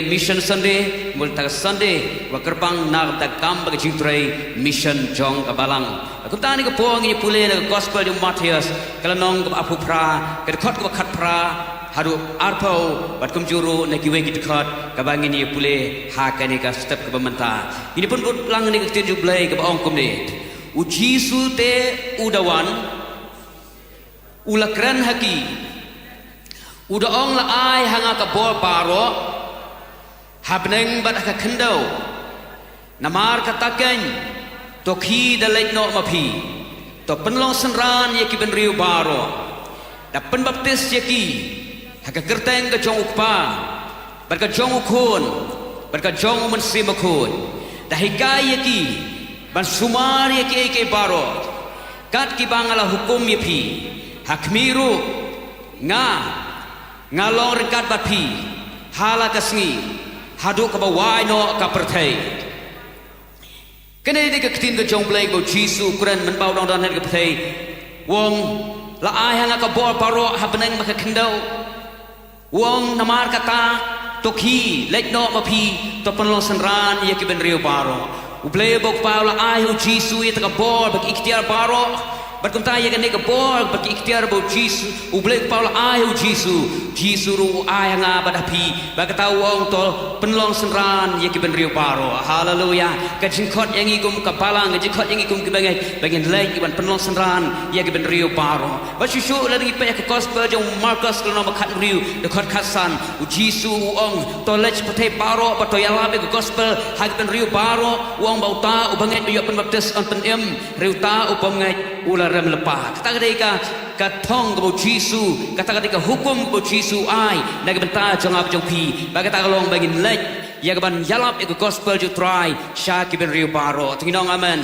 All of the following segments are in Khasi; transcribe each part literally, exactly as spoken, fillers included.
Mission Sunday, mut ka Sunday ba kyrpang na ka kam bad ka jingtrei mission jong ka balang. Kumta ha kane ka por ngin ïa pule na ka gospel jong u Mathaios, ka lynnong kaba arphew phra, ka dkhot kaba khatphra haduh arphew, bad kumjuh ruh na kiwei ki dkhot kiba ngin ïa pule ha kane ka step kaba mynta. Ngin ïa pynbud lang na ka ktien jong u Blei kaba ong kumne. U Jisu te u da wan, u la kren ha ki, u da ong, la ai ha nga ka bor baroh ha bneng bad ha ka khyndew. Namar kata keiñ, to khie da leit noh ma phi, to pynlong synran ïa ki bynriew baroh, da pynbaptis ïa ki ha ka kyrteng ka jong u Kpa, bad ka jong u Khun, bad ka jong u Mynsiem Bakhuid, da hikai ïa ki ban sumar ïa kiei kiei baroh kat kiba nga la hukum ïa phi. Ha khmih ruh, nga, nga long ryngkat bad phi ha la ka sngi, haduh kaba wai noh ka pyrthei. Kane dei ka ktien ka jong u Blei kaba u Jisu u kren mynba u dang don ha ka pyrthei. U ong, la ai ha nga ka bor baroh ha bneng bad ha ka khyndew. U ong, namar kata, to khie, leit noh ma phi, to pynlong synran ïa ki bynriew baroh. U Blei uba u Kpa u la ai ha u Jisu ïa kata ka bor bad ki ikhtiar baroh. Bad kumta ïa kane ka bor bad ki ikhtiar ba u Jisu, u Blei u Kpa u la ai ha u Jisu, u Jisu ruh u ai ha nga bad ha phi. Bad kata u ong, to pynlong synran ïa ki bynriew baroh. Haleluya. Ka jingkhot ïa ngi kum ka balang, ka jingkhot ïa ngi kum ki bangeit, ba ngin leit ban pynlong synran ïa ki bynriew baroh. Bad shuh shuh lada ngi peit ïa ka gospel jong u Markos ka lynnong ba khathynriew, dkhot khatsan, u Jisu u ong, to leit sha pyrthei baroh bad to ïalap ïa ka gospel ha ki bynriew baroh. U ong ba uta u bangeit ba ïoh pynbaptis un pynim, hynrei uta u bym ngeit u la rem lypa. Kata ka dei ka, ka thong kaba u Jisu, kata ka dei ka hukum kaba u Jisu u ai na ka bynta jong nga bad jong phi. Bad kata ka long ba ngin leit ïa kaban ïalap ïa ka gospel jong u Trai sha ki bynriew baroh. To ngin ong amen.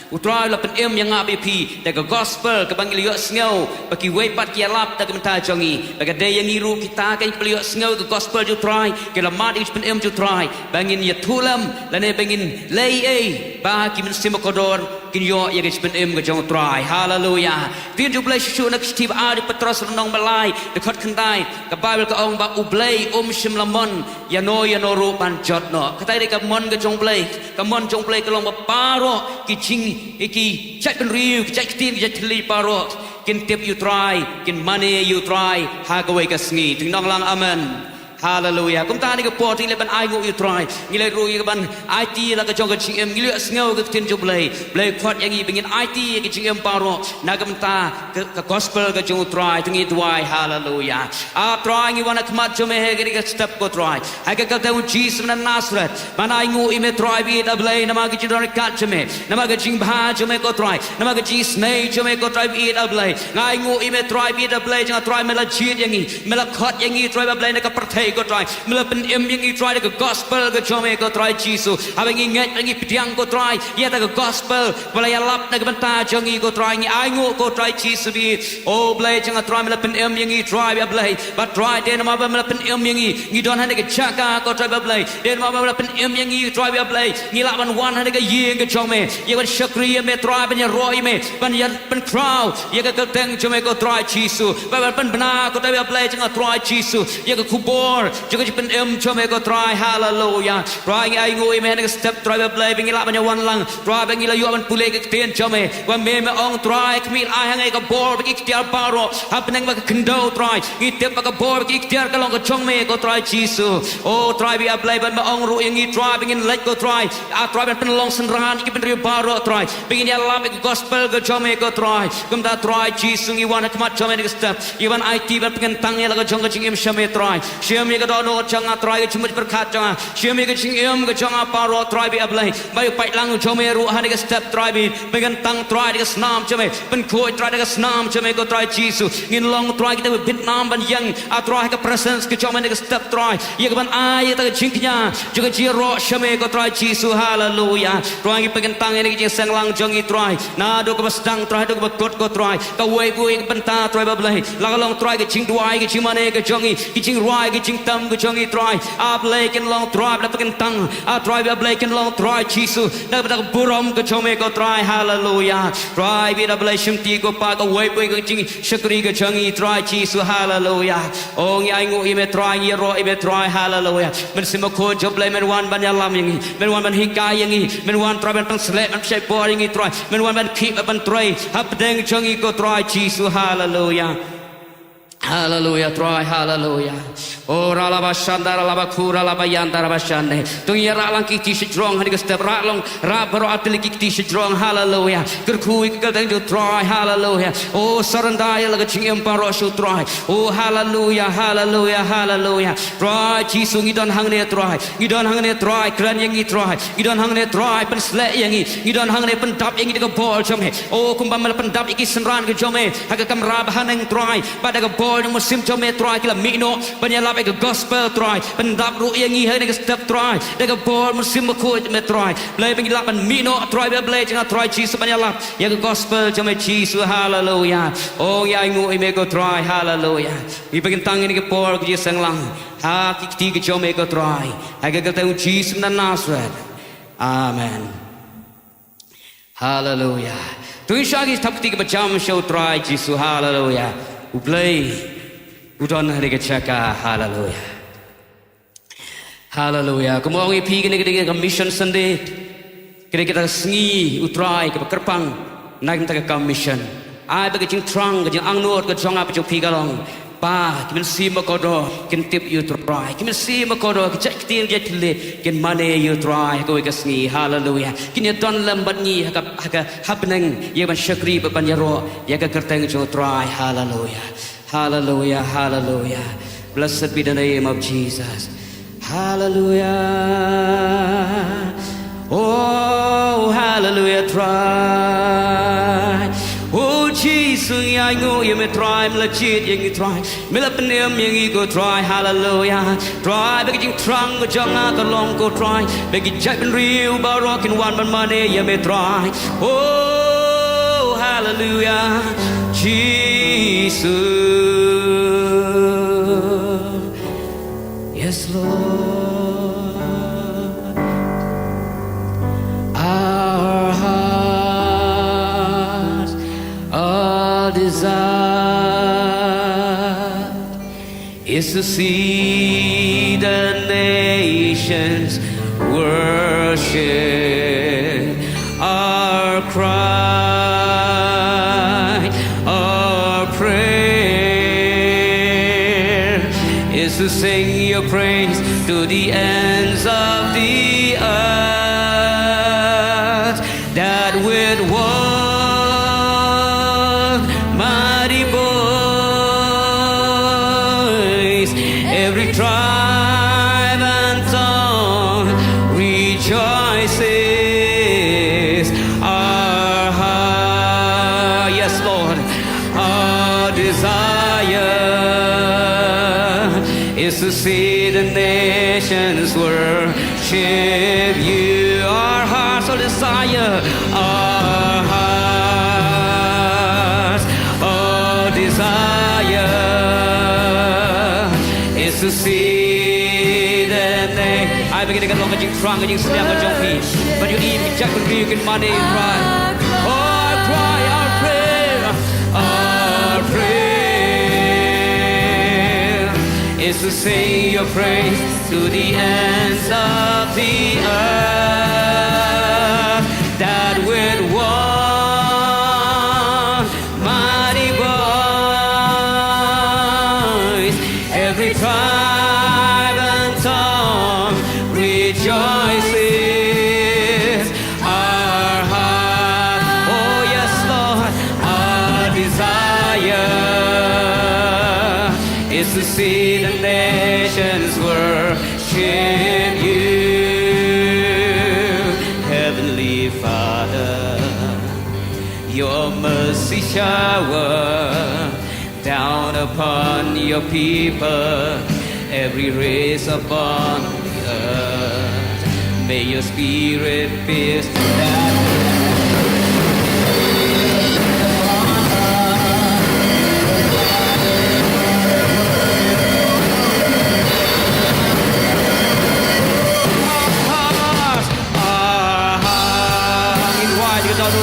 U Trai u la pynim ïa nga bad ïa phi da ka gospel kaba ngi la ïohsngew ba kiwei pat ki ïalap da ka bynta jong ngi. Bad ka dei ïa ngi ruh kita keiñ kiba la ïohsngew ïa ka gospel jong u Trai, ki la mad ïa ka jingpynim jong u Trai, ba ngin ïathuh lem lane ba ngin leh ei ei ba ki mynsiem bakordor kin ïoh ïa ka jingpynim ka jong u Trai. Haleluya. Ktien jong u Blei shuh shuh na ka shithi ba ar jong u Petros lynnong ba lai, dkhot khyndai, ka Baibl ka ong ba u Blei um shym la mon ïano ïano ruh ban jot noh. Kata dei ka mon ka jong u Blei. Ka mon jong u Blei ka long ba baroh ki jing, ki jaitbynriew, ki jaitktien, ki jaitthylliej baroh kin tip ïa u Trai, kin mane ïa u Trai ha kawei ka sngi. To ngin ong lang amen. Haleluya. Kumta ha kane ka por to ngi leit ban ainguh ïa u Trai. Ngi leit ruh ïa kaban aiti la ka jong ka jingim, ngi la ïohsngew ka ktien jong u Blei. U Blei u khot ïa ngi ba ngin aiti ïa ka jingim baroh na ka bynta ka, ka gospel ka jong u Trai. To ngin duwai. Haleluya. A Trai, ngi wan ha khmat jong me ha kane ka step ko Trai. Ha ka kyrteng u Jisu na Nasareth, ban ainguh ïa me Trai ba ïeit A Blei namar ka jingdon ryngkat jong me, namar ka jingbha jong me ko Trai, namar ka jingisynei jong me ko Trai ba ïeit A Blei. Nga ainguh ïa me Trai ba ïeit A Blei, jong nga Trai me la jied ïa ngi, me la khot ïa ngi Trai ba Blei na ka pyrthei ko Trai, me la pynim ïa ngi Trai da ka gospel ka jong me ko Trai Jisu. Haba ngi ngeit, ngi pdiang ko Trai ïa kata ka gospel ba la ïalap na ka bynta jong ngi ko Trai, ngi ainguh ko Trai Jisu ba ïeit. O Blei jong nga Trai, me la pynim ïa ngi Trai ba Blei. Bad Trai, dei namar ba me la pynim ïa ngi, ngi don ha kane ka jaka ko Trai ba Blei. Dei namar ba me la pynim ïa ngi Trai ba Blei, ngi lah ban wan ha kane ka ïing ka jong me, ïa ban shakri ïa me Trai, ban ïaroh ïa me, ban ïa pynkhraw ïa ka kyrteng jong me ko Trai Jisu. Ban, ban pynbna ko Trai ba Blei jong nga Trai Jisu ïa ka khubor jong ka jingpynim jong me ko Trai. Haleluya. Trai, ngi ainguh ïa me ha kane ka step Trai ba Blei, ba ngi lah ban ïa wan lang Trai, ba ngi la ïoh ban pule ka ktien jong me. Ba me, me ong Trai, khmih, ai ha ngi ka bor bad ki ikhtiar baroh ha bneng bad ha ka khyndew Trai. Ngi tip ba ka bor bad ki ikhtiar ka long ka jong me ko Trai Jisu. O Trai ba ïeit A Blei, bad me ong ruh ïa ngi Trai ba ngin leit ko Trai, a Trai, ban pynlong synran ïa ki bynriew baroh Trai, ba ngin ïalap ïa ka gospel ka jong me ko Trai. Kumta Trai Jisu, ngi wan ha khmat jong me ha kane ka step, ïa ban aiti, ban pynkyntang ïa la ka jong ka jingim sha me Trai. Shim ïa ka dohnud jong nga Trai, ka jingmut jingpyrkhat jong nga. Shim ïa ka jingim ka jong nga baroh Trai ba ïeit A Blei. Ba ïa u paidlang jong me ruh ha kane ka step Trai ba ïeit, pynkyntang Trai da ka snam jong me, pynkhuid Trai da ka snam jong me ko Trai Jisu. Ngin long Trai kita ba bit nam ban ïeng, a Trai, ha ka presence ka jong me ha kane ka step Trai, ïa kaban ai ïa kata ka jingkñia jong ka jingïaroh sha me ko Trai Jisu. Haleluya. Trai, ngi pynkyntang ïa kane ka jingseng lang jong ngi Trai, naduh kaba sdang Trai haduh kaba kut ko Trai. Kawei kawei ka bynta Trai ba Blei, la ka long Trai ka jingduwai, ka jingmane ka jong ngi, ka jingrwai, ka jing tam ka jong ngi Trai. A Blei kin long Trai ba da pynkyntang. A Trai ba Blei kin long Trai Jisu. Da ba da ka burom ka jong me ko Trai. Haleluya. Trai ba da Blei shim ti ko pa ka wei wei ka jingshakri ka jong ngi Trai Jisu. Haleluya. O ngi ainguh ïa me Trai ngi ïaroh ïa me Trai. Haleluya. Mynsiem Bakhuid jong Blei men wan ban ïalam ïa ngi. Men wan ban hikai ïa ngi. Men wan Trai ban pynsleh ban pynshai bor ïa ngi Trai. Men wan ban khih ban trei. Hapdeng jong ngi ko Trai Jisu. Haleluya. Haleluya, Trai, haleluya. O ralaba shanda, ralaba khu, ralaba yanda, ralaba shande. To ngi rah lang ki kti shajrong, ha kane ka step rah long, rah baroh artylli ki kti shajrong, haleluya. Kyrkhu ïa ka kyrteng jong Trai, haleluya. O surrender ïa la ka jingim baroh sha u Trai. O haleluya, haleluya, haleluya. Trai Jisu ngi don hangne Trai. Ngi don hangne Trai, kren ïa ngi Trai. Ngi don hangne Trai, pynsleh ïa ngi. Ngi don hangne pyndap ïa ngi da ka bor jong me. O kumba me la pyndap ïa ki synran ka jong me. Ha ka kamra bahaneng Trai. Bad da ka bor jong u Mynsiem jong me Trai ki la mih noh ban ïalap ïa ka gospel Trai. Pyndap ruh ïa ngi ha kane ka step Trai. Da ka bor Mynsiem Bakhuid jong me Trai. Blei ba ngi lah ban mih noh Trai ba Blei jong nga Trai Jisu ban ïalap ïa ka gospel jong me Jisu. Haleluya. O ngi ainguh ïa me ko Trai. Haleluya. Ngi pynkyntang ïa kane ka por ka jingseng lang ha ki kti ka jong me ko Trai. Ha ka kyrteng u Jisu na Nasareth. Amen. Haleluya. To ngin shah ki thap kti kiba jam sha u Trai Jisu. Haleluya. U Blei u don ha kane ka jaka. Haleluya. Haleluya. Kumba ong ïa phi kane ka dei ka Mission Sunday. Kane ka dei ka sngi u Trai kaba kyrpang na ka bynta ka kam mission. Ai ba ka jingthrang ka jingangnud ka jong nga bad jong phi ka long ba ki mynsiem ba kordor kin tip ïa u Trai. Ki mynsiem ba kordor ki jait ktien jait thylliej kin mane ïa u Trai ha kawei ka sngi. Haleluya. Kin ïadon lem bad ngi ha ka, ha ka, ha bneng ïa ban shakri bad ban ïaroh ïa ka kyrteng jong u Trai. Haleluya. Haleluya. Haleluya. Blessed be the name of Jesus. Haleluya. Oh, haleluya, Trai. Oh, Jisu, ngi ainguh ïa me, Trai, me la jied ïa ngi, Trai. Me la pynim ïa ngi ko Trai, haleluya. Trai, ba ka jingthrang ka jong nga ka long ko Trai. Ba ki jaitbynriew baroh kin wan ban mane ïa me Trai. Oh, haleluya. Jisu. Yes, Lord. Our hearts our desire is to see the nations worship. Our cry, our prayer is to sing your praise to the ends of the earth. That with one mighty voice, every tribe and tongue rejoices. Our heart, yes, Lord, our desire is to see the nations worship you. Our hearts our desire, our hearts our desire is to see the name. Ai ba kane kan long ka jingthrang ka jingsliang ka jong phi. Ban ïohi ba ki jaitbynriew kin mane ïa u Trai. Our cry, our prayer, our prayer is to sing your praise to the ends of the earth. That with one mighty voice, every tribe and tongue rejoices. Our heart, oh yes, Lord, our desire is to see the nations worship you. Heavenly Father, your mercy shower down upon your people, every race upon the earth. May your spirit pierce that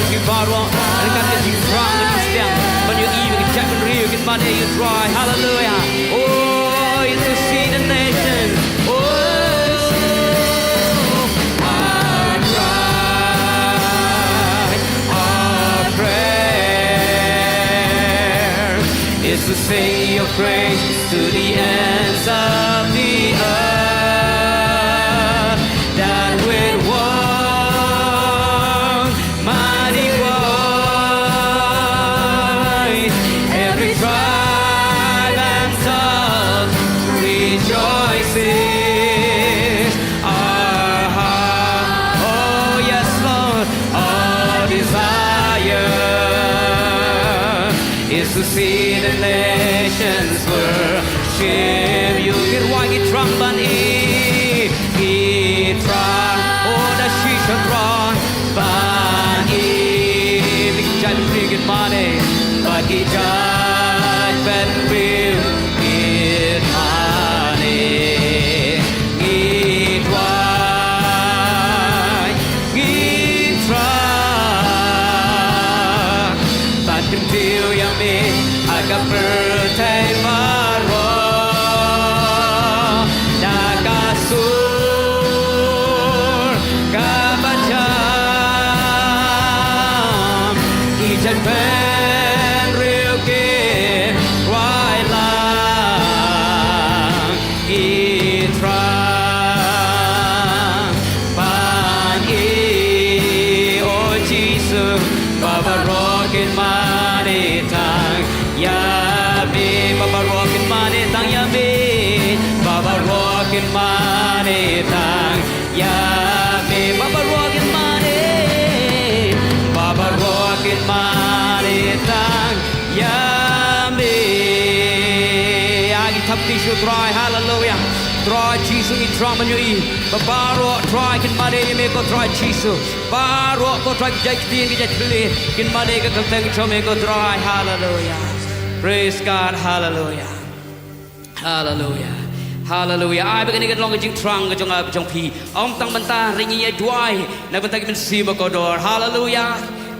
Ki baroh ryngkat ka jingthrang ka jingsteng ban ïohi ïa ka jaitbynriew kin mane ïa U Trai. Haleluya. Oh, it's to see the nations. Oh, our cry, our prayer is to sing your praise to the ends of the earth. That with one mighty voice, every tribe and tongue rejoices. Our heart, oh yes, Lord, our desire is to see the nations worship you. Ki rwai ki thrang ban ïeit, ki thrang, oh, da shisha thrang ban ïeit. Ki jaitbynriew kin mane, bad ki jaitbynriew kin mane. Ngi thrang, ngi thrang ban kyntiew ïa me ha ka pyrthei baroh. Da ka sur kaba jam, ki jaitbynriew ki rwai lang. Ngi thrang ban ïeit, oh Jisu, ba baroh kin mane tang ïa me, ba baroh kin mane tang ïa me, ba baroh kin mane tang ïa me, ba baroh kin mane, ba baroh kin mane tang ïa me. Ïa ngi thap kti sha U Trai, haleluya. Trai Jisu, ngi thrang ban ïohi ba baroh Trai kin mane ïa me ko Trai Jisu. Baroh ko Trai ki jait ktien ki jait thylliej kin mane ïa ka kyrteng jong me ko Trai, haleluya. Praise God, haleluya. Haleluya. Haleluya. Ai ba kane kan long ka jingthrang ka jong nga jong phi. Ym tang ban ta ring ïa duwai na bynta ki mynsiem ba kordor. Haleluya.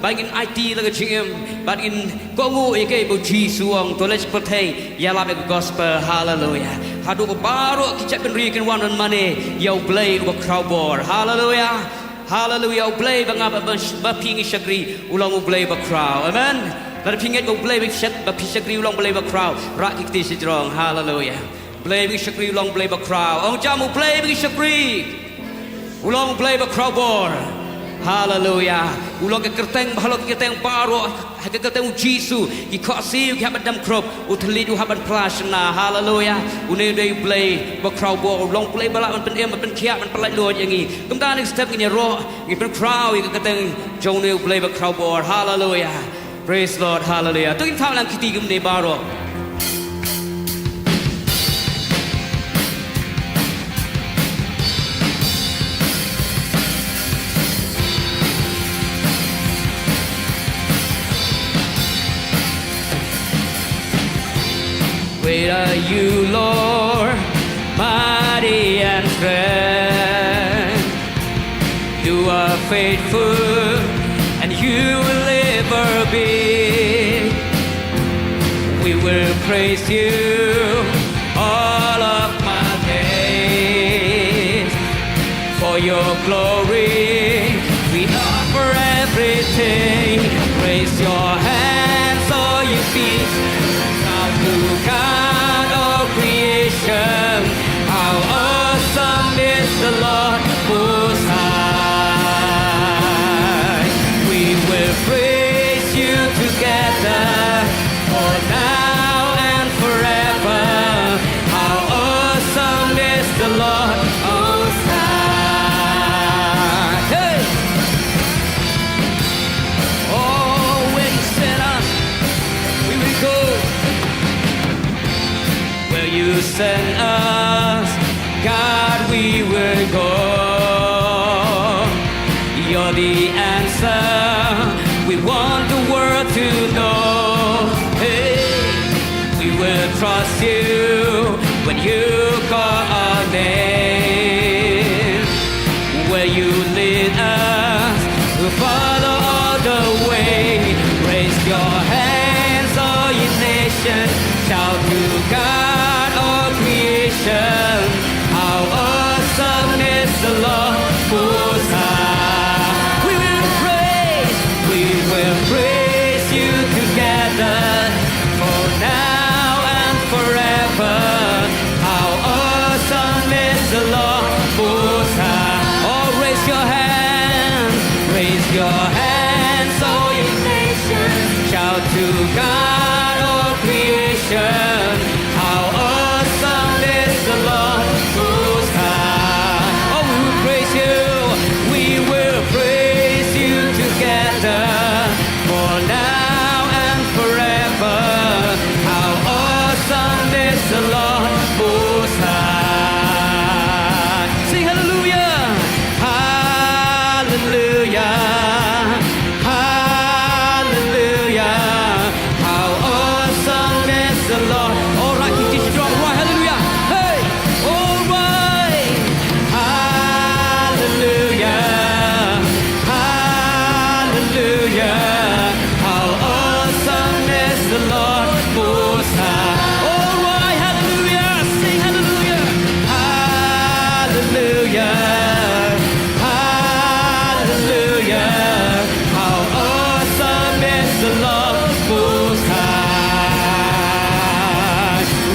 Ba ngin aiti la ka jingim, ba ngin kohnguh ïa kaei ba U Jisu u ong, to leit sha pyrthei ïalap ïa ka gospel. Haleluya. Haduh ba baroh ki jaitbynriew kin wan ban mane ïa U Blei uba khraw bor. Haleluya. Haleluya. U Blei ba nga ba, ba, ba phi ngi shakri u long U Blei ba khraw. Amen. Lada phi ngeit ba U Blei ba phi shak-, ba phi shakri u long U Blei ba khraw, rah ki kti shajrong. Haleluya. Blei ba ngi shakri u long Blei ba khraw. Ong jam, U Blei ba ngi shakri u long Blei ba khraw bor. Haleluya. U long ka kyrteng ba halor ki kyrteng baroh, ha ka kyrteng U Jisu ki khohsiew ki hap ban dem khrup, u thylliej u hap ban phla shynna. Haleluya. Une u dei U Blei ba khraw bor, u long Blei ba lah ban pynim, ban pynkhiah, ban pyllait luid ïa ngi. Kumta ne step ngin ïaroh, ngin pynkhraw ïa ka kyrteng jong une U Blei ba khraw bor. Haleluya. Praise Lord, hallelujah. To ngin thap lang kti kumne baroh. Great are you, Lord, mighty and strength. You are faithful and you will ever be. We will praise you all of my days. For your glory, we offer everything. Raise your hands, all you feet. Bow to God, all creation. How awesome is the Lord Most High. We will praise you together, for now and forever. How awesome is the Lord Most High. Hey! Oh, where you send us, we will go. Where you send us, God, we will go. You're the answer we want the world to know. Hey, we will trust you when you call our name. Where you lead us, we'll follow all the Your hands, all you nations, shout to God, all creation. How awesome is the Lord Most High. Oh, we will praise you, we will praise you together, for now and forever. How awesome is the Lord Most High. Sing hallelujah. Hallelujah. Hallelujah. How awesome is the Lord. All right, you just drop right. Hallelujah. Hey. All right. Hallelujah. Hallelujah. How awesome is the Lord Most High. All right, hallelujah. Sing hallelujah. Hallelujah. Hallelujah. How awesome is the Lord Most High.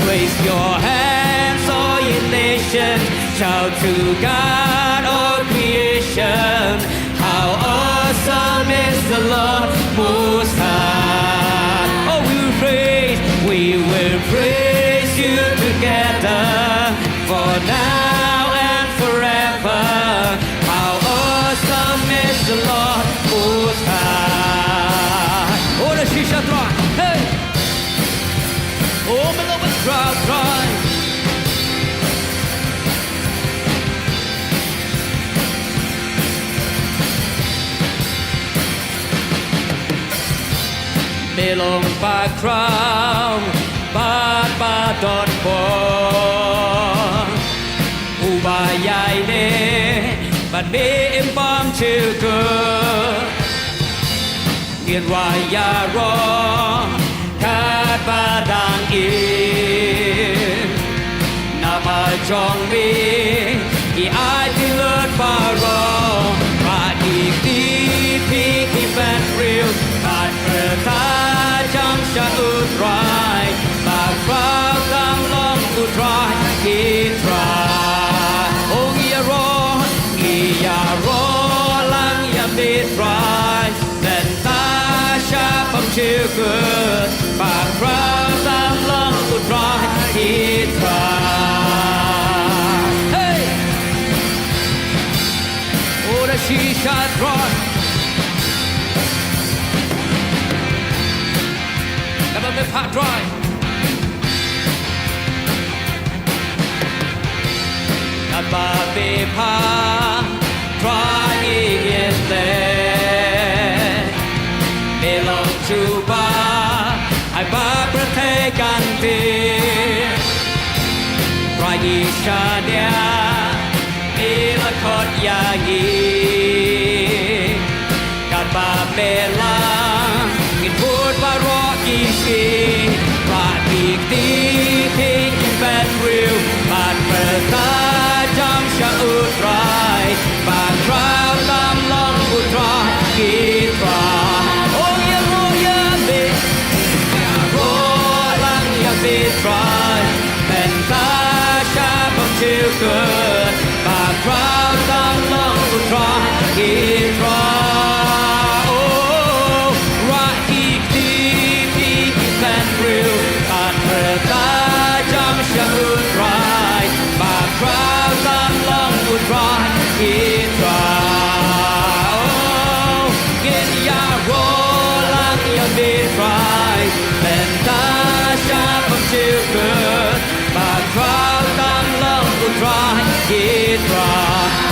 Raise your hands, all you nations. Shout to God, all creation. How awesome is the Lord Most High. Oh, we will praise, we will praise you together, for now and forever. How awesome is the Lord Most High. Oh, the shisha try. Hey. Oh, my Lord, try, try. Me long background, bad bad dot bo. Uba ïaineh bad me im bam shukur. Ngin wan ïaroh katba dang im. Namar jong me ki ai ki lut baroh. Ba ki kti phi ki bynriew bad pyrta jam sha U Trai. Ba khraw tam long U Trai, ki Trai. O ngi ïaroh, ngi ïaroh lang ïa me Trai. Mynta shaphang shukur, ba khraw tam long U Trai, ki Trai. Hey! O da shisha Trai. Kaba me phah Trai. Kaba me phah Trai, ngi ïeit leh. Me long shuwa, ai ba pyrthei kan tip. Trai, ngi shaniah me la khot ïa ngi. Katba me la, ngin bud baroh ki sngi. Ba ki kti phi ki bynriew bad pyrta jam sha U Trai. Ba khraw tam long U Trai, ki Trai. O ïaroh ïa me, ïaroh lang ïa me Trai. Mynta shaphang shukur, ba khraw tam long U Trai, ki Trai. O, ba ki kti phi ki bynriew bad pyrta jam sha U Trai. Ba khraw tam long U Trai, ki Trai. O, ngin ïaroh lang ïa me Trai. Mynta shaphang shukur, ba khraw tam long U Trai, ki Trai.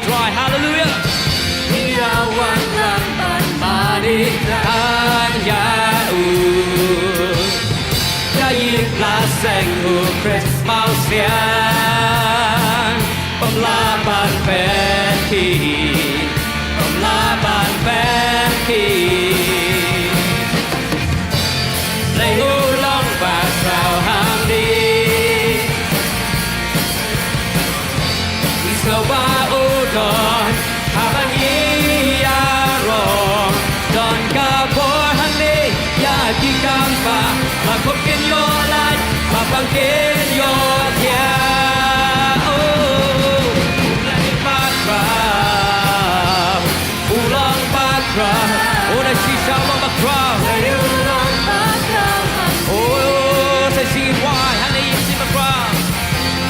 Trai, haleluya. Ïa wan lang ban mane tang ïa u. Ka ïing blessing u Khrist Mawsiang. Pom la ban pynki. Pom la ban pynki. Lei u long ba khraw hangne. Sngewbha u don haba ngi ïaroh. Don ka bor hangne ïa ki kam ba la khop kin ïoh lait ba pang kin ïoh thiah. Oh, u Blei ba khraw. U long ba khraw. Oh, da shisha u long ba khraw. Oh, sa shisha hangne ïing syiem ba khraw.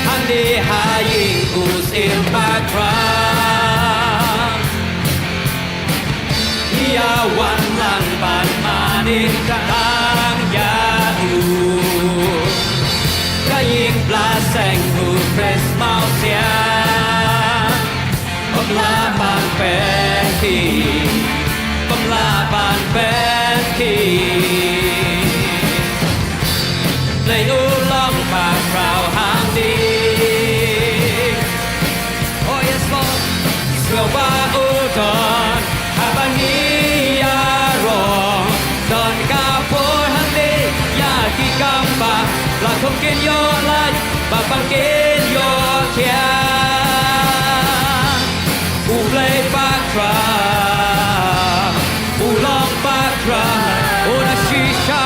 Hangne ha ïing u syiem ba khraw. Ïa wan lang ban mane tang ïa u. Ka ïing blessing u Khrist Mawsiang. Pom la ban pynki, pom la ban pynki. Lei u long ba khraw hangne. Oh yes, Lord. Sngewbha u don haba ngi ïaroh. Don ka bor hangne ïa ki kam ba la khop kin ïoh lait ba pang kin ïoh thiah. U Blei ba khraw, u long ba khraw, u da shisha,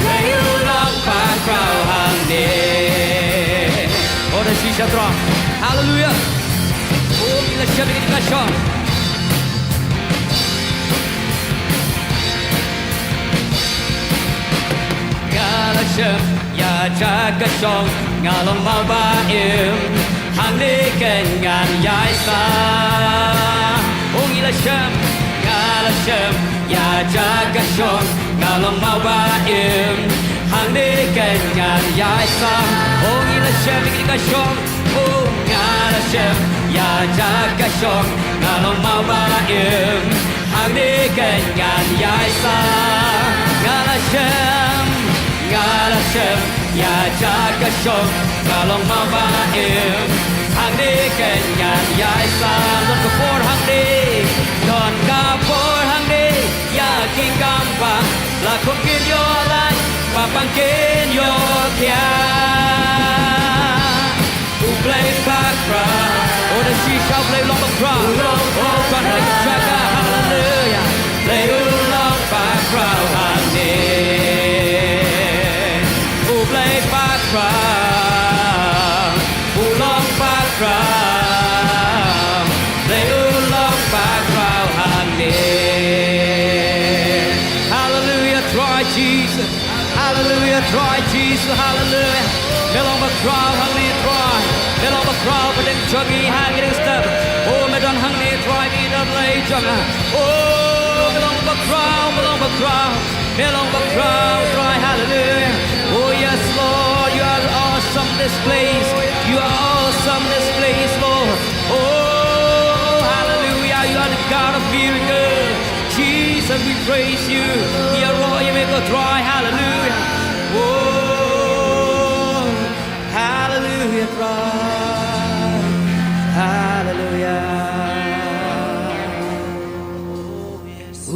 Blei u long ba khraw hangne. U da shisha Trai. Haleluya. Oh, ngi la shem ïa ka shong. Nga la shem ïa ka shong, nga long mawba im, hangne kein ngan ïaisah. Oh, ngi la shem, nga la shem ïa ka shong, nga long mawba im, hangne kein ngan ïaisah. Oh, ngi la shem ïa ka shong. Oh, nga la shem ïa ka shong, nga long mawba im, hangne kein ngan ïaisah. Nga la shem, nga la shem ïa ka shong, nga long mawba im, hangne kein ngan ïaisah. Don ka bor hangne, don ka bor hangne ïa ki kam ba la khop kin ïoh lait ba pang kin ïoh thiah. U Blei ba khraw. Oh, da shisha u Blei u long ba khraw. Oh, kan ha ka jaka, haleluya. Blei u long ba khraw hangne. U Blei ba khraw. U long ba khraw. Blei u long ba khraw hangne. Haleluya, Trai Jisu. Haleluya, Trai Jisu, haleluya. Me long ba khraw hangne Trai. Me long ba khraw ba dang jong ngi ha ngi dang step. Oh, me don hangne Trai, me da Blei jong nga. Oh, me long ba khraw, me long ba khraw. Me long ba khraw Trai, haleluya. Oh yes Lord, you are awesome this place. You are awesome this place, Lord. Oh, haleluya, you are the God of miracle. Jesus, we praise you. Ïaroh ïa me ko Trai, haleluya. Oh, haleluya Trai. Haleluya.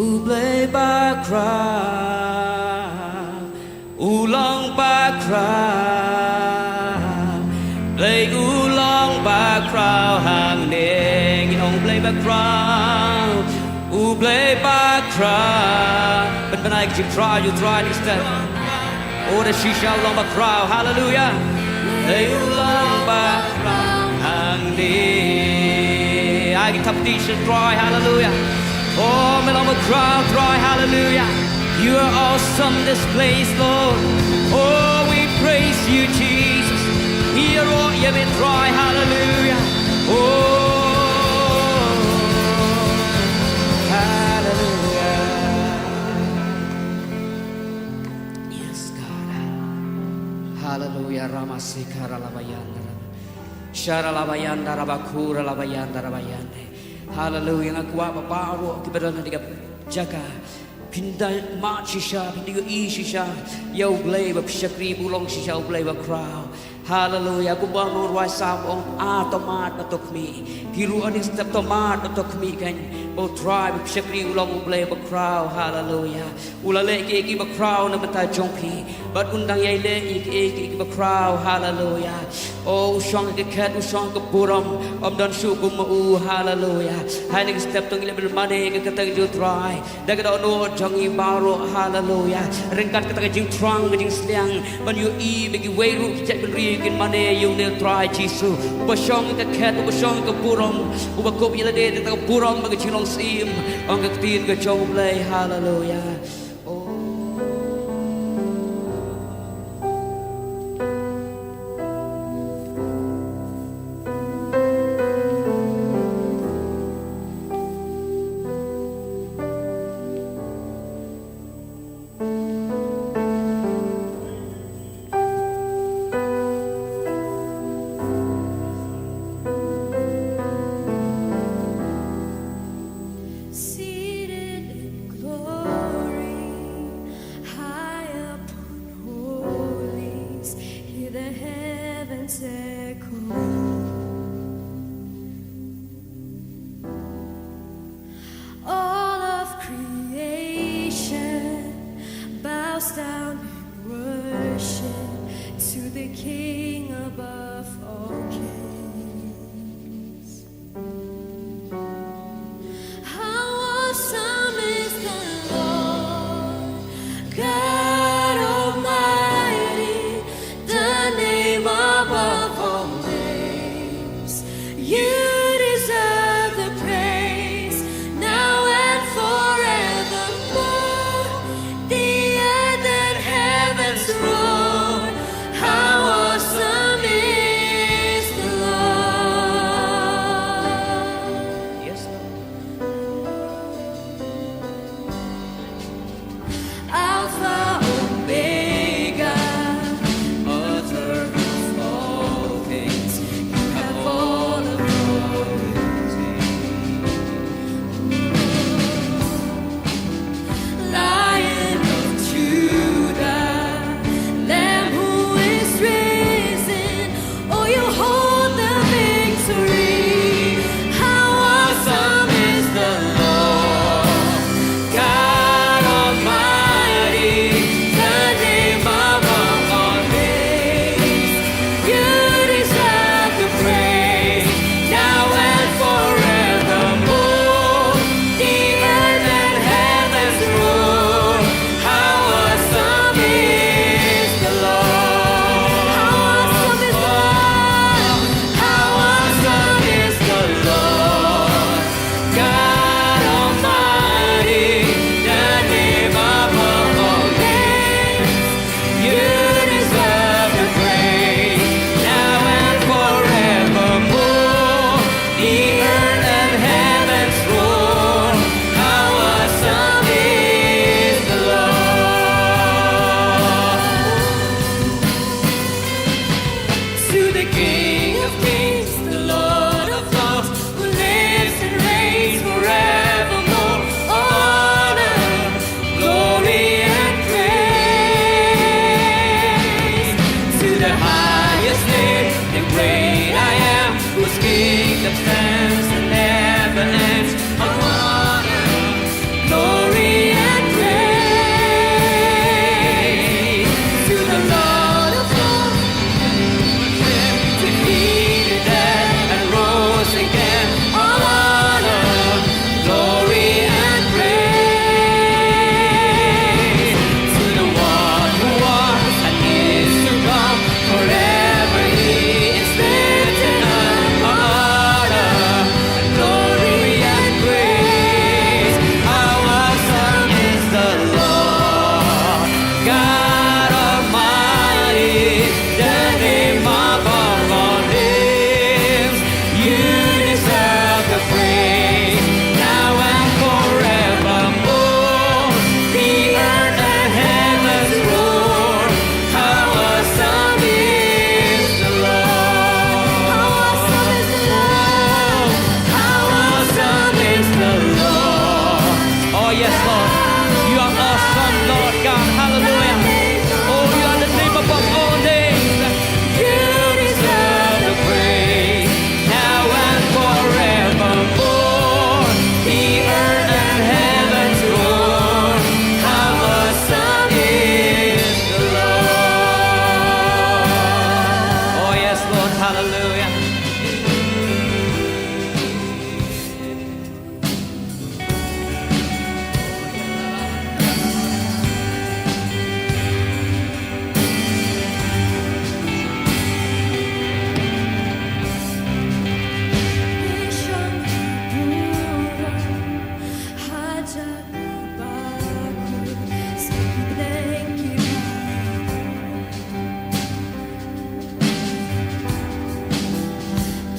U Blei ba khraw. U long ba khraw. Blei u long ba khraw hangne. Ngin ong Blei ba khraw. U Blei ba khraw. Pynbna ïa ka jingkhraw jong u Trai next time. Oh, da shisha u long ba khraw. Haleluya. Blei u long ba khraw hangne. Ai, ngin thap kti sha u Trai. Haleluya. Oh, me long ba khraw Trai, haleluya. You are awesome this place, Lord. Oh, we praise you, Jesus. Ïaroh ïa me Trai, haleluya. Oh, haleluya. Yes, God. Haleluya, Ramasikara Labayandra. Sharalabayan darabaku ralabayan darabayan. Haleluya. Nga kwah ba baroh kiba don ha kane ka jaka phin da mad shisha, phin da ïohi shisha ïa U Blei ba phi shakri, ba u long shisha U Blei ba khraw. Haleluya. Kumba u nongrwai Salm u ong, ah, to mad bad to khmih. Ki ruh ha kane ka step to mad bad to khmih kein ba U Trai ba phi shakri u long U Blei ba khraw. Haleluya. U la leh kiei kiei ba khraw na ka bynta jong phi bad un dang ïai leh ïa kiei kiei ba khraw. Haleluya. O, u shong ha ka khet, u shong ha ka burom, ym don shuh kum ma u. Haleluya. Ha kane ka step to ngi leh ban mane ïa ka kyrteng jong U Trai da ka dohnud jong ngi baroh. Haleluya. Ryngkat kata ka jingthrang, ka jingsliang ban ïohi ba kiwei ruh ki jaitbynriew kin mane ïa une U Trai Jisu, uba shong ha ka khet, uba shong ha ka burom, uba kup ïa lade da ka burom bad ka jinglong syiem. Ong ka ktien ka jong U Blei. Haleluya. Oh. Seated in glory. Yes, Lord. You are awesome, Lord God. Hallelujah. Oh, you are the name above all names. You deserve the praise now and forevermore. The earth and heavens roar. How awesome is the Lord. Oh, yes, Lord. Hallelujah.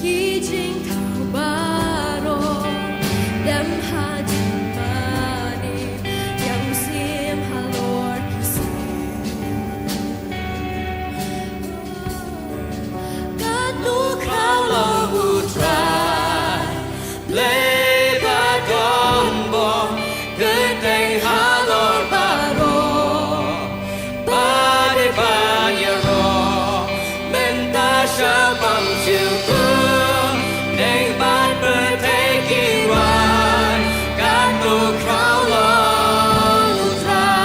Ki jingthaw baroh dem ha jingmane, ïa u sim halor ki sim. Katno khraw long U Trai, Blei ba don bor, kyrteng halor baroh. Ba dei ban ïaroh mynta shaphang jukut, dei ban pyrthei ki rai, katno khraw long U Trai.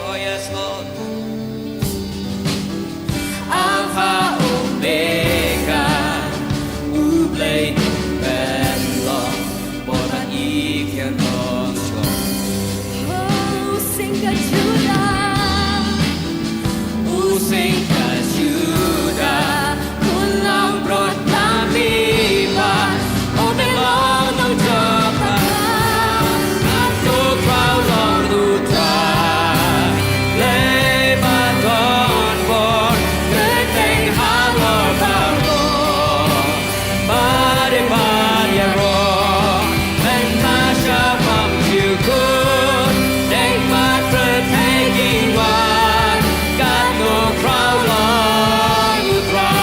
Oh, yes, Lord. Alpha Omega, U Blei u pynlong, bor bad i khie nongshong. Oh, sing ka Judah, u sing ka Judah, u long brot na mi ba, u dei long nongjop ba. Katno khraw long U Trai, Blei ba don bor, kyrteng halor baroh. Ba dei ban ïaroh mynta shaphang jukut, dei ban pyrthei ki rai, katno khraw long U Trai.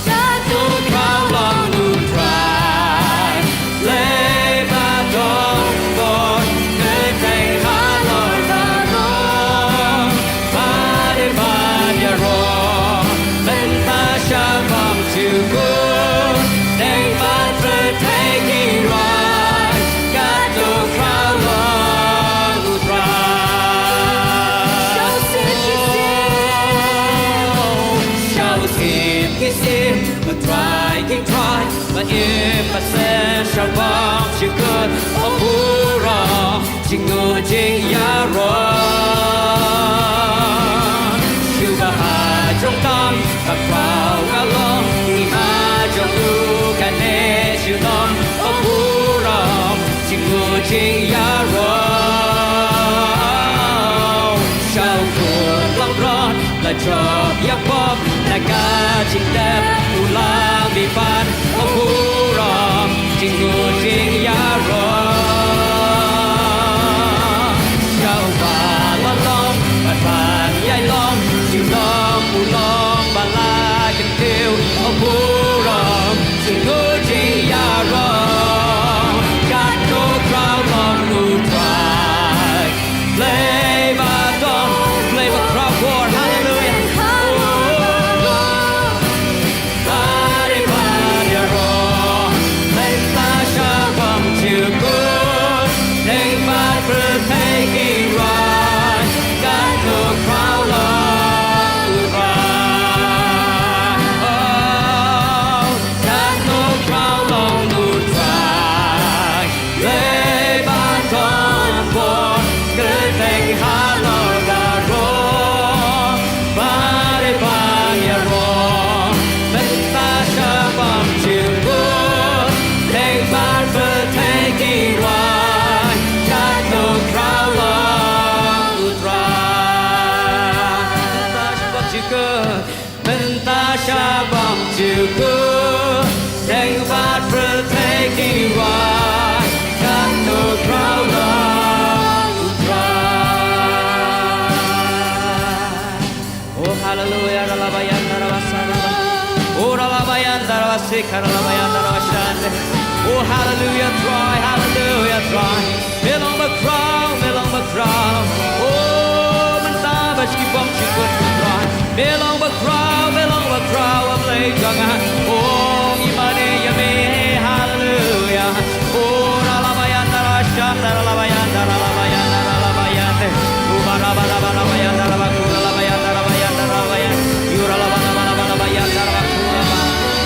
Katno khraw long U Trai, Blei ba don bor, kyrteng halor baroh. Ba dei ban ïaroh mynta shaphang jukut, dei ban pyrthei ki rai, katno khraw long U Trai. Sha u sim ki sim, sha u sim ki sim, U Trai ki trai, ba im ba sem shaphang jukut, oh burom, jingngud jingïaroh. Shuh ba ha jong tam ka khraw ka long, i ma jong u kane junom, oh burom, jingngud jingïaroh. Sha u khun langbrot la jop ïa pop, na ka jingtep u la mih pat, oh burom, jingngud jingïaroh. Sha uba la long bad ban ïai long, junom u long ba la kyntiew, oh burom, jingngud jingïaroh. Katno khraw long U Trai, Blei ba don, Blei ba khraw bor. Haleluia. Oh, ba Oh, hallelujah, Trai, hallelujah, Trai. Me long bakhraw, me long bakhraw. Oh, mynta bad shibun shibun, Trai. Me long bakhraw, me long bakhraw, A Blei jong nga. Oh, ngi mane ïa me, hallelujah. Oh, ra la ba ïa nda ra sha nda ra la ba ïa nda ra la ba ïa nda ra la ba ïa nda. Oh, ba ra ba ra ba ra ba ïa nda ra ba ku ra la ba ïa nda ra ba ïa nda ra ba ïa. Yu ra la ba ra ba ra ba ra ba ïa nda ra ba ku ra ba.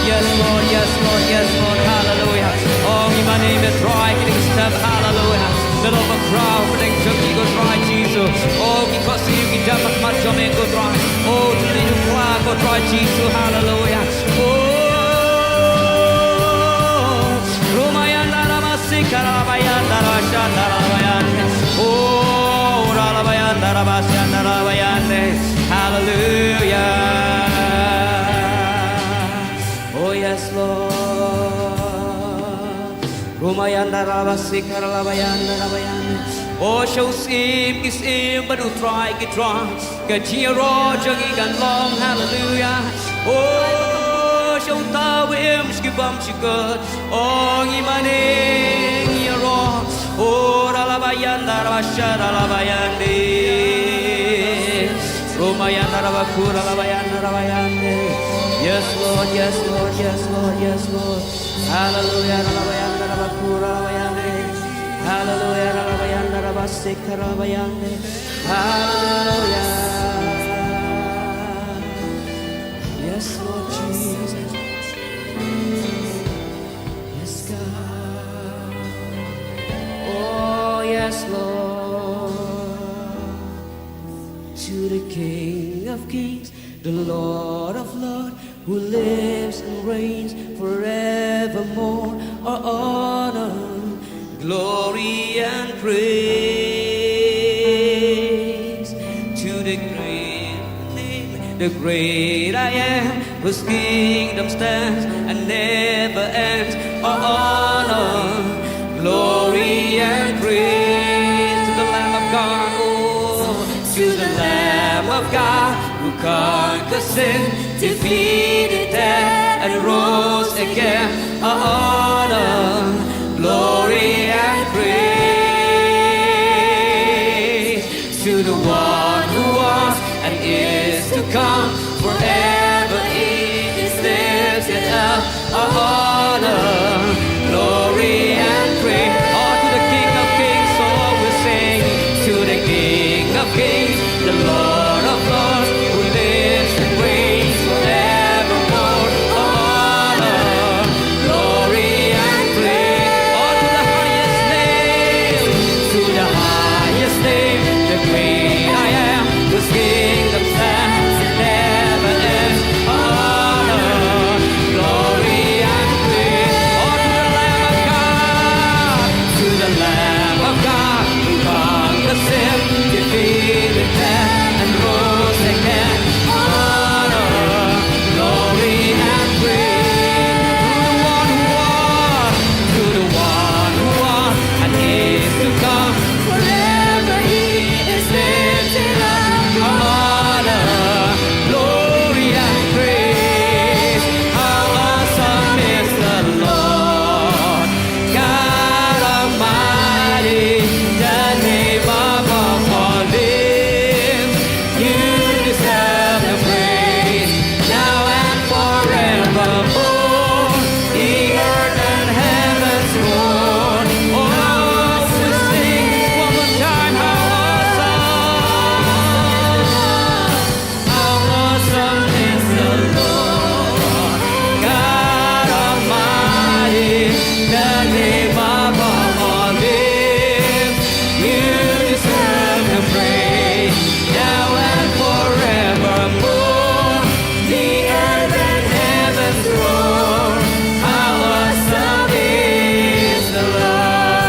Yes, Lord, yes, Lord, yes, Lord, hallelujah. Oh, ngi mane ïa me Trai, ki dei ki step, hallelujah. Me long bakhraw, pdeng jong ngi ko Trai Jisu. Oh, ngi khohsiew, ngi dap ha khmat jong me ko Trai. Oh, to leit u kla ko Trai Jisu, hallelujah. Oh, Rumayandarabasikaralabayandarabashandaralabayande. Oh, ralabayandarabashandaralabayande. Hallelujah. Oh, yes, Lord. Rumayandarabasikaralabayandarabayande. Oh, sha u Syiem ki syiem bad u Trai ki trai. Ka jingïaroh jong ngi kan long, hallelujah. Oh, sha uta uba im sha ki bymjukut. Oh, ngi mane ngi ïaroh. Oh, ralabayandarabasharalabayande. Rumayandarabakurabayandarabayande. Yes, Lord, yes, Lord, yes, Lord, yes, Lord. Hallelujah, ralabayandarabakuralabayande. Hallelujah, ralabayandarabasikarabayande. Hallelujah. Yes, Lord Jesus. Yes, God. Oh, yes, Lord. To the King of Kings, the Lord of Lords, who lives and reigns forevermore, are honor, glory, and praise. To the great name, the great I am, whose kingdom stands and never ends, are honor, glory, and praise. To the Lamb of God, oh, to the Lamb of God, who conquered sin, defeated death, and rose again, are honor, glory, and praise. To the one who was and is to come, forever he is lifted up, are honor, glory, and praise. Oh, to the King of Kings, so we sing. To the King of Kings, the Lord of Lords, who lives and reigns forevermore, honor, glory, and praise. Oh, to the highest name, to the highest name, the great I am, whose kingdom stands and never ends. Honor, glory, and praise. Oh, to the Lamb of God, to the Lamb of God, who conquered sin, defeated death, and rose again. Honor, glory, and praise to the one who was, to the one who was and is to come. Forever he is lifted up. Honor, glory, and praise. How awesome is the Lord God Almighty, the name above all names. You deserve the praise, now and forevermore. The earth and heavens roar. Oh, we sing one more time, how awesome. How awesome is the Lord God Almighty, the name above all names. You deserve the praise, now and forevermore. The earth and heavens roar. How awesome is the Lord.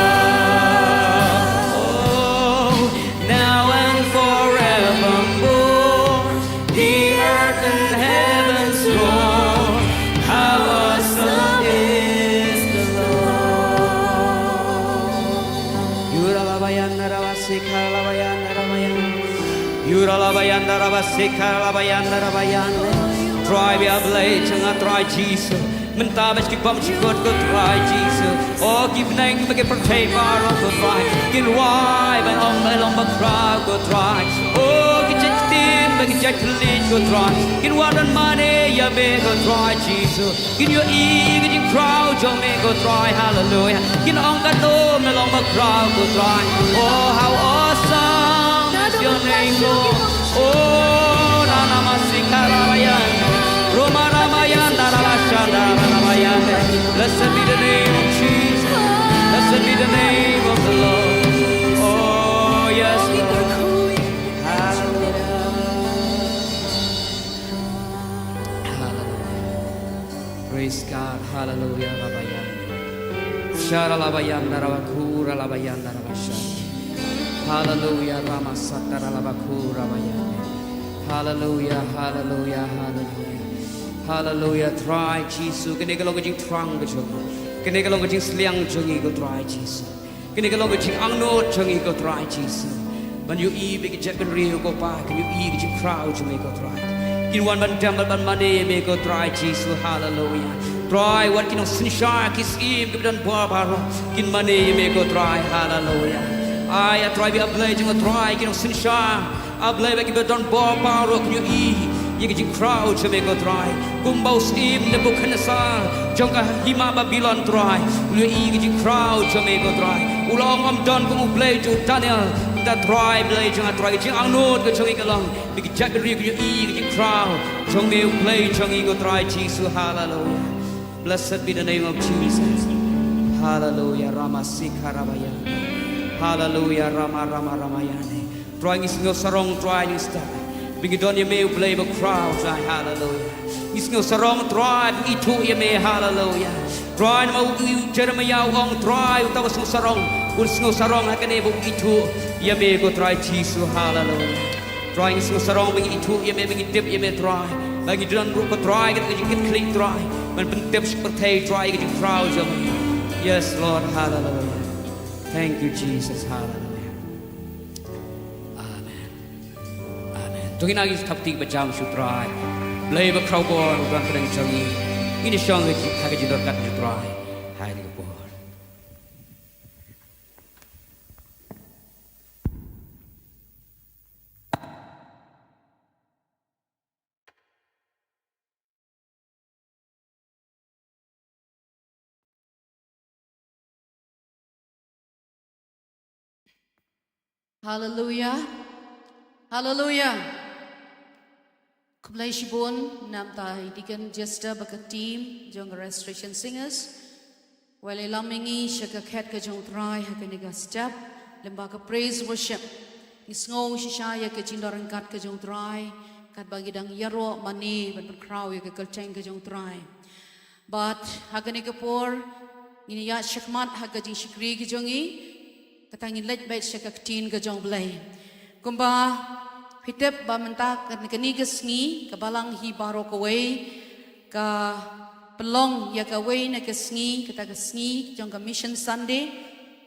Oh, now and forevermore, the earth and heavens roar. How awesome is the Lord. Yura la bayanda raba sikha la bayanda raba yan. Yura la bayanda raba sikha la bayanda raba yan. Trai bia Blei jong nga Trai Jisu. Mynta ba ki bym shukor ko Trai Jisu. O ki bneng ba ki pyrthei baroh ko Trai. Kin rwai ban ong ba long bakhraw ko Trai. O ki jait ktien ba ki jait thylliej ko Trai. Kin wan ban mane ïa me ko Trai Jisu. Kin ïohi ka jingkhraw jong me ko Trai. Haleluya. Kin ong katno me long bakhraw ko Trai. Oh, how awesome is your name, Lord. Oh, Nana Masikara Bayan. Roma Ramayan, Nana Lashanda, Nana Bayan. Blessed be the name of Jesus. Blessed be the name of the Lord. Oh, yes, Lord. Hallelujah. Hallelujah. Praise God. Hallelujah. Rabayan. Shara labayan, Narabaku, Ralabayan, Narabashan. Hallelujah. Ramasatara Labaku, Rabayan. Hallelujah. Hallelujah. Hallelujah. Hallelujah. Trai Jisu. Kane ka long ka jingthrang ka jong ngi. Kane ka long ka jingsliang jong ngi ko Trai Jisu. Kane ka long ka jingangnud jong ngi ko Trai Jisu. Ban ïohi ba ki jaitbynriew ko Pa, kin ïohi ka jingkhraw jong me ko Trai. Kin wan ban dem ban mane me ko Trai Jisu. Haleluya. Trai wat ki nongsynshar ki syiem kiba don bor baroh kin mane me ko Trai. Haleluya. Ai A Trai ba A Blei jong nga Trai ki nongsynshar A Blei ba kiba don bor baroh kin ïohi ïa ka jingkhraw jong me ko Trai. Kumba u syiem Nebukhadnessar jong ka hima Babilon Trai u ïohi ïa ka jingkhraw jong me ko Trai. U la ong ym don kum u Blei jong u Daniel. Te Trai Blei jong nga Trai ka jingangnud ka jong ngi ka long ba ki jaitbynriew kin ïohi ïa ka jingkhraw jong me u Blei jong ngi ko Trai Jisu. Haleluya. Blessed be the name of Jesus. Haleluya. Ramasikha Rabayan. Haleluya. Rama Rama Ramayane. Trai ngi sngew sarong Trai ngi step. Ba ngi don ïa me u Blei bakhraw Trai. Haleluya. Ngi sngew sarong Trai ba ngi ithuh ïa me. Haleluya. Trai namar u Jeremiah u ong Trai uta uba sngew sarong un sngew sarong ha kane ba u ithuh ïa me ko Trai Jisu. Haleluya. Trai ngi sngew sarong ba ngi ithuh ïa me ba ngi tip ïa me Trai. Ba ngi don ruh ko Trai kata ka jingkitkhlieh Trai ban pyntip sha ka pyrthei Trai ka jingkhraw jong me. Yes Lord. Haleluya. Thank you Jesus. Haleluya. Amen. Amen. To ngin ïa thap kti ba jam sha u Trai. Blei bakhraw bor u don pdeng jong ngi. Ngin ïa shong ha ka jingdonkam jong u Trai. Ha kane ka por. Haleluya. Haleluya. Khublei shibun namta i Deacon Jester bad ka team jong ka Restoration Singers. Wan ïalam ïa ngi sha ka khet ka jong u Trai ha kane ka step lyngba ka praise worship. Ngi sngew shisha ïa ka jingdon ryngkat ka jong u Trai katba ngi dang ïaroh mane ban pynkhraw ïa ka kyrteng ka jong u Trai. Bad ha kane ka por ngin ïa shakhmat ha ka jingshakri ka jong ngi. Kata ngin leit beit sha ka ktien ka jong u Blei. Kumba phi tip ba mynta ka, kane ka sngi ka balang hi baroh kawei ka pynlong ïa kawei na ka sngi, kata ka sngi jong ka Mission Sunday.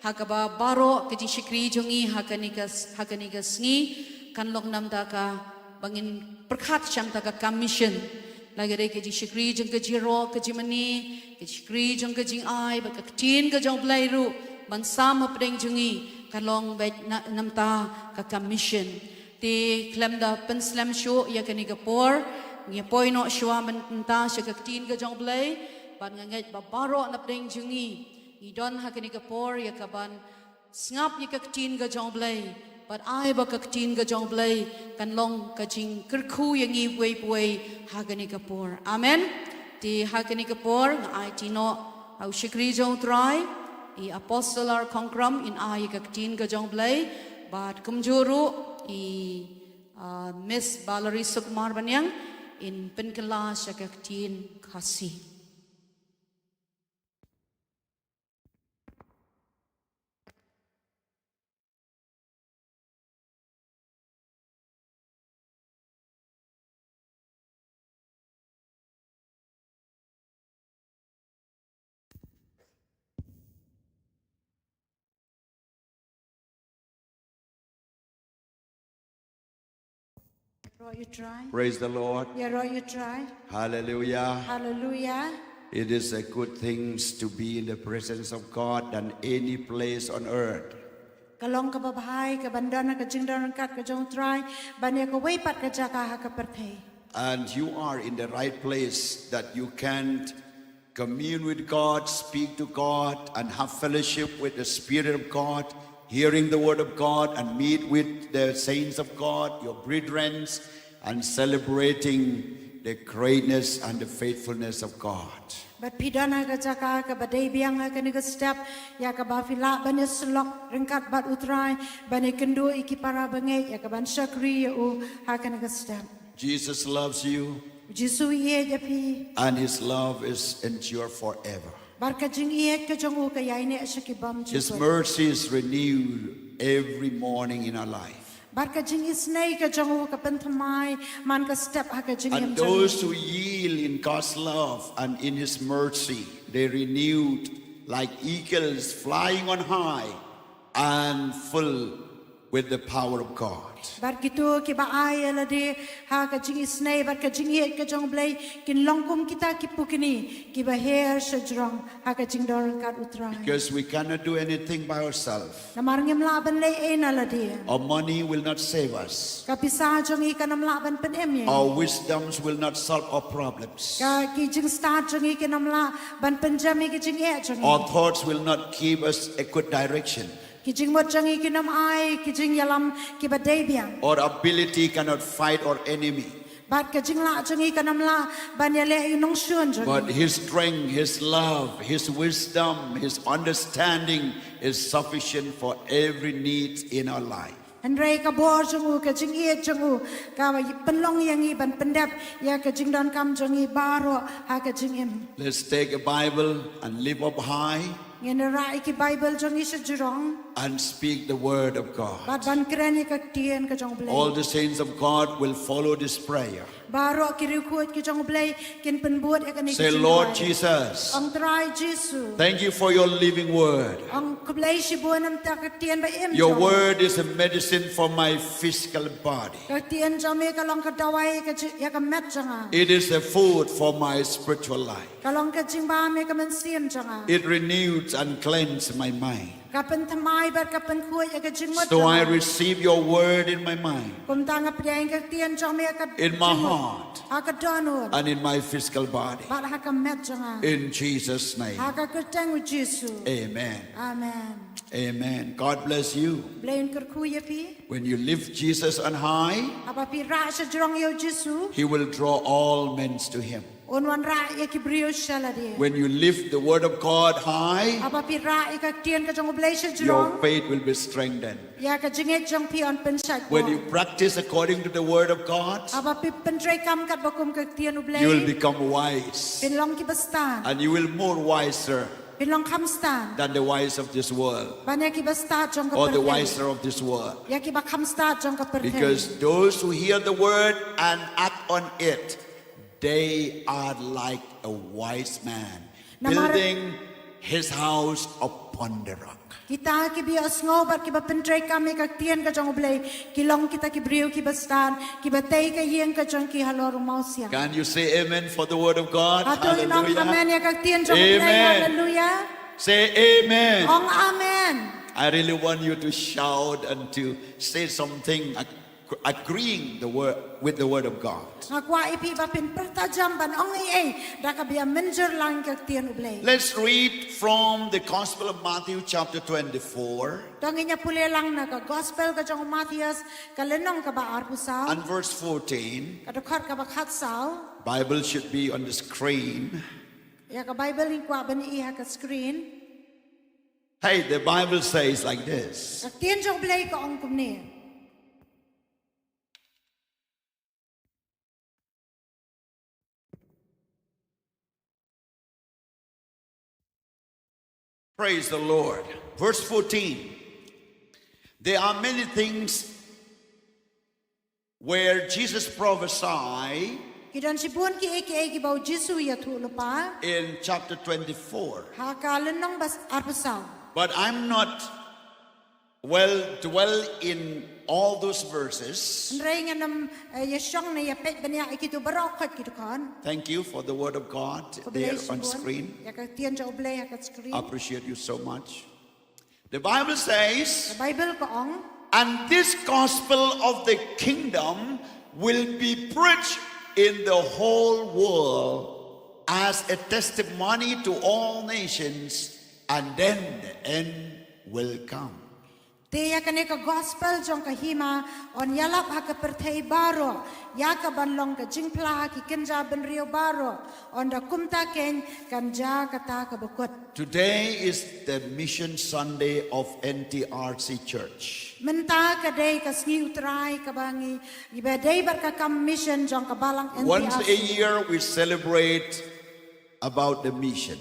Ha kaba baroh ka jingshakri jong ngi ha kane ka, ha kane ka sngi kan long namta ka ba ngin pyrkhat shangta ka kam mission. La ka dei ka jingshakri jong ka jingïaroh ka jingmane, ka jingshakri jong ka jingai bad ka ktien ka jong u Blei ruh ban sam hapdeng jong ngi ka long beit na, namta ka kam mission. Te khlem da pynslem shuh ïa kane ka por, ngi poi noh shuwa mynta sha ka ktien ka jong u Blei bad nga ngeit ba baroh napdeng jong ngi ngi don ha kane ka por ïa ka ban sngap ïa ka ktien ka jong u Blei bad ai ba ka ktien ka jong u Blei kan long ka jingkyrkhu ïa ngi uwei pa uwei ha kane ka por. Amen. Te ha kane ka por nga aiti noh ha u shakri jong u Trai i Apostle R Khongkram in ai ïa ka ktien ka jong u Blei bad kumjuh ruh i, ah, Miss Valerie Sukmar Baniang in pynkylla sha ka ktien Khasi. Ïaroh ïa u Trai. Praise the Lord. Ïaroh ïa u Trai. Hallelujah. Hallelujah. It is a good thing to be in the presence of God than any place on earth. Ka long kaba bha ïa ka ban don ha ka jingdon ryngkat ka jong U Trai ban ïa kawei pat ka jaka ha ka pyrthei. And you are in the right place that you can commune with God, speak to God, and have fellowship with the Spirit of God, hearing the Word of God, and meet with the saints of God, your brethren, and celebrating the greatness and the faithfulness of God. Bad phi don ha ka jaka kaba dei biang ha kane ka step, ïa kaba phi lah ban ïasyllok ryngkat bad U Trai, ban ïakynduh ïa ki para bangeit, ïa ka ban shakri ïa u ha kane ka step. Jesus loves you. U Jisu u ïeit ïa phi. And his love is endure forever. Bad ka jingïeit ka jong u ka ïaineh sha ki bymjukut. His mercy is renewed every morning in our life. Bad ka jingisynei ka jong u ka pynthymmai man ka step ha ka jingim jong ngi. And those who yield in God's love and in his mercy, they renewed like eagles flying on high and full with the power of God. Bad kito kiba ai ïa lade ha ka jingisynei bad ka jingïeit ka jong U Blei, kin long kum kita ki pukni kiba her shajrong ha ka jingdon ryngkat U Trai. Because we cannot do anything by ourselves. Namar ngim lah ban leh ei na lade. Our money will not save us. Ka pisa jong ngi kan ym lah ban pynim ïa ngi. Our wisdoms will not solve our problems. Ka ki jingstad jong ngi kin ym lah ban pynjem ïa ki jingeh jong ngi. Our thoughts will not give us a good direction. Ki jingmut jong ngi kin ym ai ki jingïalam kiba dei biang. Our ability cannot fight our enemy. Bad ka jinglah jong ngi kan ym lah ban ïaleh ïa u nongshun jong ngi. But his strength, his love, his wisdom, his understanding is sufficient for every need in our life. Hynrei ka bor jong u, ka jingïeit jong u, ka pynlong ïa ngi ban pyndep ïa ka jingdonkam jong ngi baroh ha ka jingim. Let's take a Bible and lift up high. Ngin rah ïa ki Bible jong ngi shajrong. And speak the word of God. Bad ban kren ïa ka ktien ka jong U Blei. All the saints of God will follow this prayer. Baroh ki riewkhuid ki jong U Blei kin pynbud ïa kane ka jingduwai. Say, Lord Jesus, ong Trai Jisu. Thank you for your living word. Ong khublei shibun namar ka ktien ba im jong me. Your word is a medicine for my physical body. Ka ktien jong me ka long ka dawai ïa ka ji-, ïa ka met jong nga. It is a food for my spiritual life. Ka long ka jingbam ïa ka mynsiem jong nga. It renews and cleanses my mind. Ka pynthymmai bad ka pynkhuid ïa ka jingmut jong nga. So I receive your word in my mind. Kumta nga pdiang ka ktien jong me ha ka jingmut. In my heart. Ha ka dohnud. And in my physical body. Bad ha ka met jong nga. In Jesus' name. Ha ka kyrteng U Jisu. Amen. Amen. Amen. God bless you. Blei un kyrkhu ïa phi. When you lift Jesus on high, haba phi rah shajrong ïa U Jisu, he will draw all men to him. Un wanrah ïa ki briew sha lade. When you lift the word of God high, haba phi rah ïa ka ktien ka jong U Blei shajrong, your faith will be strengthened. Ïa ka jingngeit jong phi yn pynshait. When you practice according to the word of God, haba phi pyntreikam katba kum ka ktien U Blei, you will become wise. Phin long kiba stad. And you will more wiser. Phin long kham stad. Than the wise of this world. Ban ïa kiba stad jong ka pyrthei. Or the wiser of this world. Ïa kiba kham stad jong ka pyrthei. Because those who hear the word and act on it, they are like a wise man. Namar building his house upon the rock. Kita kiba ïohsngew bad kiba pyntreikam ïa ka ktien ka jong U Blei, ki long kita ki briew kiba stad, kiba tei ka ïing ka jong ki halor u mawsiang. Can you say amen for the word of God? Hato ngin ong amen ïa ka ktien jong U Blei? Hallelujah. Amen. Hallelujah. Say amen. Ong amen. I really want you to shout and to say something, ag-, agreeing the word, with the word of God. Nga kwah ïa phi ba phin pyrta jam ban ong ei ei da kaba ïa mynjur lang ka ktien U Blei. Let's read from the Gospel of Matthew chapter twenty-four. To ngin ïa pule lang na ka Gospel ka jong u Mathaios, ka lynnong kaba arphew saw. And verse fourteen. Ka dkhot kaba khatsaw. Bible should be on the screen. Ïa ka Bible ngin kwah ban ïohi ha ka screen. Hey, the Bible says like this. Ka ktien jong U Blei ka ong kumne. Praise the Lord. Verse fourteen. There are many things where Jesus prophesied. Ki don shibun kiei kiei kiba u Jisu u ïathuh lypa. In chapter twenty-four. Ha ka lynnong ba arphew saw. But I'm not well dwell in all those verses. Hynrei ngan ym eh, ïa shong ne ïa peit bniah ïa kito baroh khoit ki dkhot. Thank you for the word of God there on screen. Ïa ka ktien jong U Blei ha ka screen. Appreciate you so much. The Bible says, The Bible ka ong, "And this gospel of the kingdom will be preached in the whole world as a testimony to all nations, and then the end will come." Te ïa kane ka gospel jong ka hima yn ïalap ha ka pyrthei baroh, ïa ka ban long ka jingphla ha ki kynja bynriew baroh, ynda kumta keiñ kan jia kata kaba kut. Today is the Mission Sunday of N T R C Church. Mynta ka dei ka sngi U Trai kaba ngi, ngi ba dei bad ka kam mission jong ka balang N T R C. Once a year we celebrate about the mission.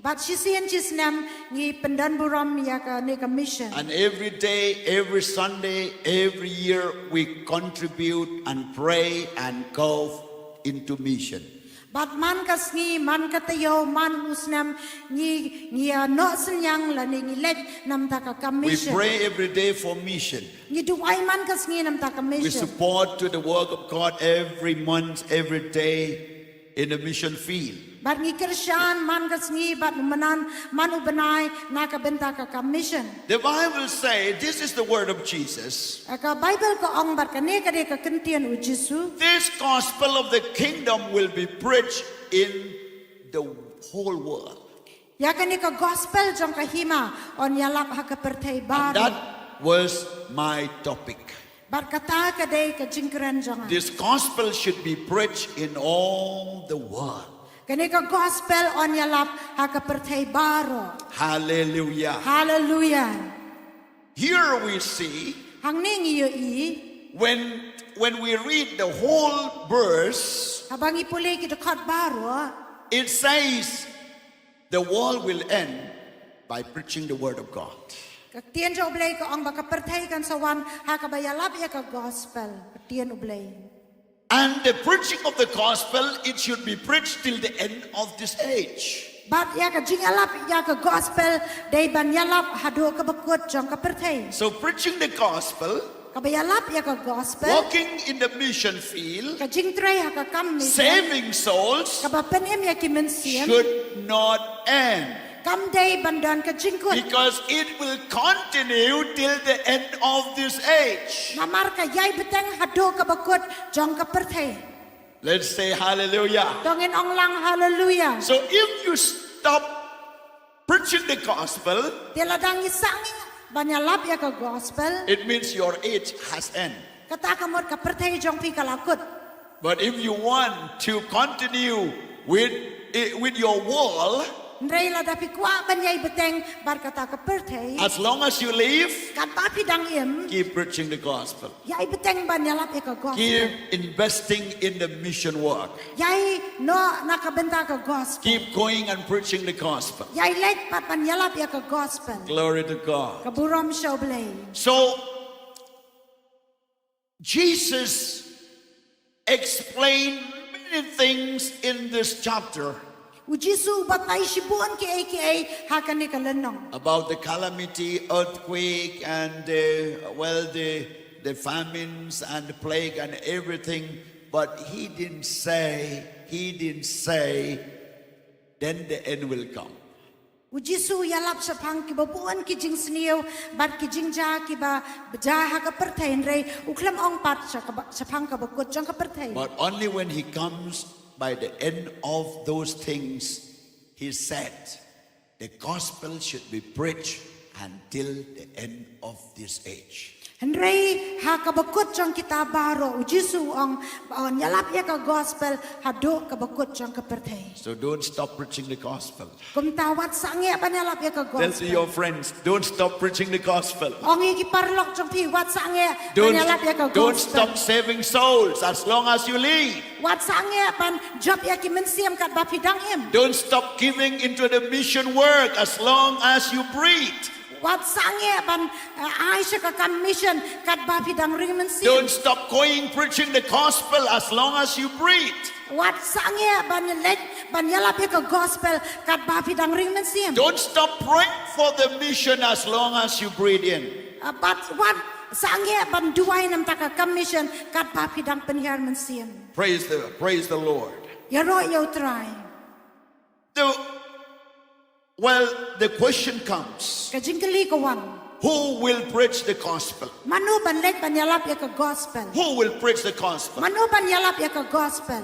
Bad shisien shisnem ngi pyndonburom ïa kane ka mission. And every day, every Sunday, every year, we contribute and pray and go into mission. Bad man ka sngi, man ka taïew, man u snem, ngi, ngi ïa noh synñiang lane ngi leit namta ka kam We mission. Pray every day for mission. Ngi duwai man ka sngi namta ka We mission. Support to the work of God every month, every day in the mission field. Bad ngi kyrshan man ka sngi bad mynnan man u bnai na ka bynta ka kam mission. The Bible says, this is the word of Jesus. Ka Bible ka ong bad kane ka dei ka ktien U Jisu. This gospel of the kingdom will be preached in the whole world. Ïa kane ka gospel jong ka hima yn ïalap ha ka pyrthei baroh. That was my topic. Bad kata ka dei ka jingkren jong nga. This gospel should be preached in all the world. Kane ka gospel yn ïalap ha ka pyrthei baroh. Hallelujah. Hallelujah. Here we see Hangne ngi ïohi when, when we read the whole verse, haba ngi pule ki dkhot baroh, it says the world will end by preaching the word of God. Ka ktien jong U Blei ka ong ba ka pyrthei kan sa wan ha kaba ïalap ïa ka gospel, ka ktien U Blei. And the preaching of the gospel, it should be preached till the end of this age. Bad ïa ka jingïalap ïa ka gospel dei ban ïalap haduh kaba kut jong ka pyrthei. So preaching the gospel, kaba ïalap ïa ka gospel, walking in the mission field, ka jingtrei ha ka kam mission, saving souls, kaba pynim ïa ki mynsiem, should not end. Kam dei ban don ka jingkut. Because it will continue till the end of this age. Namar ka ïai bteng haduh kaba kut jong ka pyrthei. Let's say hallelujah. To ngin ong lang hallelujah. So if you stop preaching the gospel, te lada ngi sangeh ban ïalap ïa ka gospel, it means your age has end. Kata ka mut ka pyrthei jong phi ka la kut. But if you want to continue with, eh, with your world, hynrei lada phi kwah ban ïai bteng bad kata ka pyrthei, as long as you live, katba phi dang im, keep preaching the gospel. Ïai bteng ban ïalap ïa ka gospel. Keep investing in the mission work. Ïai noh na ka bynta ka gospel. Keep going and preaching the gospel. Ïai leit bad ban ïalap ïa ka gospel. Glory to God. Ka burom sha U Blei. So, Jesus explained many things in this chapter. U Jisu u batai shibun kiei kiei ha kane ka lynnong. About the calamity, earthquake, and, uh, well, the, the famines and the plague and everything. But he didn't say, he didn't say, then the end will come. U Jisu u ïalap shaphang kiba bun ki jingsniew bad ki jingjia kiba jia ha ka pyrthei, hynrei u khlem ong pat sha kaba, shaphang kaba kut jong ka pyrthei. But only when he comes by the end of those things, he said, the gospel should be preached until the end of this age. Hynrei ha kaba kut jong kita baroh, u Jisu u ong ba yn ïalap ïa ka gospel haduh kaba kut jong ka pyrthei. So don't stop preaching the gospel. Kumta wat sangeh ban ïalap ïa ka gospel. Tell to your friends, don't stop preaching the gospel. Ong ïa ki paralok jong phi, wat sangeh ban ïalap ïa ka gospel. Don't stop saving souls as long as you live. Wat sangeh ban jop ïa ki mynsiem katba phi dang im. Don't stop giving into the mission work as long as you breathe. Wat sangeh ban, eh, ai sha ka kam mission katba phi dang ring mynsiem. Don't stop going preaching the gospel as long as you breathe. Wat sangeh ban leit ban ïalap ïa ka gospel katba phi dang ring mynsiem. Don't stop praying for the mission as long as you breathe in. Eh, bad wat Sangeh ban duwai namar ka kam mission katba phi dang pynhiar mynsiem. Praise the, praise the Lord. Ïaroh ïa U Trai. The, well, the question comes, Ka jingkylli ka wan. Who will preach the gospel? Mano ban leit ban ïalap ïa ka gospel? Who will preach the gospel? Mano ban ïalap ïa ka gospel?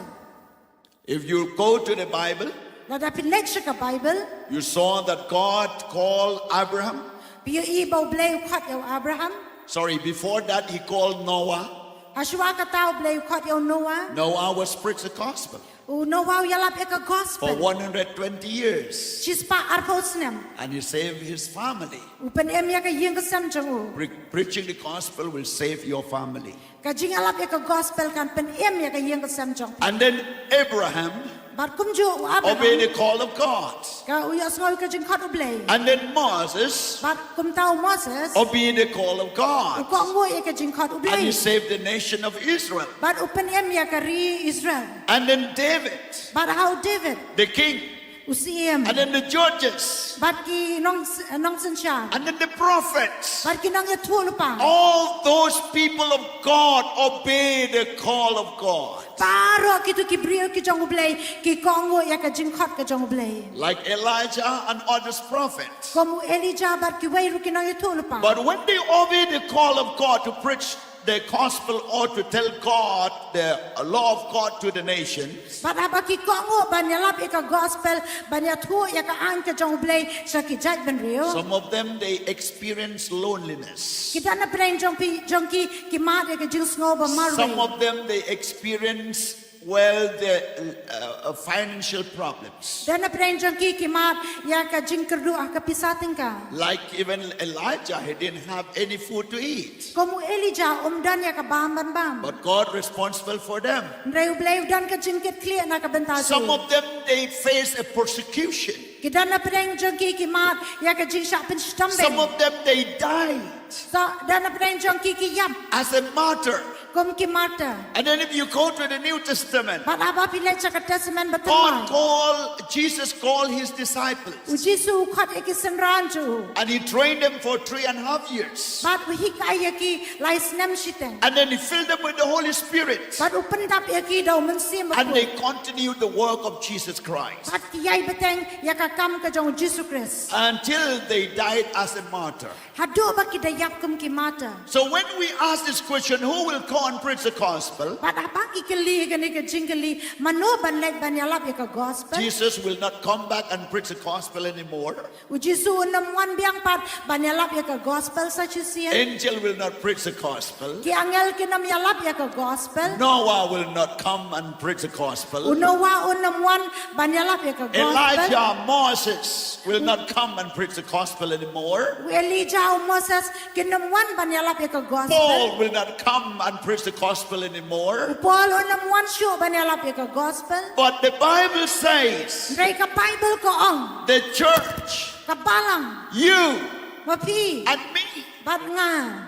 If you go to the Bible, Lada phi leit sha ka Bible, you saw that God called Abraham. phi ïohi ba U Blei u khot ïa u Abraham. Sorry, before that, he called Noah. Hashwa kata U Blei u khot ïa u Noah. Noah was preached the gospel U Noah u ïalap ïa ka for gospel. one hundred twenty years. Shispah arphew snem. And he saved his family. U pynim ïa ka ïing ka sem jong u. Pre- preaching the gospel will save your family. Ka jingïalap ïa ka gospel kan pynim ïa ka ïing ka sem jong phi. And then Abraham Bad kumjuh u obeyed Abraham. The call of God. Ka u ïohsngew ïa ka jingkhot U Blei. And then Moses Bad kumta u Moses. Obeyed the call of U God. kohnguh ïa ka jingkhot U And he Blei. Saved the nation of Israel. Bad u pynim ïa ka ri Israel. And then David, Bad ha u David. The king. U syiem. And then the judges. Bad ki nong, nongsynshar. And then the prophets. Bad ki nongïathuhlypa. All those people of God obey the call of God. Baroh kito ki briew ki jong U Blei, ki kohnguh ïa ka jingkhot ka jong U Blei. Like Elijah and others prophets. Kum u Elijah bad kiwei ruh ki nongïathuhlypa. But when they obey the call of God to preach the gospel or to tell God the law of God to the nations, Bad haba ki kohnguh ban ïalap ïa ka gospel, ban ïathuh ïa ka aiñ ka jong U Blei sha ki jaitbynriew. Some of them, they experience loneliness. Ki don napdeng jong ki, jong ki, ki mad ïa ka jingsngew ba marwei. Some of them, they experience, well, the uh, uh, financial problems. Don napdeng jong ki, ki mad ïa ka jingkyrduh ha ka pisa tyngka. Like even Elijah, he didn't have any food to eat. Kum u Elijah um don ïa ka bam ban bam. But God responsible for them. Hynrei U Blei u don ka jingkitkhlieh na ka bynta jong u. Some of them, they face a persecution. Ki don napdeng jong ki, ki mad ïa ka jingshah pynshitom beiñ. Some of them, they died. Sa, don napdeng jong ki, ki ïap. As a martyr. Kum ki martyr. And then if you go to the New Testament, Bad haba phi leit sha ka Testament Bathymmai. God called, Jesus called his disciples. U Jisu u khot ïa ki synran jong u. And he trained them for three and a half years. Bad u hikai ïa ki lai snem shiteng. And then he filled them with the Holy Spirit. Bad u pyndap ïa ki da u Mynsiem Bakhuid. And they continued the work of Jesus Christ. Bad ki ïai bteng ïa ka kam ka jong u Jisu Khrist. Until they died as a martyr. Haduh ba ki da ïap kum ki martyr. So when we ask this question, who will come and preach the gospel? Bad haba ki kylli kane ka jingkylli, mano ban leit ban ïalap ïa ka gospel? Jesus will not come back and preach the gospel anymore. U Jisu un ym wan biang pat ban ïalap ïa ka gospel sa shisien. Angel will not preach the gospel. Ki angel kin ym ïalap ïa ka gospel. Noah will not come and preach the gospel. U Noah un ym wan ban ïalap ïa ka gospel. Elijah, Moses will not come and preach the gospel anymore. U Elijah, u Moses kin ym wan ban ïalap ïa ka gospel. Paul will not come and preach the gospel anymore. U Paul un ym wan shuh ban ïalap ïa ka gospel. But the Bible says, Hynrei ka Bible ka ong, the church, ka balang, you, ma phi, and me, bad nga,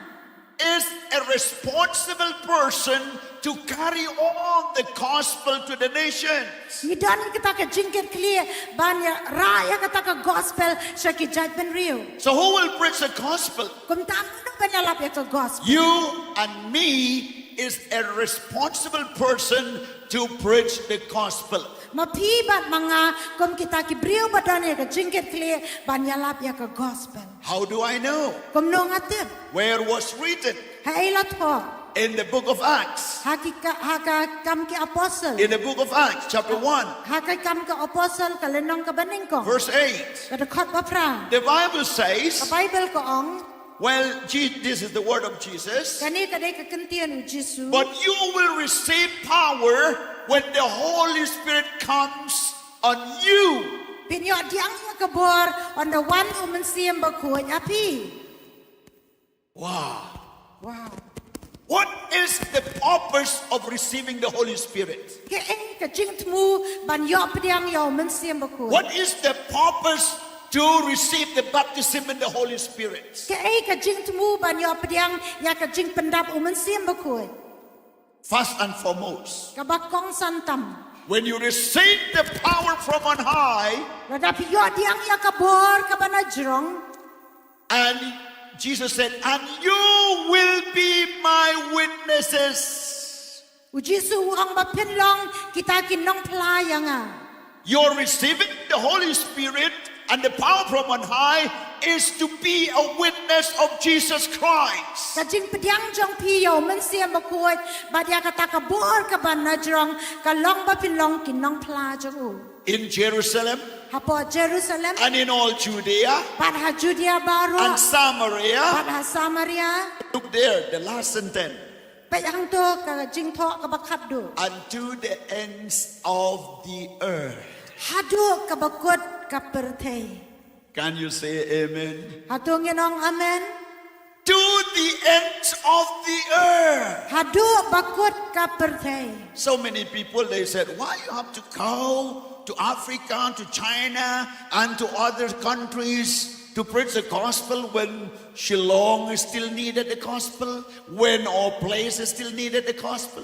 is a responsible person to carry on the gospel to the nations. Ngi don kata ka jingkitkhlieh ban ïa rah ïa kata ka gospel sha ki jaitbynriew. So who will preach the gospel? Kumta mano ban ïalap ïa ka gospel? You and me is a responsible person to preach the gospel. Ma phi bad ma nga kum kita ki briew ba don ïa ka jingkitkhlieh ban ïalap ïa ka gospel. How do I know? Kumno nga tip? Where was written? Haei la thoh? In the book of Acts. Ha ki ka, ha ka Kam ki Apostle. In the book of Acts, chapter one. Ha ka Kam ki Apostle ka lynnong kaba nyngkong. Verse eight. Ka dkhot ba phra. The Bible says, ka Bible ka ong, well, Je- this is the word of Jesus. Kane ka dei ka ktien u Jisu. But you will receive power when the Holy Spirit comes on you. Phin ïoh pdiang ïa ka bor hynda wan u Mynsiem Bakhuid ha phi. Wow. Wow. What is the purpose of receiving the Holy Spirit? Kaei ka jingthmu ban ïoh pdiang ïa u Mynsiem Bakhuid? What is the purpose to receive the baptism in the Holy Spirit? Kaei ka jingthmu ban ïoh pdiang ïa ka jingpyndap u Mynsiem Bakhuid? First and foremost, kaba kongsan tam, when you receive the power from on high, lada phi ïoh pdiang ïa ka bor kaba na jrong, and Jesus said, "And you will be my witnesses." U Jisu u ong ba phin long kita ki nongphla ïa nga. Your receiving the Holy Spirit and the power from on high is to be a witness of Jesus Christ. Ka jingpdiang jong phi ïa u Mynsiem Bakhuid bad ïa kata ka bor kaba na jrong ka long ba phin long ki nongphla jong u. In Jerusalem, hapoh Jerusalem, and in all Judea, bad ha Judea baroh, and Samaria. Bad ha Samaria. Look there, the last sentence. Peit hangto ka jingthoh kaba khatduh. And to the ends of the earth. Haduh kaba kut ka pyrthei. Can you say amen? Hato ngin ong amen? To the ends of the earth. Haduh ba kut ka pyrthei. So many people, they said, "Why you have to go to Africa, to China, and to other countries to preach the gospel when Shillong is still needed the gospel, when all places still needed the gospel?"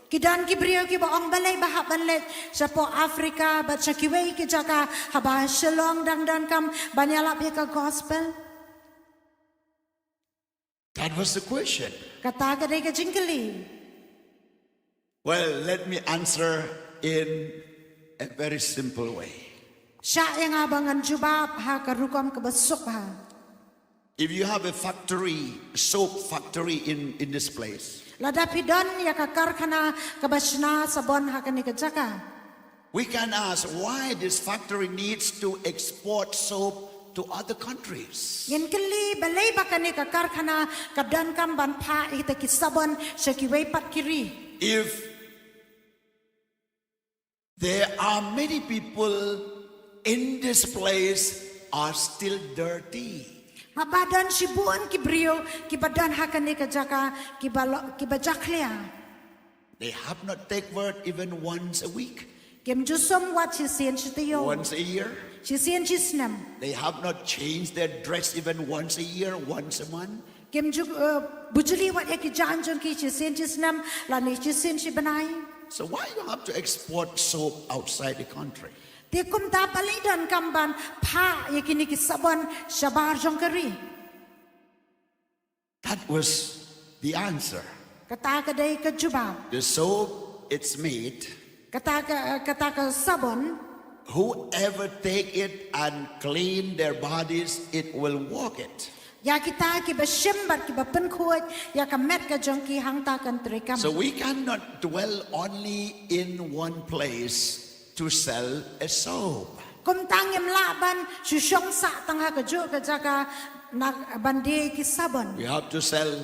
Ki don ki briew kiba ong balei ba hap ban leit shapoh Africa bad sha kiwei ki jaka haba Shillong dang donkam ban ïalap ïa ka gospel. That was the question. Kata ka dei ka jingkylli. Well, let me answer in a very simple way. Shah ïa nga ba ngan jubab ha ka rukom kaba suk bha. If you have a factory, soap factory in, in this place, lada phi don ïa ka karkhana kaba shna sabon ha kane ka jaka, we can ask why this factory needs to export soap to other countries. Ngin kylli balei ba kane ka karkhana ka donkam ban phah ïa kita ki sabon sha kiwei pat ki ri. If there are many people in this place are still dirty. Haba don shibun ki briew kiba don ha kane ka jaka kiba lo-, kiba jakhlia. They have not take word even once a week. Kim ju sum wat shisien shi taïew. Once a year. Shisien shi snem. They have not changed their dress even once a year, once a month. Kim ju, uh, bujli wat ïa ki jaiñ jong ki shisien shi snem, lane shisien shi bnai. So why you have to export soap outside the country? Te kumta balei donkam ban phah ïa kine ki sabon shabar jong ka ri? That was the answer. Kata ka dei ka jubab. The soap, it's made. Kata ka, kata ka sabon. Whoever take it and clean their bodies, it will work it. Ïa kita kiba shim bad kiba pynkhuid ïa ka met ka jong ki hangta kan treikam. So we cannot dwell only in one place to sell a soap. Kumta ngim lah ban shu shong sah tang ha kajuh ka jaka na ban die ki sabon. We have to sell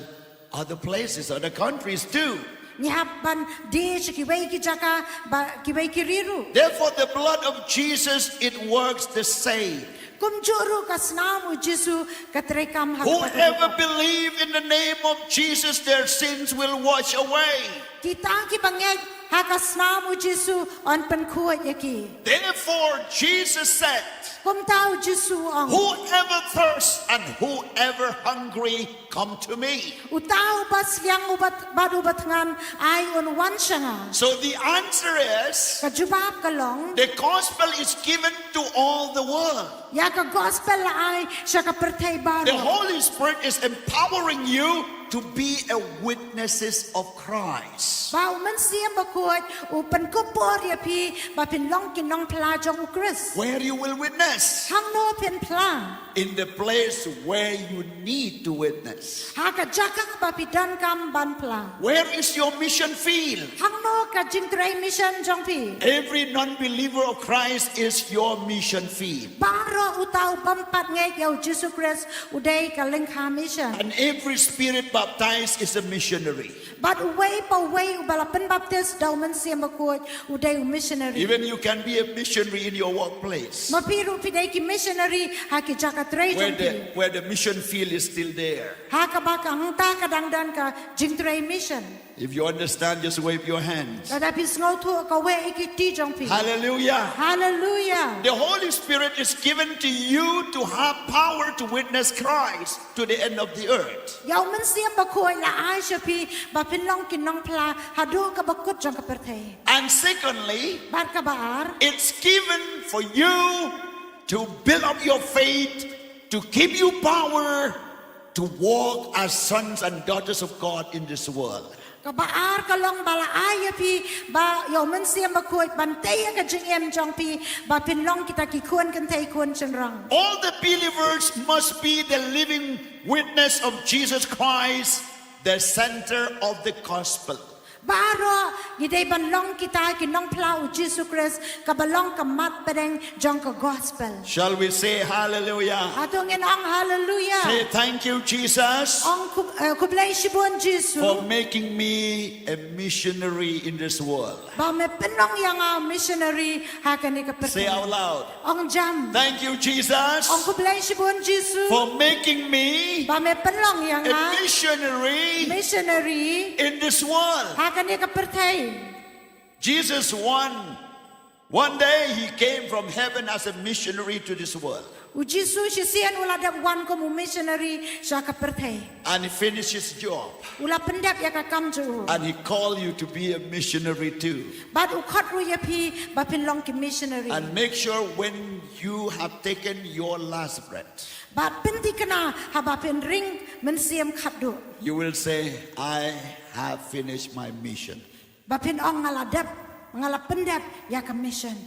other places, other countries too. Ngi hap ban die sha kiwei ki jaka, ba kiwei ki ri ruh. Therefore, the blood of Jesus, it works the same. Kumjuh ruh ka snam u Jisu ka treikam ha kata ka rukom. Whoever believe in the name of Jesus, their sins will wash away. Kita kiba ngeit ha ka snam u Jisu yn pynkhuid ïa ki. Therefore, Jesus said, kumta u Jisu u ong, "Whoever thirst and whoever hungry, come to me." Uta uba sliang uba t-, bad uba thngan ai un wan sha nga. So the answer is, ka jubab ka long, the gospel is given to all the world. Ïa ka gospel la ai sha ka pyrthei baroh. The Holy Spirit is empowering you to be a witnesses of Christ. Ba u Mynsiem Bakhuid u pynkup bor ïa phi ba phin long ki nongphla jong u Khrist. Where you will witness? Hangno phin phla? In the place where you need to witness. Ha ka jaka ba phi donkam ban phla. Where is your mission field? Hangno ka jingtrei mission jong phi? Every non-believer of Christ is your mission field. Baroh uta u bym pat ngeit ïa u Jisu Khrist u dei ka lyngkha mission. And every spirit baptized is a missionary. Bad uwei pa uwei uba la pynbaptis da u Mynsiem Bakhuid u dei u missionary. Even you can be a missionary in your workplace. Ma phi ruh phi dei ki missionary ha ki jaka trei jong phi. Where the, where the mission field is still there. Ha kaba ka hangta ka dang don ka jingtrei mission. If you understand, just wave your hands. Lada phi sngewthuh, kaweh ïa ki kti jong phi. Hallelujah. Hallelujah. The Holy Spirit is given to you to have power to witness Christ to the end of the earth. Ïa u Mynsiem Bakhuid la ai sha phi ba phin long ki nongphla haduh kaba kut jong ka pyrthei. And secondly, bad kaba ar, it's given for you to build up your faith, to give you power to walk as sons and daughters of God in this world. Kaba ar ka long ba la ai ïa phi ba ïa u Mynsiem Bakhuid ban tei ïa ka jingim jong phi ba phin long kita ki khun kynthei khun shynrang. All the believers must be the living witness of Jesus Christ, the center of the gospel. Baroh ngi dei ban long kita ki nongphla u Jisu Khrist kaba long ka mat pdeng jong ka gospel. Shall we say hallelujah? Hato ngin ong haleluya. Say thank you, Jesus, Ong khub- eh, khublei shibun Jisu. For making me a missionary in this world. Ba me pynlong ïa nga missionary ha kane ka pyrthei. Say out loud. Ong jam. Thank you, Jesus, Ong khublei shibun Jisu. For making me Ba me pynlong ïa nga a missionary missionary in this world. Ha kane ka pyrthei. Jesus one, one day he came from heaven as a missionary to this world. U Jisu shisien u la dep wan kum u missionary sha ka pyrthei. And he finished his job. U la pyndep ïa ka kam jong u. And he called you to be a missionary too. Bad u khot ruh ïa phi ba phin long ki missionary. And make sure when you have taken your last breath, Bad pynthikna haba phin ring mynsiem khatduh. You will say, I have finished my mission. Ba phin ong nga la dep, nga la pyndep ïa ka mission.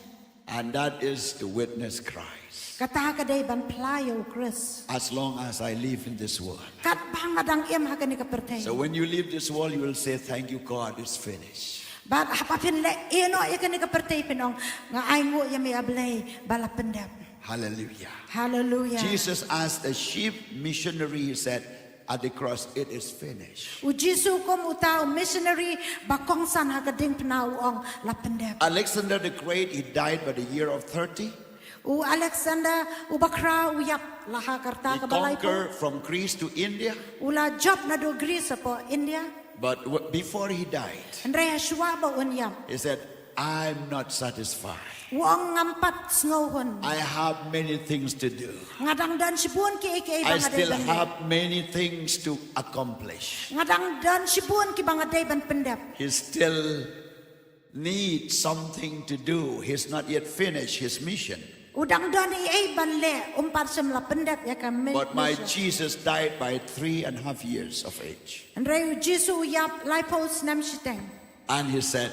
And that is to witness Christ. Kata ka dei ban phla ïa u Khrist. As long as I live in this world. Katba nga dang im ha kane ka pyrthei. So when you leave this world, you will say, thank you, God, it's finished. Bad haba phin leh ïa no ïa kane ka pyrthei phin ong nga ai nguh ïa me A Blei ba la pyndep. Hallelujah. Hallelujah. Jesus, as the chief missionary, he said at the cross, it is finished. U Jisu kum uta u missionary ba kongsan ha ka diengphna u ong la pyndep. Alexander the Great, he died by the year of thirty. U Alexander u Bakhraw u ïap la ha ka rta He kaba laiphew. Conquered from Greece to India. U la jop naduh Greece hapoh India. But w- before he died, Hynrei hashwa ba un ïap. He said, I'm not satisfied. U ong ngam pat sngewhun. I have many things to do. Nga dang don shibun kiei kiei ba I nga dei still ban leh. Have many things to accomplish. Nga dang don shibun kiba nga dei ban pyndep. He still needs something to do. He's not yet finished his mission. U dang don ei ei ban leh, um pat shym la pyndep ïa ka mi- But my mission. Jesus died by three and a half years of age. Hynrei u Jisu u ïap laiphew snem shiteng. And he said,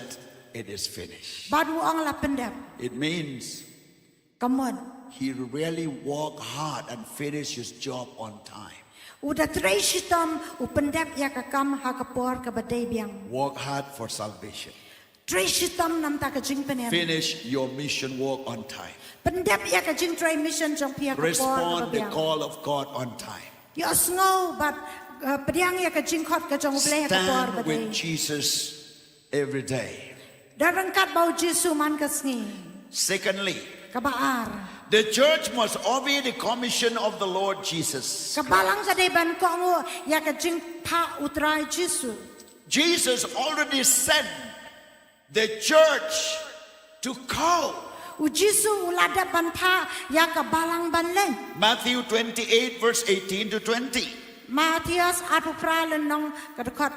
it is finished. Bad u ong la pyndep. It means Ka mut. He really worked hard and finished his job on time. U da trei shitom u pyndep ïa ka kam ha ka por kaba dei biang. Work hard for salvation. Trei shitom namar ka jingpynim. Finish your mission work on time. Pyndep ïa ka jingtrei mission jong phi ha ka por kaba biang. Respond the call of God on time. Ïohsngew bad uh, pdiang ïa ka jingkhot ka jong U Blei ha ka por kaba dei. Stand with Jesus every day. Da ryngkat bad u Jisu man ka sngi. Secondly, Kaba ar. The church must obey the commission of the Lord Jesus. Ka balang ka dei ban kohnguh ïa ka jingphah U Trai Jisu. Jesus already sent the church to call. U Jisu u la dep ban phah ïa ka balang ban leit. Matthew twenty-eight, verse eighteen to twenty. Mathaios arphew phra lynnong ka dkhot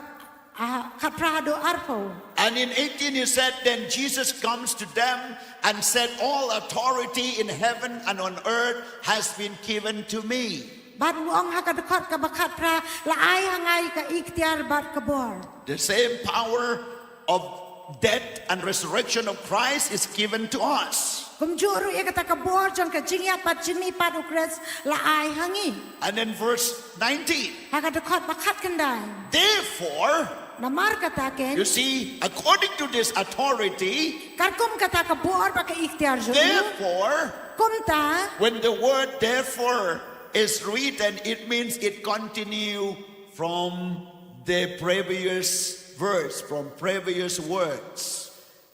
khatphra haduh arphew. And in eighteen he said, then Jesus comes to them and said, all authority in heaven and on earth has been given to me. Bad u ong ha ka dkhot kaba khatphra, la ai ha nga ïa ka iktiar bad ka bor. The same power of death and resurrection of Christ is given to us. Kumjuh ruh ïa kata ka bor jong ka jingïap bad jingmihpat U Khrist la ai ha ngi. And then verse nineteen. Ha ka dkhot ba khatkhyndai. Therefore, namar kata keiñ. You see, according to this authority, katkum kata ka bor bad ka iktiar jong u. Therefore, kumta, when the word therefore is written, it means it continue from the previous verse, from previous words.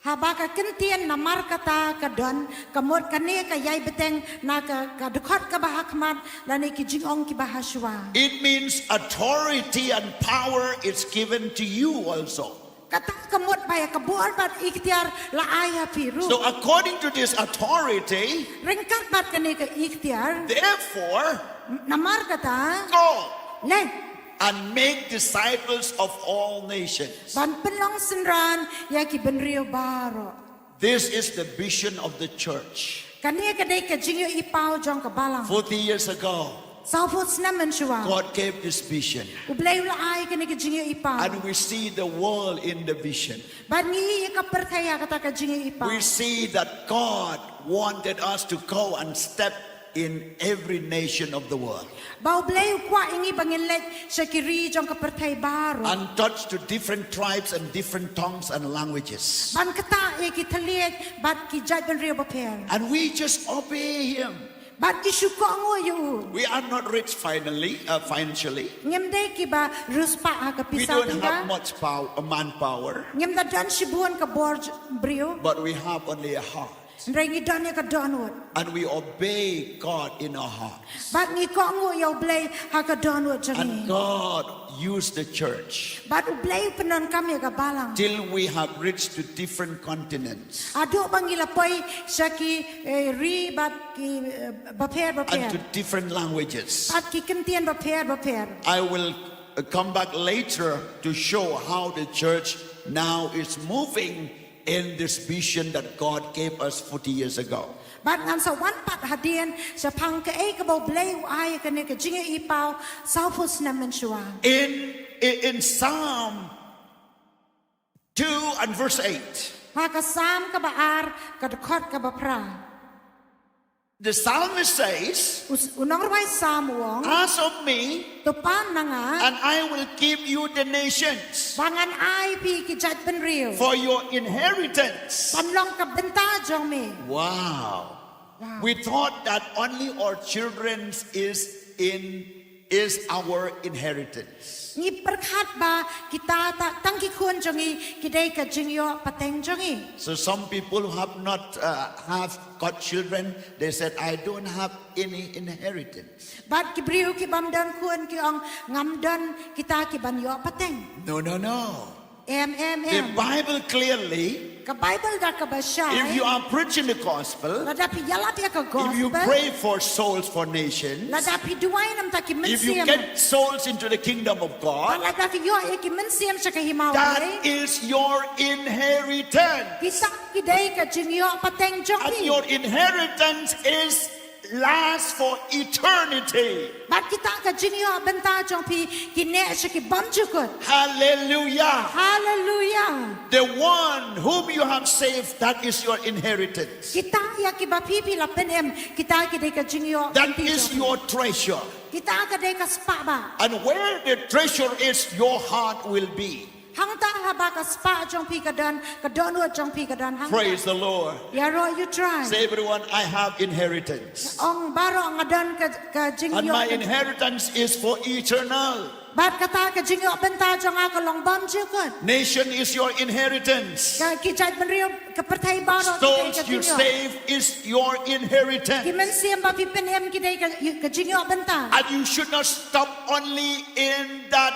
Haba ka kyntien namar kata ka don, ka mut kane ka ïai bteng na ka, ka dkhot kaba ha khmat lane ki jingong kiba ha shuwa. It means authority and power is given to you also. Kata ka mut ba ïa ka bor bad iktiar la ai ha phi ruh. So according to this authority, ryngkat bad kane ka iktiar, therefore, namar kata, go, leit, and make disciples of all nations. Ban pynlong synran ïa ki bynriew baroh. This is the vision of the church. Kane ka dei ka jingïohi paw jong ka balang. Forty years ago, Sawphew snem mynshuwa. God gave this vision. U Blei u la ai kane ka jingïohi paw. And we see the world in the vision. Bad ngi ïohi ïa ka pyrthei ha kata ka jingïohi paw. We see that God wanted us to go and step in every nation of the world. Ba U Blei u kwah ïa ngi ba ngin leit sha ki ri jong ka pyrthei baroh. And touch to different tribes and different tongues and languages. Ban ktah ïa ki thylliej bad ki jaitbynriew bapher. And we just obey Him. Bad ngi shu kohnguh ïa u. We are not rich finally, uh, financially. Ngim dei kiba riewspah ha ka We pisa don't tangka. Have much power, uh, manpower. Ngim da don shibun ka bor j-, briew. But we have only a heart. Hynrei ngi don ïa ka dohnud. And we obey God in our hearts. Bad ngi kohnguh ïa U Blei ha ka dohnud jong ngi. And God used the church. Bad U Blei u pyndonkam ïa ka balang. Till we have reached to different continents. Haduh ba ngi la poi sha ki, eh, ri bad ki, eh, bapher bapher. And to different languages. Bad ki kyntien bapher bapher. I will, uh, come back later to show how the church now is moving in this vision that God gave us forty years ago. Bad ngan sa wan pat hadien shaphang kaei kaba U Blei u ai kane ka jingïohi paw sawphew snem mynshuwa. In, in, in Psalm two and verse eight. Ha ka Salm kaba ar ka dkhot kaba phra. The psalmist says, U s-, u nongrwai Salm u ong, "Ask of me, to pan na nga, and I will give you the nations ba ngan ai phi ki jaitbynriew, for your inheritance." ban long ka bynta jong me. Wow. Wow. We thought that only our children's is in, is our inheritance. Ngi pyrkhat ba kita ta-, tang ki khun jong ngi ki dei ka jingïoh pateng jong ngi. So some people who have not, uh, have got children, they said, "I don't have any inheritance." Bad ki briew ki bym don khun ki ong ngam don kita ki ban ïoh pateng. No, no, no. Em, em, The em. Bible clearly, Ka Bible da kaba shai. If you are preaching the gospel, Lada phi ïalap ïa ka if you gospel. Pray for souls, for nations, Lada phi duwai namar ki mynsiem. If you get souls into the kingdom of God, Lada phi ïoh ïa ki mynsiem sha ka hima U Blei. That is your inheritance. Kita ki dei ka jingïoh pateng jong phi. And your inheritance is last for eternity. Bad kita ka jingïoh bynta jong phi ki neh sha ki bymjukut. Hallelujah. Hallelujah. The one whom you have saved, that is your inheritance. Kita ïa kiba phi phi la pynim, kita ki dei ka jingïoh. That is your treasure. Kita ka dei ka spah bah. And where the treasure is, your heart will be. Hangta haba ka spah jong phi ka don, ka dohnud jong phi ka don hangta. Praise the Lord. Ïaroh ïa U Trai. Say, everyone, I have inheritance. Ong baroh nga don ka, ka jingïoh. And my inheritance is for eternal. Bad kata ka jingïoh bynta jong nga ka long bymjukut. Nation is your inheritance. Ka, ki jaitbynriew, ka pyrthei baroh ka dei ka jingïoh. Stones you save is your inheritance. Ki mynsiem ba phi pynim ki dei ka, ka jingïoh bynta. And you should not stop only in that,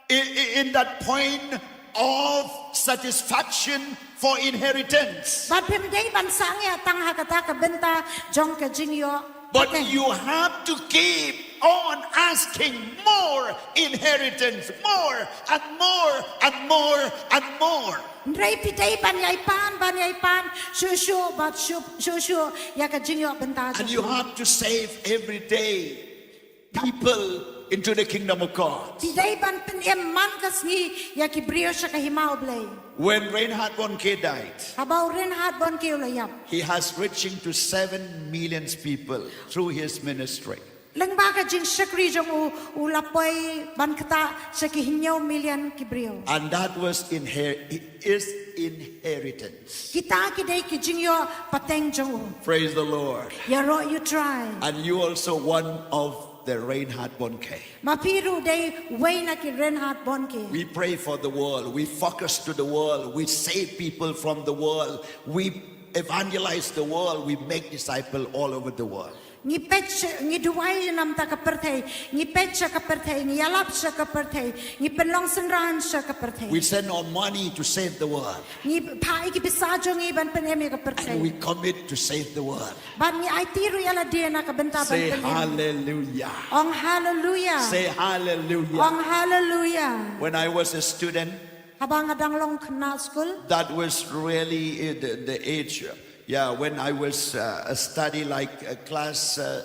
i-, i-, in that point of satisfaction for inheritance. Bad phim dei ban sangeh tang ha kata ka bynta jong ka jingïoh. But you have to keep on asking more inheritance, more and more and more and more. Hynrei phi dei ban ïai pan, ban ïai pan, shuh shuh, bad shuh, shuh shuh, ïa ka jingïoh bynta jong phi. And you have to save every day people into the kingdom of God. Phi dei ban pynim man ka sngi ïa ki briew sha ka hima U Blei. When Reinhard Bonnke died, haba u Reinhard Bonnke u la ïap, he has reaching to seven million people through his ministry. Lyngba ka jingshakri jong u, u la poi ban ktah sha ki hynñiew million ki briew. And that was inher-, his inheritance. Kita ki dei ki jingïoh pateng jong u. Praise the Lord. Ïaroh ïa U Trai. And you also one of the Reinhard Bonnke. Ma phi ruh dei wei na ki Reinhard Bonnke. We pray for the world. We focus to the world. We save people from the world. We evangelize the world. We make disciple all over the world. Ngi peit sha, ngi duwai namar ka pyrthei, ngi peit sha ka pyrthei, ngi ïalap sha ka pyrthei, ngi pynlong synran sha ka pyrthei. We send our money to save the world. Ngi phah ïa ki pisa jong ngi ban pynim ïa ka pyrthei. And we commit to save the world. Bad ngi aiti ruh ïa lade na ka bynta ban pynim. Say hallelujah. Ong hallelujah. Say hallelujah. Ong hallelujah. When I was a student, haba nga dang long khynnah skul. That was really, uh, the, the age, uh, yeah, when I was, uh, a study like, uh, class, uh,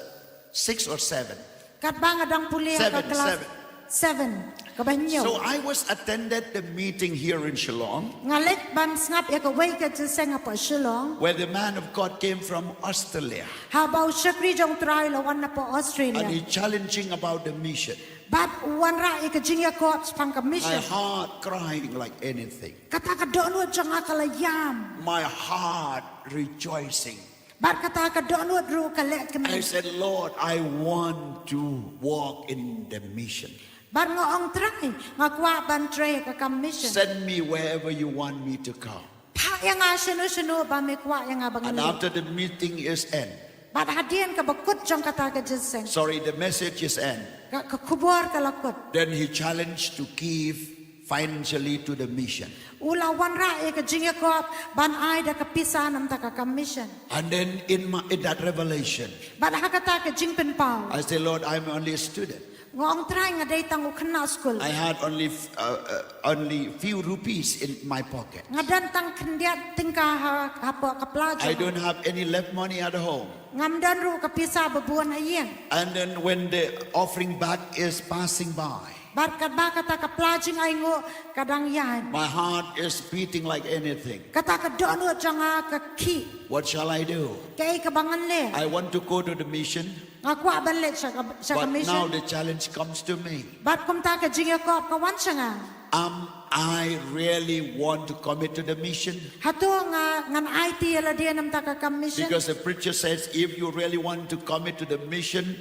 six or seven. Katba nga dang pule ha ka class seven. Kaba hynñiew. So I was attended the meeting here in Shillong. Nga leit ban sngap ïa kawei ka jingïaseng hapoh Shillong. Where the man of God came from Australia. Haba u shakri jong U Trai u la wan napoh Australia. And he challenging about the mission. Bad u wanrah ïa ka jingïakob shaphang ka mission. My heart crying like anything. Kata ka dohnud jong nga ka la ïam. My heart rejoicing. Bad kata ka dohnud ruh ka leh kmen. I said, Lord, I want to walk in the mission. Bad nga ong, Trai, nga kwah ban trei ha ka kam mission. Send me wherever you want me to go. Phah ïa nga shano shano ba me kwah ïa nga ban leit. And after the meeting is end. Bad hadien kaba kut jong kata ka jingïaseng. Sorry, the message is end. Ka, ka khubor ka la kut. Then he challenged to give financially to the mission. U la wanrah ïa ka jingïakob ban ai da ka pisa namar ka kam mission. And then in my, in that revelation, bad ha kata ka jingpynpaw, I say, Lord, I'm only a student. Nga ong, Trai, nga dei tang u khynnah skul. I had only f-, uh, uh, only few rupees in my pocket. Nga don tang khyndiat tyngka ha, hapoh ka pla jong nga. I don't have any left money at home. Ngam don ruh ka pisa ba bun ha ïing. And then when the offering bag is passing by, bad katba kata ka pla jingainguh ka dang ïaid, my heart is beating like anything. Kata ka dohnud jong nga ka khih. What shall I do? Kaei kaba ngan leh? I want to go to the mission. Nga kwah ban leit sha ka, sha ka mission. But now the challenge comes to me. Bad kumta ka jingïakob ka wan sha nga. Am I really want to commit to the mission? Hato nga ngan aiti ïa lade namar ka kam mission? Because the preacher says, if you really want to commit to the mission,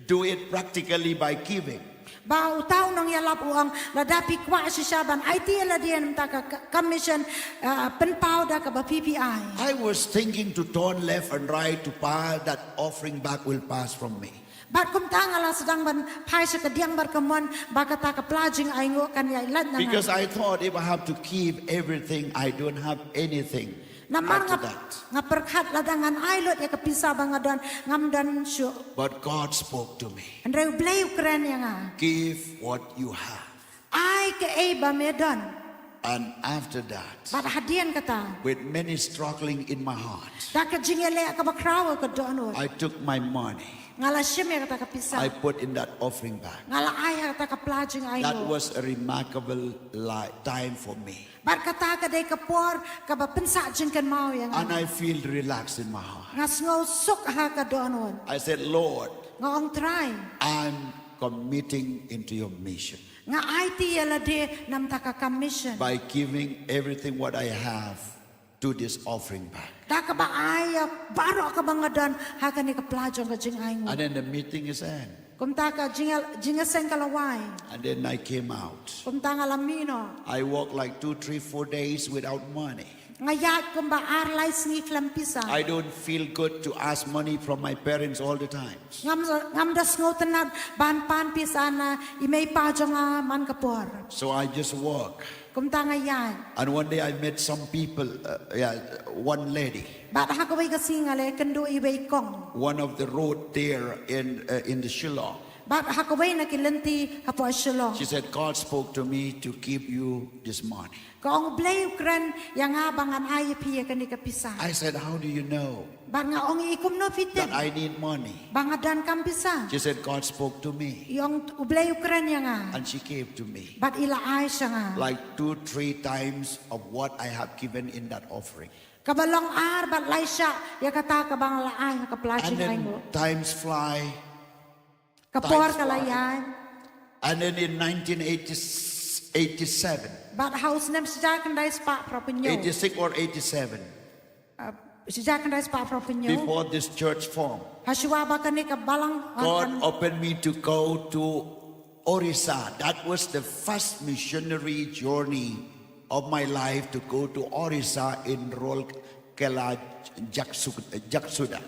do it practically by giving. Ba uta u nongïalap u ong, lada phi kwah shisha ban aiti ïa lade namar ka, ka, kam mission, ah, pynpaw da kaba phi phi ai. I was thinking to turn left and right to pass, that offering bag will pass from me. Bad kumta nga la sdang ban phai sha ka diang bad ka mon ba kata ka pla jingainguh kan ïaid lait na nga. Because I thought if I have to give everything, I don't have anything. Namar nga, nga pyrkhat lada ngan ai lut ïa ka pisa ba nga don, ngam don shuh. But God spoke to me. Hynrei U Blei u kren ïa nga. Give what you have. Ai kaei ba me don. And after that, bad hadien kata, with many struggling in my heart, da ka jingïaleh kaba khraw ha ka dohnud, I took my money. Nga la shim ïa kata ka pisa. I put in that offering bag. Nga la ai ha kata ka pla jingainguh. That was a remarkable li-, time for me. Bad kata ka dei ka por kaba pynsah jingkynmaw ïa nga. And I feel relaxed in my heart. Nga sngew suk ha ka dohnud. I said, Lord, nga ong, Trai, I'm committing into your mission. Nga aiti ïa lade namar ka kam mission. By giving everything what I have to this offering bag. Da kaba ai ïa baroh kaba nga don ha kane ka pla jong ka jingainguh. And then the meeting is end. Kumta ka jing, jingïaseng ka la wai. And then I came out. Kumta nga la mih noh. I walked like two, three, four days without money. Nga ïaid kumba ar lai sngi khlem pisa. I don't feel good to ask money from my parents all the time. Ngam, ngam da sngewtynnat ban pan pisa na i mei i pa jong nga man ka por. So I just walk. Kumta nga ïaid. And one day I met some people, uh, yeah, one lady. Bad ha kawei ka sngi nga la ïakynduh iwei i kong. One of the road there in, uh, in the Shillong. Bad ha kawei na ki lynti hapoh Shillong. She said, God spoke to me to give you this money. Ka ong, U Blei u kren ïa nga ba ngan ai ïa phi ïa kane ka pisa. I said, how do you know? Bad nga ong, i kumno phi tip? That I need money. Ba nga donkam pisa. She said, God spoke to me. I ong, U Blei u kren ïa nga. And she gave to me. Bad i la ai sha nga. Like two, three times of what I have given in that offering. Kaba long ar bad lai shah ïa kata kaba nga la ai ha ka pla jingainguh. And then times fly. Ka por ka la ïaid. And then in nineteen eighty, eighty-seven. Bad ha u snem shi hajar khyndai spah phra phew hynñiew. Eighty-six or eighty-seven. Uh, shi hajar khyndai spah phra phew hynñiew. Before this church form. Ha shuwa ba kane ka balang, uh, God opened me to go to Orissa. That was the first missionary journey of my life, to go to Orissa in Rourkela, Jaksu-, Jaksuda.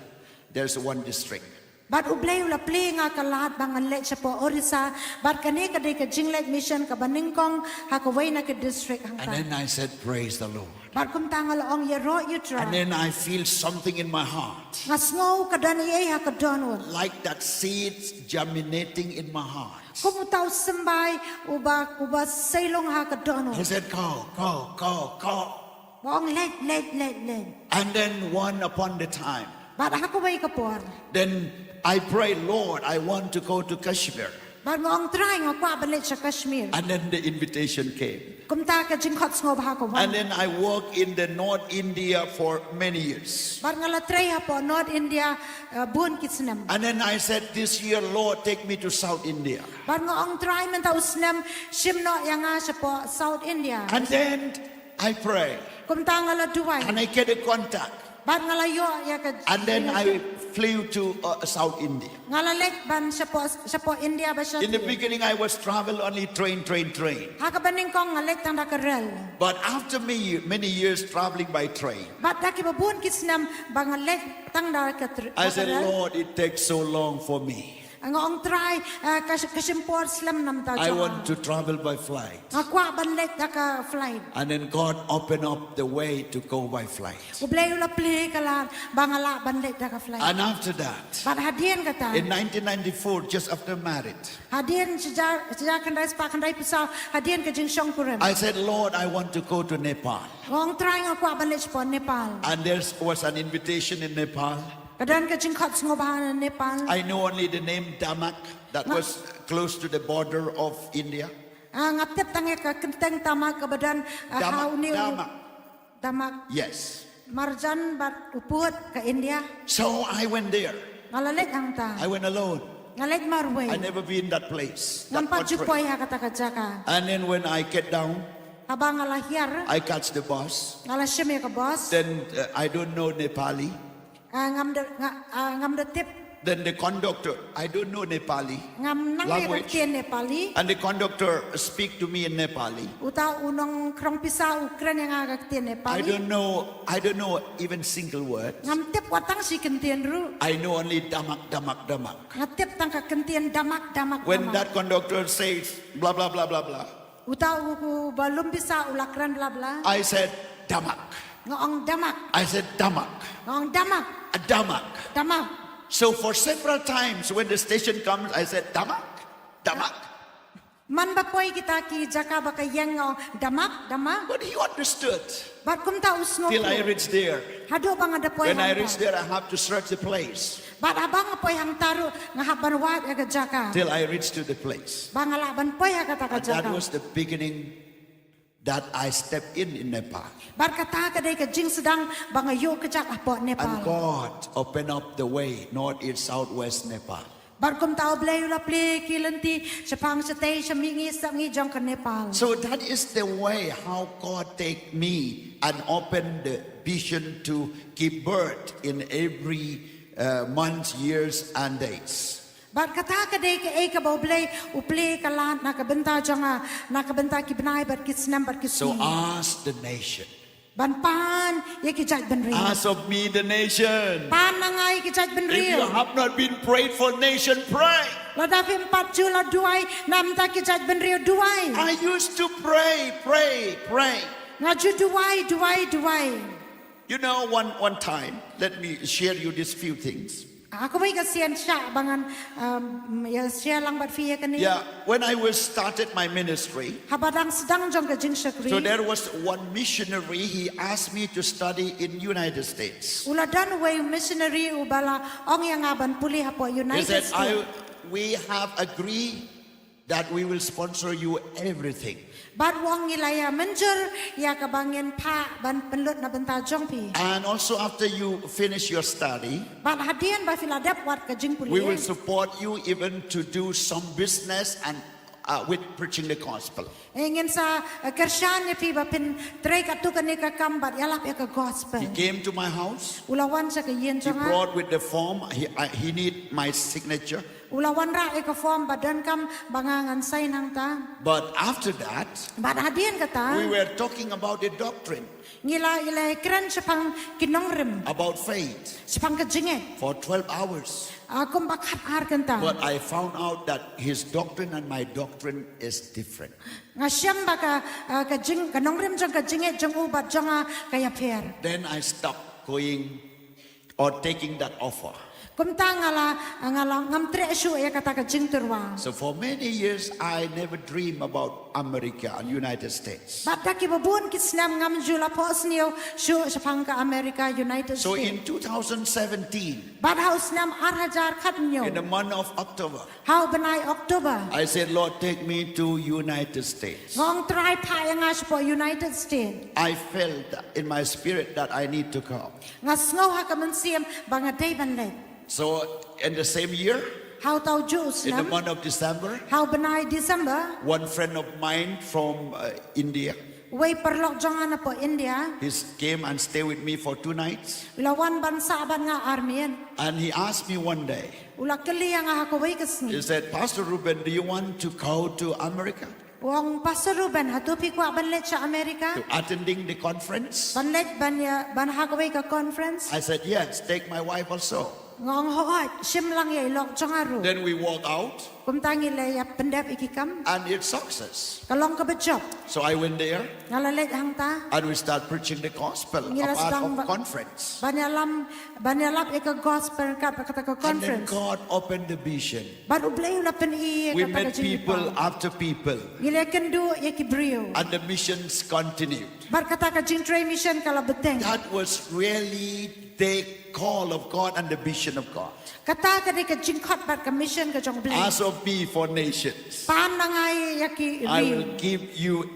There's one district. Bad U Blei u la plie nga ka lad ba ngan leit shapoh Orissa, bad kane ka dei ka jingleit mission kaba nyngkong ha kawei na ka district hangta. And then I said, praise the Lord. Bad kumta nga la ong, ïaroh ïa U Trai. And then I feel something in my heart. Nga sngew ka don ei ei ha ka dohnud. Like that seeds germinating in my heart. Kum uta u symbai uba, uba sei lung ha ka dohnud. He said, go, go, go, go. Ba ong, leit, leit, leit, leit. And then one upon the time. Bad ha kawei ka por. Then I pray, Lord, I want to go to Kashmir. Bad nga ong Trai nga kwah ban leit sha Kashmir. And then the invitation came. Kumta ka jingkhot sngewbha ka wan. And then I work in the North India for many years. Bad nga la trei hapoh North India, uh, bun ki snem. And then I said, this year, Lord, take me to South India. Bad nga ong Trai mynta u snem shim noh ïa nga shapoh South India. And then I pray. Kumta nga la duwai. And I get a contact. Bad nga la ïoh ïa ka. And then I flew to uh, South India. Nga la leit ban shapoh, shapoh India ba sha. In the beginning, I was travel only train, train, train. Ha kaba nyngkong nga leit tang da ka rel. But after me, many years traveling by train, bad da kiba bun ki snem ba nga leit tang da ka tr-, I said, Lord, it takes so long for me. Nga ong Trai, ah, ka sh-, ka shim por slem namar ta jong nga. I want to travel by flight. Nga kwah ban leit da ka flight. And then God opened up the way to go by flight. U Blei u la plie ka lad ba nga lah ban leit da ka flight. And after that, bad hadien kata. In nineteen ninety-four, just after married, hadien shi hajar, shi hajar khyndai spah khyndaiphew saw, hadien ka jingshongkurim. I said, Lord, I want to go to Nepal. Nga ong Trai nga kwah ban leit shapoh Nepal. And there was an invitation in Nepal. Ka don ka jingkhot sngewbha na Nepal. I know only the name Damak, that was close to the border of India. Ah, nga tip tang ïa ka kyrteng Damak kaba don, ah, Damak, ha une u Damak. Damak. Yes. Marjan bad u pud ka India. So I went there. Nga la leit hangta. I went alone. Nga leit marwei. I never been that place. Ngam pat ju poi ha kata ka jaka. And then when I get down, haba nga la hiar, I catch the bus. Nga la shim ïa ka bus. Then uh, I don't know Nepali. Ah, ngam da, nga, ah, ngam da tip. Then the conductor, I don't know Nepali. Ngam nang ïa ka ktien Nepali. And the conductor speak to me in Nepali. Uta u nongkhrong pisa u kren ïa nga ka ktien Nepali. I don't know, I don't know even single word. Ngam tip wat tang shi kyntien ruh. I know only Damak, Damak, Damak. Nga tip tang ka kyntien Damak, Damak, Damak. When that conductor says blah blah blah blah blah, uta u, u ba lum pisa u la kren bla bla. I said, Damak. Nga ong Damak. I said, Damak. Nga ong Damak. A Damak. Damak. So for several times when the station comes, I said, Damak, Damak. Man ba poi kita ki jaka ba ka ïeng nga ong Damak, Damak. But he understood. Bad kumta u sngewthuh. Till I reached there. Haduh ba nga da poi hangta. When I reached there, I have to search the place. Bad haba nga poi hangta ruh nga hap ban wad ïa ka jaka. Till I reached to the place. Ba nga lah ban poi ha kata ka jaka. And that was the beginning that I step in in Nepal. Bad kata ka dei ka jingsdang ba nga ïoh kjat hapoh Nepal. And God open up the way, north, east, south, west Nepal. Bad kumta U Blei u la plie ki lynti shaphang shatei sha mihngi sah ngi jong ka Nepal. So that is the way how God take me and open the vision to give birth in every uh, month, years and days. Bad kata ka dei kaei kaba U Blei u plie ka lad na ka bynta jong nga, na ka bynta ki bnai bad ki snem bad ki sngi. So ask the nation. Ban pan ïa ki jaitbynriew. Ask of me the nation. Pan na nga ïa ki jaitbynriew. If you have not been prayed for nation, pray. Lada phim pat ju la duwai na ka bynta ki jaitbynriew, duwai. I used to pray, pray, pray. Nga ju duwai, duwai, duwai. You know, one, one time, let me share you these few things. Ah, kawei ka sien shah ba ngan, um, ïa share lang bad phi ïa kane. Yeah, when I was started my ministry, haba dang sdang jong ka jingshakri. So there was one missionary, he asked me to study in United States. U la don uwei u missionary uba la ong ïa nga ban pule hapoh United States. He said, I, we have agreed that we will sponsor you everything. Bad u ong ngi la ïa mynjur ïa kaba ngin phah ban pynlut na bynta jong phi. And also after you finish your study, bad hadien ba phi la dep wat ka jingpule, we will support you even to do some business and uh, with preaching the gospel. Eh, ngin sa, eh, kyrshan ïa phi ba phin trei katto katne ka kam bad ïalap ïa ka gospel. He came to my house. U la wan sha ka ïing jong nga. He brought with the form. He, I, he need my signature. U la wanrah ïa ka form ba donkam ba nga ngan sign hangta. But after that, bad hadien kata, we were talking about the doctrine. Ngi la, ngi la kren shaphang ki nongrim. About faith. Shaphang ka jingngeit. For twelve hours. Ah, kumba khat ar kynta. But I found out that his doctrine and my doctrine is different. Nga shem ba ka, ah, ka jing, ka nongrim jong ka jingngeit jong u bad jong nga ka ïapher. Then I stopped going or taking that offer. Kumta nga la, nga la ngam treh shuh ïa kata ka jingtyrwa. So for many years, I never dream about America and United States. Bad da kiba bun ki snem ngam ju la phohsniew shuh shaphang ka America, United So States. In two thousand seventeen, Bad ha u snem ar hajar khat hynñiew. In the month of October, Ha u bnai October. I said, "Lord, take me to United States." Nga ong Trai, phah ïa nga shapoh United States. I felt in my spirit that I need to go. Nga sngew ha ka mynsiem ba nga dei ban leit. So in the same year, Ha uta u juh u in the snem. Month of December, Ha u bnai December. One friend of mine from uh, India, Wei paralok jong nga napoh India. He came and stayed with me for two nights. U la wan ban sah bad nga ar miet. And he asked me one day, U la kylli ïa nga ha kawei ka sngi. He said, "Pastor Ruben, do you want to go to America?" U ong, Pastor Ruben, hato phi kwah ban leit sha America? To attending the conference? Ban leit ban ïa, ban ha kawei ka conference? I said, "Yes, take my wife also." Nga ong, hooid, shim lang ïa i lok jong nga ruh. Then we walk out Kumta ngi la ïa pyndep ïa ki kam. And it's success. Ka long kaba jop. So I went there. Nga la leit hangta. And we start preaching the gospel. Ngi la sdang ba, conference. Ban ïalam, ban ïalap ïa ka gospel kat ba kata ka conference. And then God opened the vision. Bad U Blei u la pyni ïa kata ka jingpang. We met people after people. Ngi la ïakynduh ïa ki briew. And the missions continued. Bad kata ka jingtrei mission ka la bteng. That was really the call of God and the vision of God. Kata ka dei ka jingkhot bad ka mission ka jong U Blei. As of me for nations. Pan na nga ïa ki riew. I will give you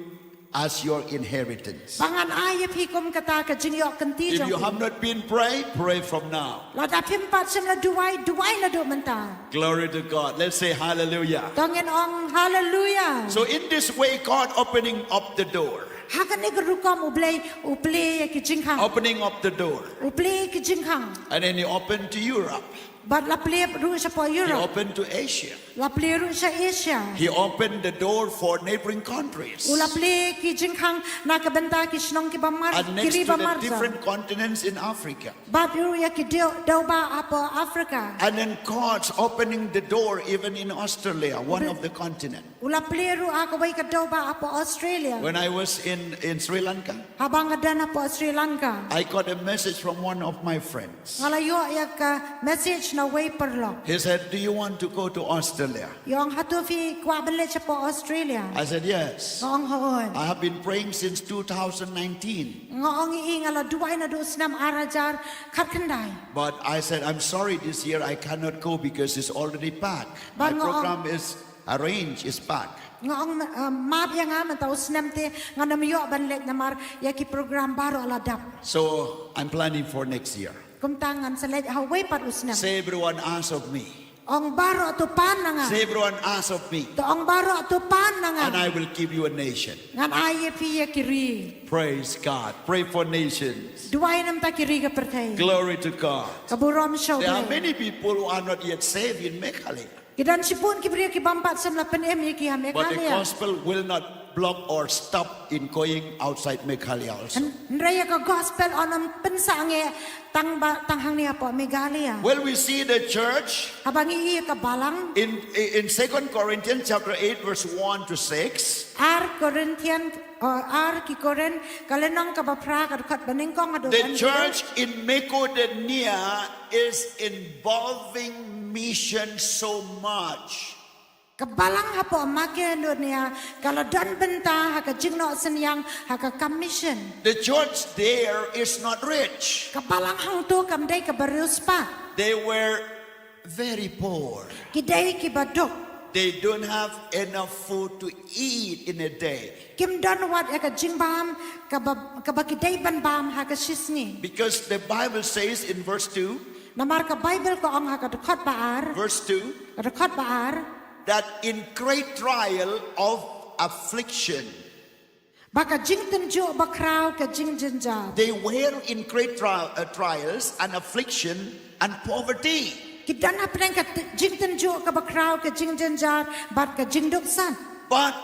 as your inheritance. Ba ngan ai ïa phi kum kata ka jingïoh kynti jong phi. If you have not been pray, pray from now. Lada phim pat shym la duwai, duwai naduh mynta. Glory to God. Let's say hallelujah. To ngin ong hallelujah. So in this way, God opening up the door. Ha kane ka rukom U Blei u plie ïa ki jingkhang. Opening up the door. U plie ïa ki jingkhang. And then he opened to Europe. Bad la plie ruh shapoh Europe. He opened to Asia. La plie ruh sha Asia. He opened the door for neighboring countries. U la plie ki jingkhang na ka bynta ki shnong kiba mar, ki ri ba mar. And next to the different continents in Africa. Bad ruh ïa ki dewbah hapoh Africa. And then God's opening the door even in Australia, one of the continents. U la plie ruh ha kawei ka dewbah hapoh Australia. When I was in, in Sri Lanka, haba nga don hapoh Sri Lanka, I got a message from one of my friends. Nga la ïoh ïa ka message na wei paralok. He said, "Do you want to go to Australia?" U ong, hato phi kwah ban leit shapoh Australia? I said, "Yes." Nga ong, hooid. I have been praying since two thousand nineteen. Nga ong, i, nga la duwai naduh u snem ar hajar khatkhyndai. But I said, "I'm sorry, this year I cannot go because it's already packed. My program is arranged, it's packed." Nga ong, map ïa nga, mynta u snem te ngan ym ïoh ban leit namar ïa ki program baroh la dap. So I'm planning for next year. Kumta ngan sa leit ha uwei pat u snem. Say, everyone ask of me. Ong baroh to pan na nga. Say, everyone ask of me. To ong baroh to pan na nga. And I will give you a nation. Ngan ai ïa phi ïa ki ri. Praise God. Pray for nations. Duwai namar ki ri ka pyrthei. Glory to God. Ka burom sha U Blei. There are many people who are not yet saved in Meghalaya. Ki don shibun ki briew ki bym pat shym la pynim ïa ki ha Meghalaya. But the gospel will not block or stop in going outside Meghalaya also. Hynrei ïa ka gospel yn ym pynsangeh tang ba, tang hangne hapoh Meghalaya. Well, we see the church. Haba ngi ïohi ïa ka balang. In, in Second Corinthians chapter eight, verse one to six. Ar Corinthian, oh, ar ki Korinth, ka lynnong kaba phra, ka dkhot banyngkong haduh banyngkong. The church in Macedonia is involving mission so much. Ka balang hapoh Macedonia ka la don bynta ha ka jingnoh synñiang ha ka kam mission. The church there is not rich. Ka balang hangto kam dei kaba riewspah. They were very poor. Ki dei kiba duk. They don't have enough food to eat in a day. Kim don wat ïa ka jingbam kaba, kaba ki dei ban bam ha ka shisngi. Because the Bible says in verse two, namar ka Baibl ka ong ha ka dkhot ba ar. Verse two. Ka dkhot ba ar. That in great trial of affliction. Ba ka jingtynjuh bakhraw ka jingjynjar. They were in great tri- uh, trials and affliction and poverty. Ki don hapdeng ka t- jingtynjuh kaba khraw ka jingjynjar bad ka jingduk sat. But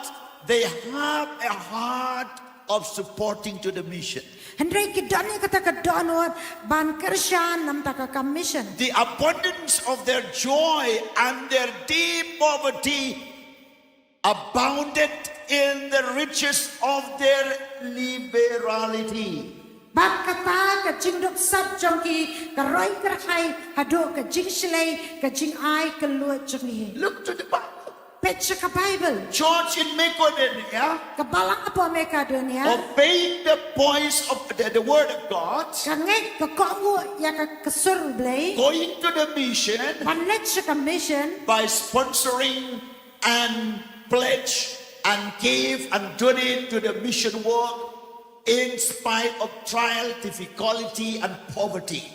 they have a heart of supporting to the mission. Hynrei ki don ïa kata ka dohnud ban kyrshan namar ka kam mission. The abundance of their joy and their deep poverty abounded in the riches of their liberality. Bad kata ka jingduk sat jong ki ka roi kyrhai haduh ka jingshlei ka jingai kylluid jong ki. Look to the Bible. Peit sha ka Bible. Church in Macedonia Ka balang hapoh Macedonia obeyed the voice of the, the word of God, ka ngeit ka kohnguh ïa ka ka sur Blei. Going to the mission Ban leit sha ka mission. By sponsoring and pledge and give and donate to the mission work in spite of trial, difficulty, and poverty.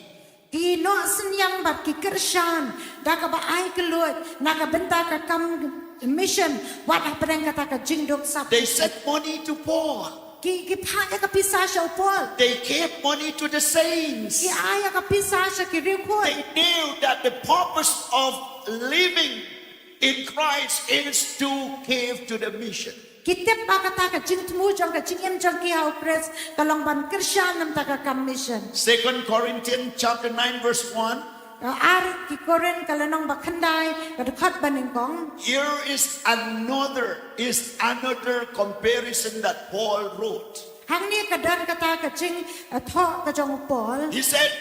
Ki noh synñiang bad ki kyrshan da kaba ai kylluid na ka bynta ka kam mission wat hapdeng kata ka jingduk sat. They sent money to Paul. Ki ki phah ïa ka pisa sha u Paul. They gave money to the saints. Ki ai ïa ka pisa sha ki riewkhuid. They knew that the purpose of living in Christ is to give to the mission. Ki tip ba kata ka jingthmu jong ka jingim jong ki ha u Khrist ka long ban kyrshan na ka kam mission. Second Corinthians chapter nine verse one. Ka ar ki Korinth ka lynnong ba khyndai ka dkhot ba nyngkong. Here is another, is another comparison that Paul wrote. Hangne ka don kata ka jing, uh, thoh ka jong u Paul. He said,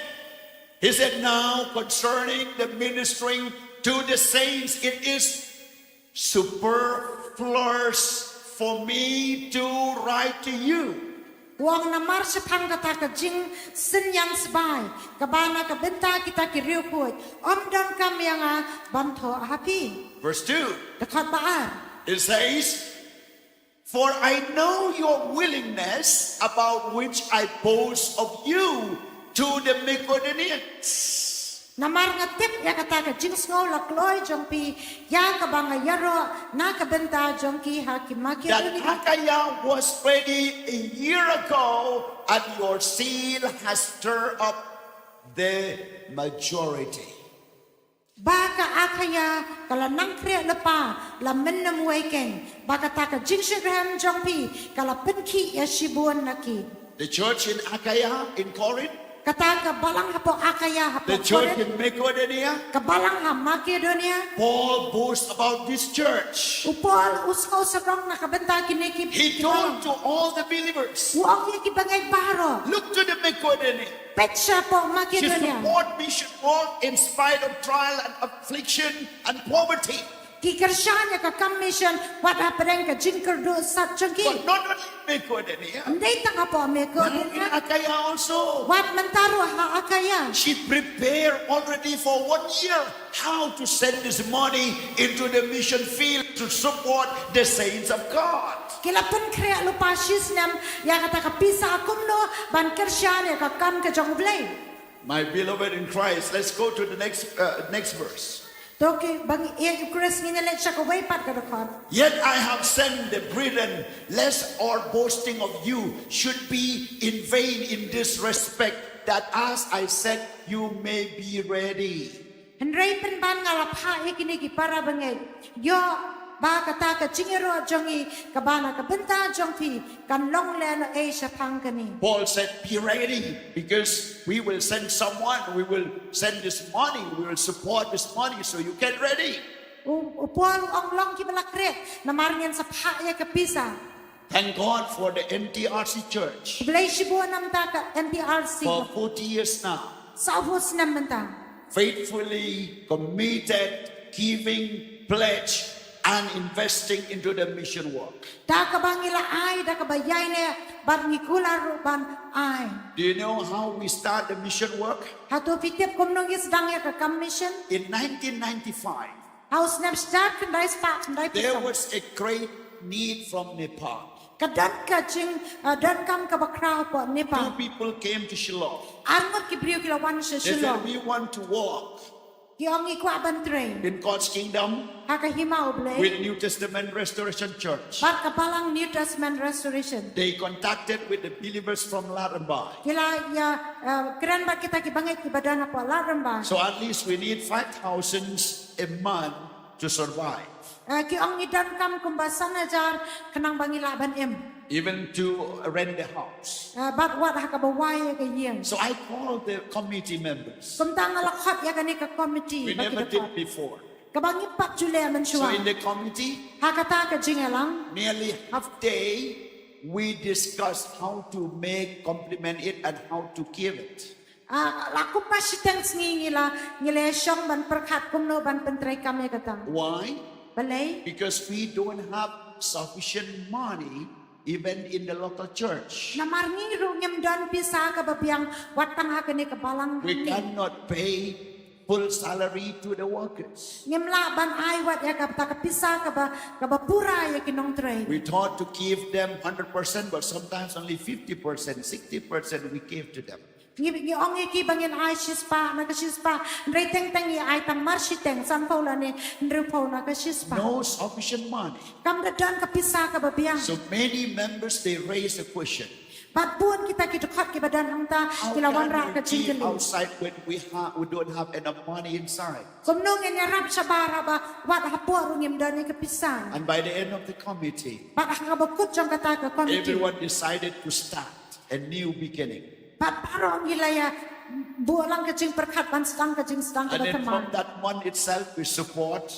he said, now concerning the ministering to the saints, it is superfluous for me to write to you. U ong namar shaphang kata ka jingsynñiang sbai kaba na ka bynta kita ki riewkhuid, ym donkam ïa nga ban thoh ha phi. Verse two. Dkhot ba ar. It says, for I know your willingness about which I boast of you to the Macedonians. Namar nga tip ïa kata ka jingsngew la kloi jong phi ïa kaba nga ïaroh na ka bynta jong ki ha ki Makedonia. That Achaia was ready a year ago, and your zeal has stirred up the majority. Ba ka Achaia ka la nang khreh lypa la mynnym wei keiñ, ba kata ka jingshitrhem jong phi ka la pynkhih ïa shibun na ki. The church in Achaia in Corinth, Kata ka balang hapoh Achaia hapoh the church Korinth. In Macedonia, Ka balang ha Makedonia. Paul boasts about this church. U Paul u sngew sarong na ka bynta kine ki. He told to all the believers, U ong ïa ki bangeit baroh. Look to the Macedonia. Peit shapoh Makedonia. To support mission work in spite of trial and affliction and poverty. Ki kyrshan ïa ka kam mission wat hapdeng ka jingkyrduh sat jong ki. But not only Macedonia. Ym dei tang hapoh Makedonia. Achaia also. Wat mynta ruh ha Achaia. She prepared already for one year how to send this money into the mission field to support the saints of God. Ki la pynkhreh lypa shisnem ïa kata ka pisa kumno ban kyrshan ïa ka kam ka jong U Blei. My beloved in Christ, let's go to the next uh, next verse. To ki bangeit Khrist, ngin ïa leit sha kawei pat ka dkhot. Yet I have sent the brethren, lest our boasting of you should be in vain in this respect, that as I said, you may be ready. Hynrei pynban nga la phah ïa kine ki para bangeit ïoh ba kata ka jingïaroh jong ngi kaba na ka bynta jong phi kan long lehnohei shaphang kane. Paul said, be ready, because we will send someone, we will send this money, we will support this money, so you get ready. U Paul u ong long kiba la khreh namar ngin sa phah ïa ka pisa. Thank God for the N T R C church. Khublei shibun namar ka N T R C. For forty years now. Sawphew snem mynta. Faithfully committed, giving, pledge, and investing into the mission work. Da kaba ngi la ai, da kaba ïaineh, bad ngi kular ruh ban ai. Do you know how we start the mission work? Hato phi tip kumno ngi sdang ïa ka kam mission? In nineteen ninety-five, Ha u snem hajar khyndai spah khyndai phew. There was a great need from Nepal. Ka don ka jing, uh, donkam kaba khraw hapoh Nepal. Two people came to Shillong. Ar ngut ki briew ki la wan sha Shillong. They said, we want to work. Ki ong ngi kwah ban trei. In God's kingdom. Ha ka hima U Blei. With New Testament Restoration Church. Bad ka balang New Testament Restoration. They contacted with the believers from Ladrymbai. Ki la ïa, uh, kren bad kita ki bangeit kiba don hapoh Ladrymbai. So at least we need five thousand a month to survive. Uh, ki ong ngi donkam kumba san hajar khnang ba ngi lah ban im. Even to rent the house. Uh, bad wat ha kaba wai ïa ka ïing. So I called the committee members. Kumta nga la khot ïa kane ka committee. We never did before. Kaba ngim pat ju leh mynshuwa. So in the committee, ha kata ka jingïalang, nearly half day we discuss how to make, complement it, and how to give it. Ah, la kumba shiteng sngi ngi la, ngi la shong ban pyrkhat kumno ban pyntreikam ïa kata. Why? Balei? Because we don't have sufficient money even in the local church. Namar ngi ruh ngim don pisa kaba biang wat tang ha kane ka balang. We cannot pay full salary to the workers. Ngim lah ban ai wat ïa kata ka pisa kaba, kaba pura ïa ki nongtrei. We thought to give them hundred percent, but sometimes only fifty percent, sixty percent we give to them. Ngi, ngi ong ïa ki ba ngin ai shispah, na ka shispah, hynrei teng teng ngi ai tang mar shiteng, sanphew lane hynriewphew na ka shispah. No sufficient money. Kam da don ka pisa kaba biang. So many members, they raise a question. Bad bun kita ki dkhot kiba don hangta, ki la wanrah ka jingkylli. Outside when we ha-, we don't have enough money inside. Kumno ngin ïarap shabar haba wat hapoh ruh ngim don ïa ka pisa. And by the end of the committee, Bad ha kaba kut jong kata ka committee. Everyone decided to start a new beginning. Bad baroh ngi la ïa buh lang ka jingpyrkhat ban sdang ka jingsdang kaba thymmai. And then from that month itself, we support.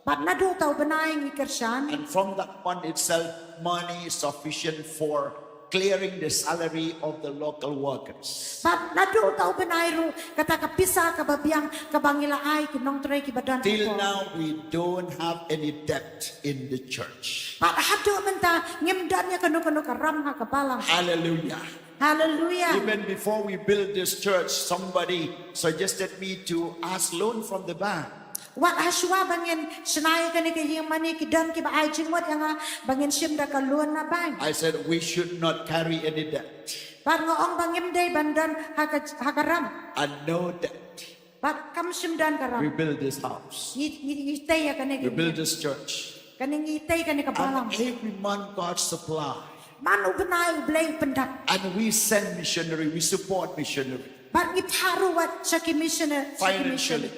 Bad naduh uta u bnai ngi kyrshan. And from that month itself, money is sufficient for clearing the salary of the local workers. Bad naduh uta u bnai ruh kata ka pisa kaba biang kaba ngi la ai ki nongtrei kiba don. Till now, we don't have any debt in the church. Bad haduh mynta ngim don ïa kano kano ka ram ha ka balang. Hallelujah. Hallelujah. Even before we built this church, somebody suggested me to ask loan from the bank. Wat hashwa ba ngin shna ïa kane ka ïing mane ki don kiba ai jingmut ïa nga ba ngin shim da ka loan na bank. I said we should not carry any debt. Bad nga ong ba ngim dei ban don ha ka, ha ka ram. And no debt. Bad kam shym don ka ram. We build this house. Ngi, ngi, ngi tei ïa kane ka. We build this church. Kane ngi tei kane ka balang. And every month God supply. Man u bnai u Blei u pyndap. And we send missionary, we support missionary. Bad ngi phah ruh wat sha ki missionary. Financially.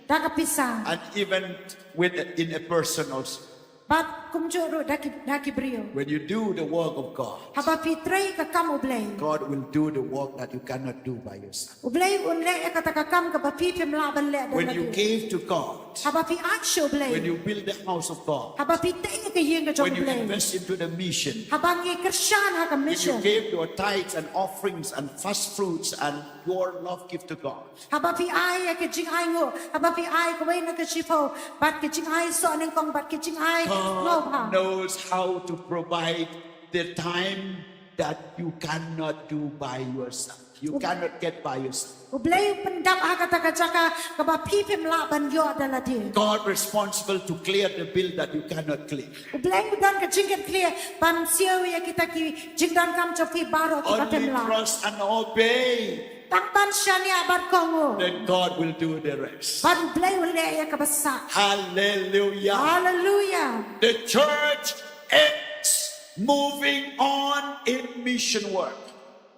Da ka pisa. And even with, in a person also. Bad kumjuh ruh da ki, da ki briew. When you do the work of God, haba phi trei ka kam u Blei, God will do the work that you cannot do by yourself. U Blei un leh ïa kata ka kam kaba phi phim lah ban leh da lade. When you give to God, haba phi ai sha u Blei, when you build the house of God, haba phi tei ïa ka ïing ka jong u Blei, when you invest into the mission, haba ngi kyrshan ha ka mission, when you give your tithes and offerings and first fruits and your love gift to God, haba phi ai ïa ka jingainguh, haba phi ai kawei na ka shiphew bad ka jingai soh nyngkong bad ka jingai sngewbha. God knows how to provide the time that you cannot do by yourself. You cannot get by yourself. U Blei u pyndap ha kata ka jaka kaba phi phim lah ban ïoh da lade. God responsible to clear the bill that you cannot clear. U Blei u don ka jingkitkhlieh ban siew ïa kita ki jingdonkam jong phi baroh kiba phim lah. Only trust and obey. Tang ban shaniah bad kohnguh. Then God will do the rest. Bad u Blei u leh ïa kaba sah. Hallelujah. Hallelujah. The church is moving on in mission work.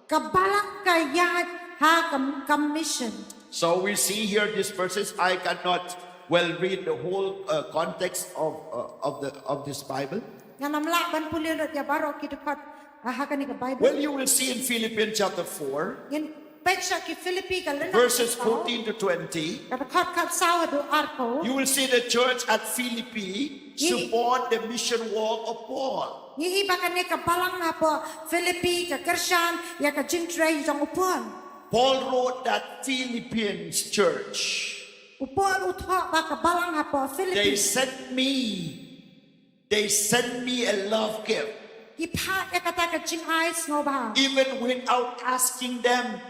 Ka balang ka ïaid ha ka, ka mission. So we see here these verses. I cannot well read the whole, uh, context of, uh, of the, of this Bible. Ngan ym lah ban pule lut ïa baroh ki dkhot, ah, ha kane ka Bible. Well, you will see in Philippians chapter four, ngin peit sha ki Philippi ka lynnong, verses fourteen to twenty. Ka dkhot khatsaw haduh arphew. You will see the church at Philippi support the mission work of Paul. Ngi i ba kane ka balang hapoh Philippi ka kyrshan ïa ka jingtrei jong u Paul. Paul wrote that Philippians church. U Paul u thoh ba ka balang hapoh Philippi. They sent me, they sent me a love gift. Ki phah ïa kata ka jingai sngewbha. Even without asking them.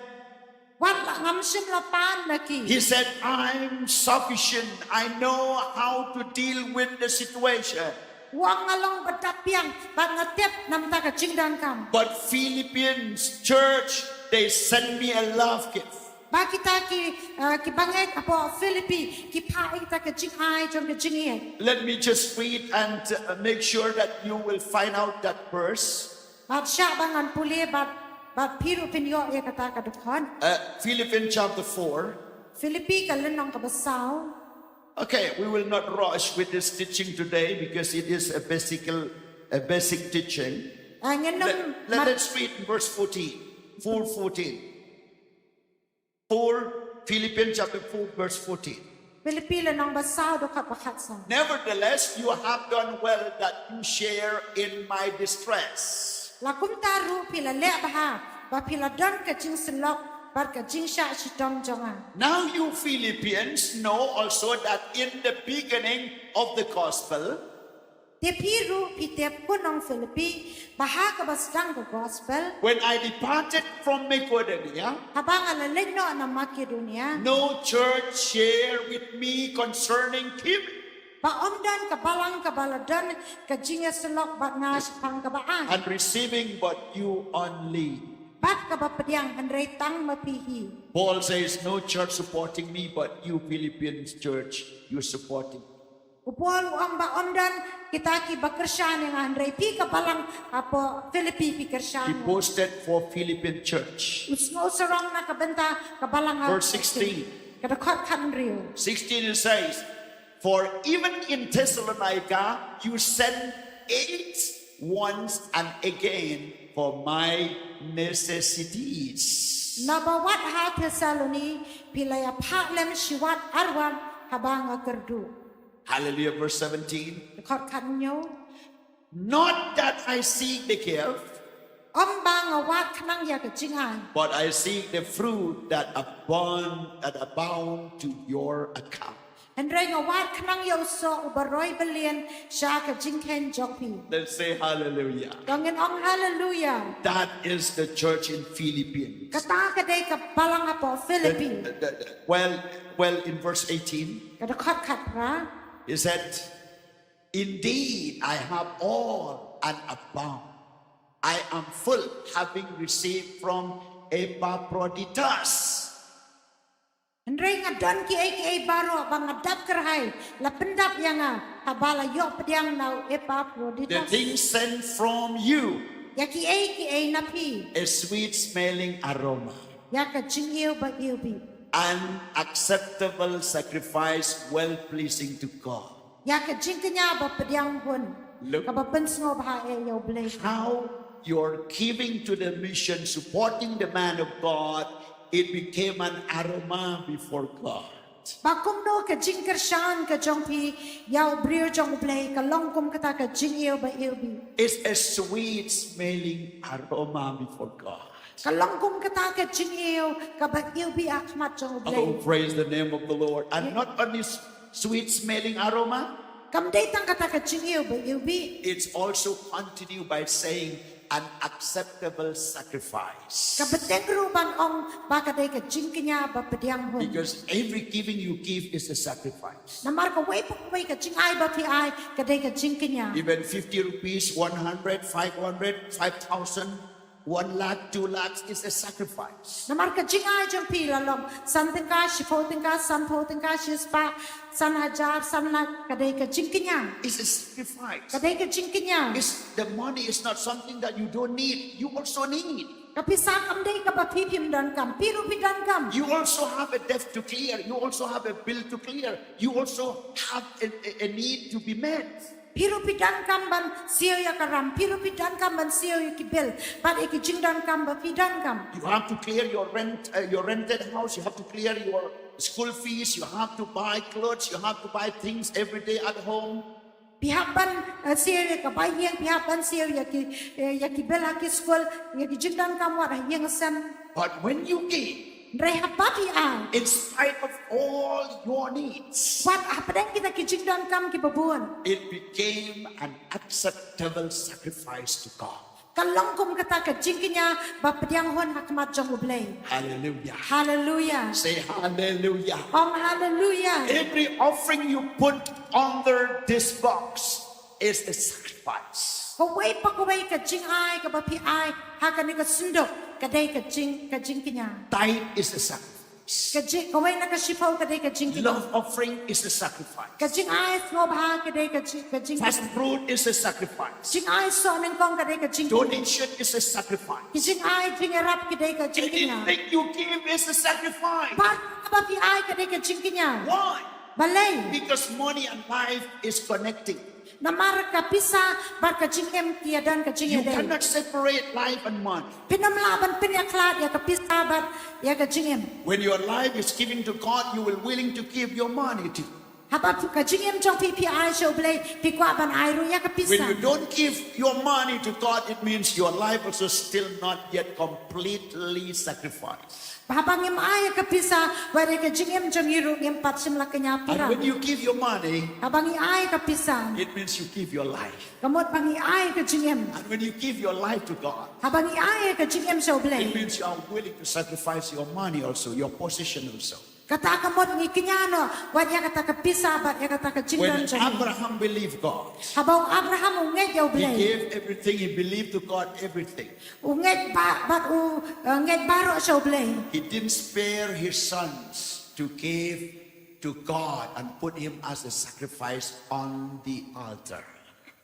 Wat la ngam shym la pan na ki. He said, "I'm sufficient. I know how to deal with the situation." U ong nga long ba dap biang bad nga tip namar ka jingdonkam. But Philippians church, they sent me a love gift. Ba kita ki, uh, ki bangeit hapoh Philippi ki phah ïa kita ka jingai jong ka jingïeit. Let me just read and, uh, make sure that you will find out that verse. Bad shah ba ngan pule bad, bad phi ruh phin ïoh ïa kata ka dkhot. Uh, Philippians chapter four. Philippi ka lynnong kaba saw. Okay, we will not rush with this teaching today because it is a basic, a basic teaching. Ah, ngin ym. Let, let, let's read verse fourteen. Four fourteen. Four, Philippians chapter four, verse fourteen. Philippi lynnong ba saw dkhot ba khatsaw. Nevertheless, you have done well that you share in my distress. La kumta ruh phi la leh bha, ba phi la don ka jingsyllok bad ka jingshah shitom jong nga. Now you Philippians know also that in the beginning of the gospel, Te phi ruh phi tip, ko nong Philippi, ba ha kaba sdang ka gospel, when I departed from Macedonia, haba nga la leit noh na Makedonia, no church shared with me concerning giving. Ba ym don ka balang kaba la don ka jingïasyllok bad nga shaphang kaba ai. And receiving, but you only. Bad kaba pdiang, hynrei tang ma phi hi. Paul says, no church supporting me, but you Philippians church, you supporting. U Paul u ong ba ym don kita kiba kyrshan ïa nga, hynrei phi ka balang hapoh Philippi phi kyrshan. He boasted for Philippian church. U sngew sarong na ka bynta ka balang ha. Verse sixteen. Ka dkhot khathynriew. Sixteen it says, for even in Thessalonica you sent aid once and again for my necessities. Naba wat ha Thessaloni phi la ïa phah lem shi wat ar wat haba nga kyrduh. Hallelujah, verse seventeen. Dkhot khathynñiew. Not that I seek the gift, ym ba nga wad khnang ïa ka jingai, but I seek the fruit that abound, that abound to your account. Hynrei nga wad khnang ïa u soh uba roi byllian sha ka jingkheiñ jong phi. Let's say hallelujah. To ngin ong hallelujah. That is the church in Philippians. Kata ka dei ka balang hapoh Philippi. The- the- the- well, well, in verse eighteen, ka dkhot khatphra, he said, indeed, I have all and abound. I am full, having received from Epaphroditus. Hynrei nga don kiei kiei baroh ba nga dap kyrhai la pyndap ïa nga haba la ïoh pdiang na u Epaphroditus. The things sent from you. Ïa kiei kiei na phi. A sweet smelling aroma. Ïa ka jingiew ba iew bih. An acceptable sacrifice, well pleasing to God. Ïa ka jingkñia ba pdiang hun. Look. Kaba pynsngewbha eh ïa U Blei. How your giving to the mission, supporting the man of God, it became an aroma before God. Ba kumno ka jingkyrshan ka jong phi ïa u briew jong U Blei ka long kum kata ka jingiew ba iew bih. It's a sweet smelling aroma before God. Ka long kum kata ka jingiew kaba iew bih ha khmat jong U Blei. Oh, praise the name of the Lord. And not only s- sweet smelling aroma, kam dei tang kata ka jingiew ba iew bih. It's also continued by saying an acceptable sacrifice. Ka bteng ruh ban ong ba ka dei ka jingkñia ba pdiang hun. Because every giving you give is a sacrifice. Namar kawei pa kawei ka jingai ba phi ai ka dei ka jingkñia. Even fifty rupees, one hundred, five hundred, five thousand, one lakh, two lakhs is a sacrifice. Namar ka jingai jong phi la long san tyngka, shiphew tyngka, sanphew tyngka, shispah, san hajar, san lak, ka dei ka jingkñia. It's a sacrifice. Ka dei ka jingkñia. It's, the money is not something that you don't need. You also need. Ka pisa kam dei kaba phi phim donkam, phi ruh phi donkam. You also have a debt to clear. You also have a bill to clear. You also have a, a, a need to be met. Phi ruh phi donkam ban siew ïa ka ram, phi ruh phi donkam ban siew ïa ki bill bad ïa ki jingdonkam ba phi donkam. You have to clear your rent, uh, your rented house. You have to clear your school fees. You have to buy clothes. You have to buy things every day at home. Phi hap ban, eh, siew ïa ka bai ïing, phi hap ban siew ïa ki, eh, ïa ki bill ha ki skul, ïa ki jingdonkam wat ha ïing ha sem. But when you give, hynrei haba phi ai, in spite of all your needs, wat hapdeng kita ki jingdonkam kiba bun, it became an acceptable sacrifice to God. Ka long kum kata ka jingkñia ba pdiang hun ha khmat jong U Blei. Hallelujah. Hallelujah. Say hallelujah. Ong hallelujah. Every offering you put under this box is a sacrifice. Kawei pa kawei ka jingai kaba phi ai ha kane ka synduk ka dei ka jing, ka jingkñia. Tithe is a sacrifice. Ka jing, kawei na ka shiphew ka dei ka jingkñia. Love offering is a sacrifice. Ka jingai sngewbha ka dei ka jing, ka jingkñia. First fruit is a sacrifice. Jingai soh nyngkong ka dei ka jingkñia. Donation is a sacrifice. Ka jingai jingïarap ka dei ka jingkñia. Anything you give is a sacrifice. Bad kaba phi ai ka dei ka jingkñia. Why? Balei? Because money and life is connecting. Namar ka pisa bad ka jingim ki ïadon ka jingïadei. You cannot separate life and money. Phin ym lah ban pynïakhlad ïa ka pisa bad ïa ka jingim. When your life is given to God, you will willing to give your money to. Haba ka jingim jong phi phi ai sha U Blei, phi kwah ban ai ruh ïa ka pisa. When you don't give your money to God, it means your life also still not yet completely sacrificed. Haba ngim ai ka pisa, wat ïa ka jingim jong ngi ruh ngim pat shym la kñia pura. And when you give your money, Haba ngi ai ka pisa, it means you give your life. ka mut ba ngi ai ka jingim. And when you give your life to God, Haba ngi ai ka jingim sha U Blei, it means you are willing to sacrifice your money also, your position also. Kata ka mut ngi kñia noh, wat ïa kata ka pisa, bad ïa kata ka jingdon When jong ngi. Abraham believed God, Haba u Abraham u ngeit ïa U he Blei. Gave everything, he believed to God everything. U ngeit ba-, bad u, eh, ngeit baroh sha U Blei. He didn't spare his sons to give to God and put him as a sacrifice on the altar.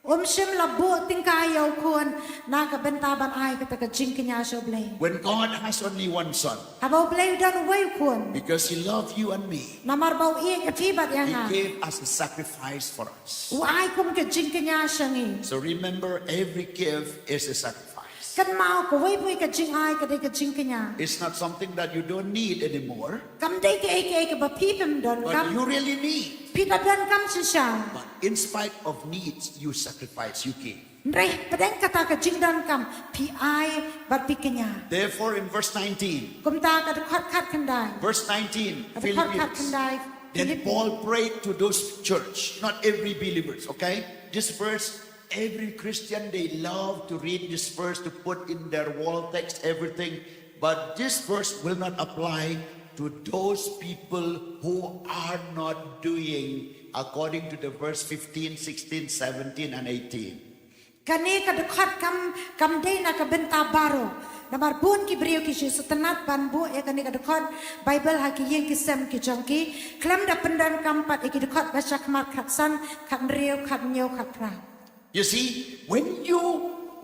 Um shym la buh tyngkai ïa u khun na ka bynta ban ai kata ka jingkñia sha U Blei. When God has only one son, Haba U Blei u don uwei u khun. Because he loved you and me, Namar ba u ïeit ïa phi bad ïa nga. He gave as a sacrifice for us. U ai kum ka jingkñia sha ngi. So remember, every gift is a sacrifice. Kynmaw kawei pa kawei ka jingai ka dei ka jingkñia. It's not something that you don't need anymore, Kam dei kaei kaei kaba phi phim donkam. But you really need. Phi da donkam shisha. But in spite of needs, you sacrifice, you give. Hynrei pdeng kata ka jingdonkam phi ai bad phi kñia. Therefore, in verse nineteen, Kumta ka dkhot khatkhyndai. Verse nineteen, Ka dkhot Philippians. Khatkhyndai. Then Philippi. Paul prayed to those church, not every believers, okay? This verse, every Christian, they love to read this verse to put in their wall text, everything. But this verse will not apply to those people who are not doing according to the verse fifteen, sixteen, seventeen, and eighteen. Kane ka dkhot kam, kam dei na ka bynta baroh. Namar bun ki briew ki shu sngewtynnad ban buh ïa kane ka dkhot Baibl ha ki ïing ki sem ki jong ki. Khlem da pyndonkam pat ïa ki dkhot ba shakhmat khatsan, khathynriew, khathynñiew, khatphra. You see, when you,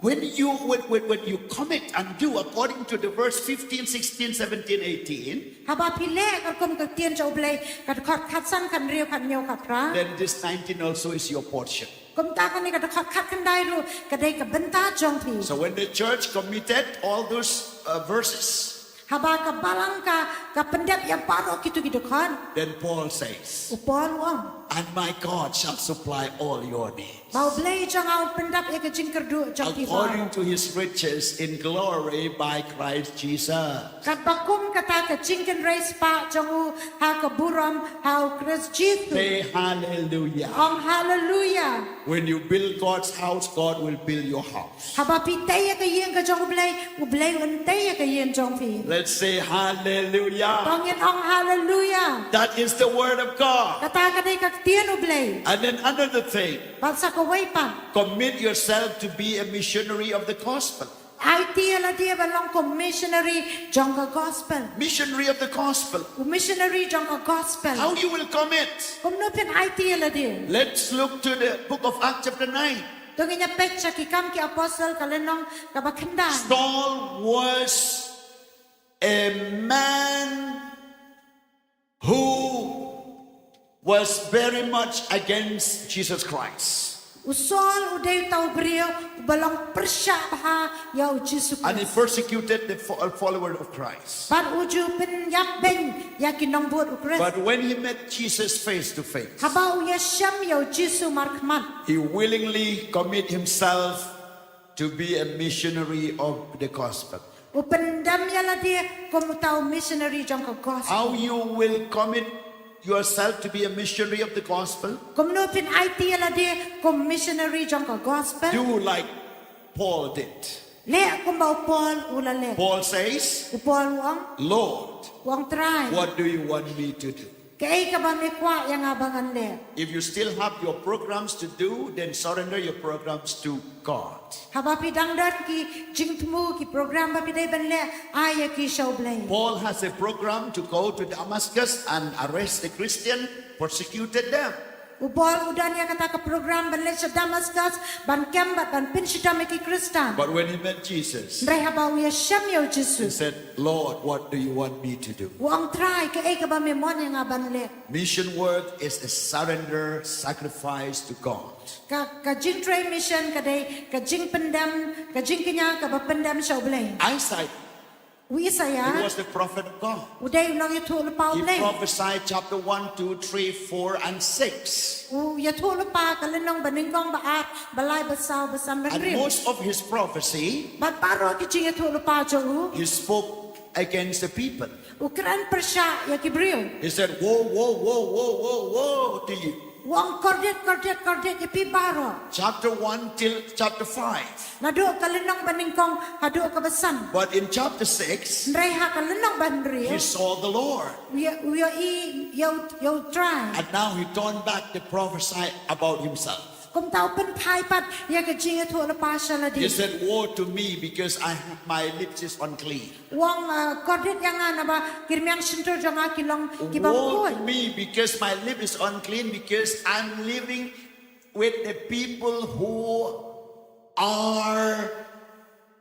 when you, when, when, when you commit and do according to the verse fifteen, sixteen, seventeen, eighteen, Haba phi leh ka rukom ka ktien jong U Blei, ka dkhot khatsan, khathynriew, khathynñiew, khatphra. Then this nineteen also is your portion. Kumta kane ka dkhot khatkhyndai ruh ka dei ka bynta jong phi. So when the church committed all those, uh, verses, Haba ka balang ka, ka pyndep ïa baroh kito ki dkhot. Then Paul says, U Paul u ong, "And my God shall supply all your needs." Ba U Blei jong nga un pyndep ïa ka jingkyrduh jong phi baroh. According to his riches in glory by Christ Jesus. Katba kum kata ka jingkynrei spah jong u ha ka burom ha U Khrist Jisu. Say hallelujah. Ong hallelujah. When you build God's house, God will build your house. Haba phi tei ïa ka ïing ka jong U Blei, U Blei un tei ïa ka ïing jong phi. Let's say hallelujah. To ngin ong hallelujah. That is the word of God. Kata ka dei ka ktien U Blei. And then another thing. Bad sa kawei pat. Commit yourself to be a missionary of the gospel. Aiti ïa lade ban long kum missionary jong ka gospel. Missionary of the gospel. U missionary jong ka gospel. How you will commit? Kumno phin aiti ïa lade? Let's look to the book of Acts chapter nine. To ngin ïa peit sha Ki Kam ki Apostle ka lynnong kaba khyndai. Saul was a man who was very much against Jesus Christ. U Saul u dei uta u briew uba long pyrshah bha ïa U Jisu Khrist. And he persecuted the fo-, uh, follower of Christ. Bad u ju pynïap beiñ ïa ki nongbud U Khrist. But when he met Jesus face to face, Haba u ïashem ïa U Jisu markhmat. He willingly commit himself to be a missionary of the gospel. U pyndem ïa lade kum uta u missionary jong ka gospel. How you will commit yourself to be a missionary of the gospel? Kumno phin aiti ïa lade kum missionary jong ka gospel? Do like Paul did. Leh kumba u Paul u la leh. Paul says, U Paul u ong, Lord, u ong Trai, what do you want me to do? Kaei kaba me kwah ïa nga ba ngan leh. If you still have your programs to do, then surrender your programs to God. Haba phi dang don ki jingthmu ki program ba phi dei ban leh, ai ïa ki sha U Blei. Paul has a program to go to Damascus and arrest the Christian, persecuted them. U Paul u don ïa kata ka program ban leit sha Damascus, ban kem bad ban pynshitom ïa ki Khristan. But when he met Jesus, Hynrei haba u ïashem ïa U Jisu, he said, Lord, what do you want me to do? U ong, Trai, kaei kaba me mon ïa nga ban leh. Mission work is a surrender, sacrifice to God. Ka, ka jingtrei mission ka dei ka jingpyndem, ka jingkñia kaba pyndem sha U Blei. Eyesight. U Isaïah, he was the prophet of God. U dei u nongïathuhlypa u Blei. He prophesied chapter one, two, three, four, and six. U ïathuhlypa ka lynnong ba nyngkong, ba ar, ba lai, ba saw, ba san, ba hynriew. And most of his prophecy, bad baroh ki jingïathuhlypa jong u, he spoke against the people. U kren pyrshah ïa ki briew. He said, "Woe, woe, woe, woe, woe, woe to you." U ong kordit, kordit, kordit ïa phi baroh. Chapter one till chapter five. Naduh ka lynnong ba nyngkong haduh ka ba san. But in chapter six, hynrei ha ka lynnong ba hynriew, he saw the Lord. U ïohi ïa u, ïa u Trai. And now he turned back to prophesy about himself. Kumta u pynphai pat ïa ka jingïathuhlypa sha lade. He said, "Woe to me, because I, my lips is unclean." U ong, uh, kordit ïa nga naba ki rmiang shyntur jong nga ki long ki bym khuid. "Woe to me, because my lip is unclean, because I'm living with the people who are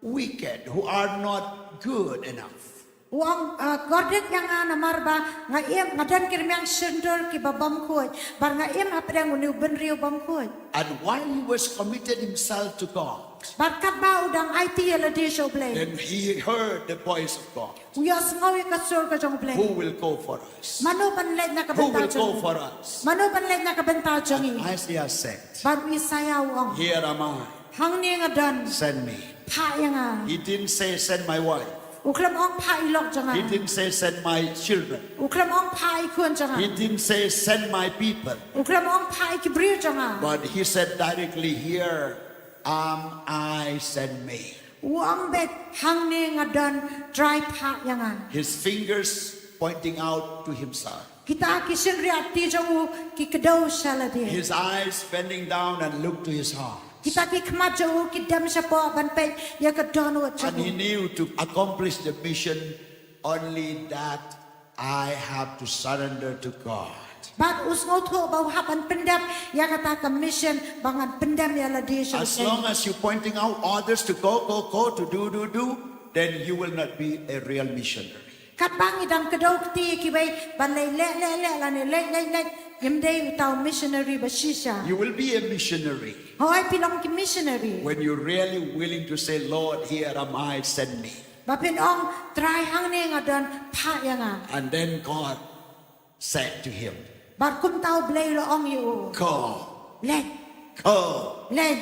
wicked, who are not good enough." U ong, uh, kordit ïa nga namar ba nga im, nga don ki rmiang shyntur ki ba bym khuid, bad nga im hapdeng une u bynriew bym khuid. And while he was committed himself to God, bad katba u dang aiti ïa lade sha u Blei, then he heard the voice of God. U ïohsngew ïa ka sur ka jong u Blei. "Who will go for us? Mano ban leit na ka bynta jong ngi? Who will go for us?" Mano ban leit na ka bynta jong ngi? And Isaiah said, bad u Isaïah u ong, "Here am I. Hangne nga don. Send me." Phah ïa nga. He didn't say, "Send my wife." U khlem ong phah i lok jong nga. He didn't say, "Send my children." U khlem ong phah i khun jong nga. He didn't say, "Send my people." U khlem ong phah i ki briew jong nga. But he said directly, "Here am I, send me." U ong beit, "Hangne nga don, Trai phah ïa nga." His fingers pointing out to himself. Kita ki shynriahti jong u ki kdew sha lade. His eyes bending down and look to his heart. Kita ki khmat jong u ki dem shapoh ban peit ïa ka dohnud jong u. And he knew to accomplish the mission only that I have to surrender to God. Bad u sngewthuh ba u hap ban pyndep ïa kata ka mission ba ngan pyndem ïa lade sha u Blei. As long as you pointing out others to go, go, go, to do, do, do, then you will not be a real missionary. Katba ngi dang kdew kti ïa kiwei ban leit leh leh leh lane leit leit leit, ngim dei uta u missionary ba shisha. You will be a missionary. Hooid, phin long ki missionary. When you're really willing to say, "Lord, here am I, send me." Ba phin ong, "Trai, hangne nga don, phah ïa nga." And then God said to him, bad kumta u Blei u la ong ïa u, "Go." Leit. "Go." Leit.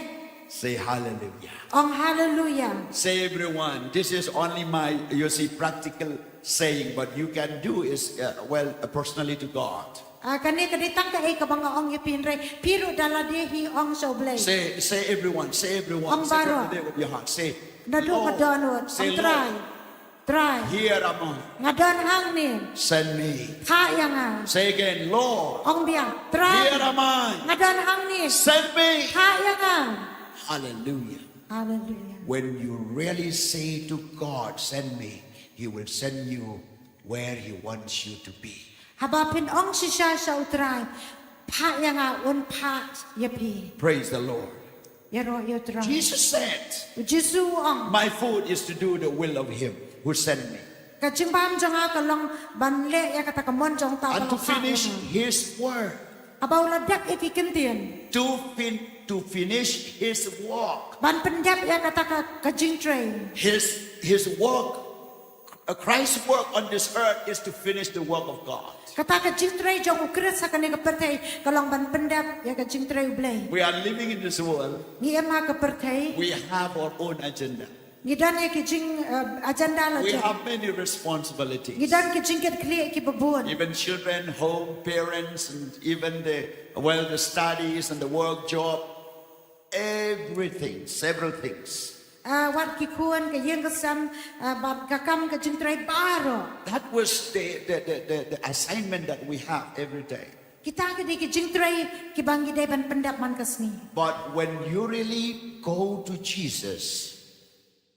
Say hallelujah. Ong hallelujah. Say, everyone, this is only my, you see, practical saying, but you can do is, uh, well, uh, personally to God. Ah, kane ka dei tang kaei kaba nga ong ïa phi, hynrei phi ruh da lade hi ong sha u Blei. Say, say, everyone, say, everyone. Ong baroh. Say from the depth of your heart. Say, "Naduh ka dohnud, Lord." Say, "Lord." Ong Trai. Trai. "Here am I." Nga don hangne. "Send me." Phah ïa nga. Say again, "Lord." Ong biang. Trai. "Here am I." Nga don hangne. "Send me." Phah ïa nga. Hallelujah. Hallelujah. When you really say to God, "Send me," He will send you where He wants you to be. Haba phin ong shisha sha u Trai, "Phah ïa nga," un phah ïa phi. Praise the Lord. Ïaroh ïa u Trai. Jesus said, u Jisu u ong, "My food is to do the will of Him who sent me." Ka jingbam jong nga ka long ban leh ïa kata ka mon jong uta uba la phah nga. And to finish His work. Haba u la dep ïa ki ktien. To fin-, to finish His work. Ban pyndep ïa kata ka, ka jingtrei. His, His work, uh, Christ's work on this earth is to finish the work of God. Kata ka jingtrei jong u Khrist ha kane ka pyrthei ka long ban pyndep ïa ka jingtrei u Blei. We are living in this world. Ngi im ha ka pyrthei. We have our own agenda. Ngi don ïa ki jing, uh, agenda la jong. We have many responsibilities. Ngi don ki jingkitkhlieh kiba bun. Even children, home, parents, and even the, well, the studies and the work, job, everything, several things. Ah, wat ki khun, ka ïing ka sem, ah, bad ka kam ka jingtrei baroh. That was the, the, the, the, the assignment that we have every day. Kita ki dei ki jingtrei kiba ngi dei ban pyndep man ka sngi. But when you really go to Jesus,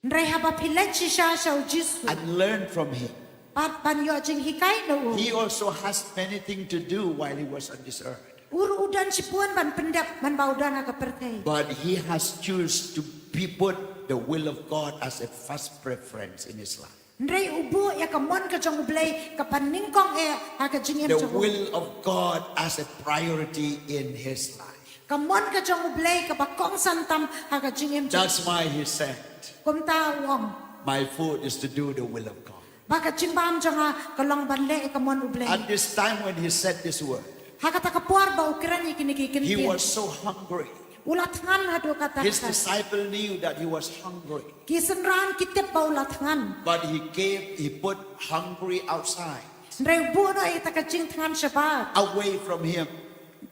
hynrei haba phi leit shisha sha u Jisu, and learn from Him, bad ban ïoh jinghikai na u. He also has many things to do while He was on this earth. U ruh u don shibun ban pyndep man ba u don ha ka pyrthei. But He has choose to be put the will of God as a first preference in His life. Hynrei u buh ïa ka mon ka jong u Blei kaba nyngkong eh ha ka jingim jong u. The will of God as a priority in his life. Ka mon ka jong u Blei kaba kongsan tam ha ka jingim jong u. That's why he said, kumta u ong, "My food is to do the will of God." Ba ka jingbam jong nga ka long ban leh ïa ka mon U Blei. At this time when he said this word, Ha kata ka por ba u kren ïa kine ki he kyntien, was so hungry. U la thngan haduh katta His katta. Disciple knew that he was hungry. Ki synran ki tip ba u la thngan. But he gave, he put hungry outside, Hynrei u buh noh ïa kata ka jingthngan shabar. Away from him.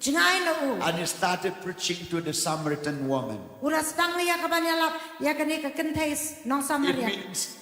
Jngai na u. And he started preaching to the Samaritan woman. U la sdang ïa ka ban ïalap ïa kane ka kynthei nong It Samaria. Means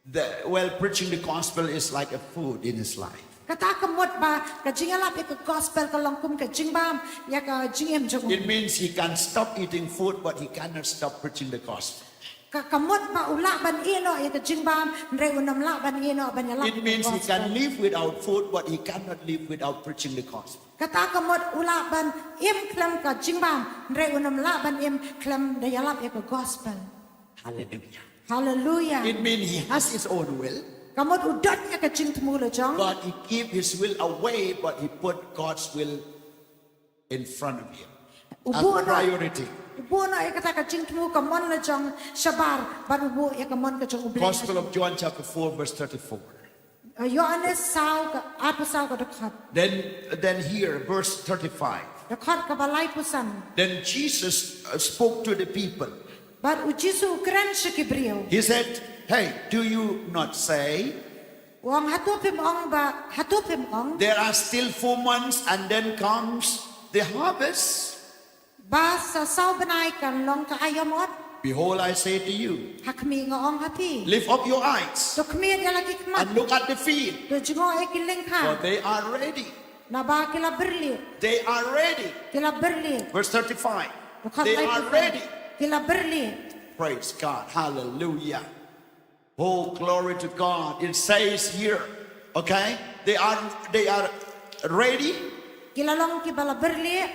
that, well, preaching the gospel is like a food in his life. Kata ka mut ba ka jingïalap ïa ka gospel ka long kum ka jingbam ïa ka jingim jong u. It means he can stop eating food, but he cannot stop preaching the gospel. Ka, ka mut ba u lah ban ïeh noh ïa ka jingbam, hynrei um lah ban ïeh noh ban ïalap ïa ka gospel. It means he can live without food, but he cannot live without preaching the gospel. Kata ka mut u lah ban im khlem ka jingbam, hynrei um lah ban im khlem da ïalap ïa ka gospel. Hallelujah. Hallelujah. It means he has his own will. Ka mut u don ïa ka jingthmu la jong. But he give his will away, but he put God's will in front of him. U As buh a noh, priority. U buh noh ïa kata ka jingthmu ka mon la jong shabar, bad u buh ïa ka mon ka jong U Blei. Gospel of John chapter four verse thirty-four. Uh, Ïoannis saw ka, arphew saw ka dkhot. Then, then here, verse thirty-five. Dkhot kaba laiphew san. Then Jesus uh, spoke to the people. Bad u Jisu u kren sha ki briew. He said, "Hey, do you not say, U ong, hato phim ong ba, hato phim ong. There are still four months and then comes the harvest? Ba sa saw bnai kan long ka aïom ot. Behold, I say to you, Ha khmih nga ong ha phi. Lift up your eyes To khmih ïa la ki khmat. And look at the field, To jngoh ïa ki lyngkha. For they are ready. Naba ki la byrlieh. They are ready. Ki la byrlieh. Verse thirty-five. Dkhot They are laiphew san. Ready. Ki la byrlieh. Praise God. Hallelujah. Oh, glory to God. It says here, okay? They are they are ready. Ki la long kiba la byrlieh.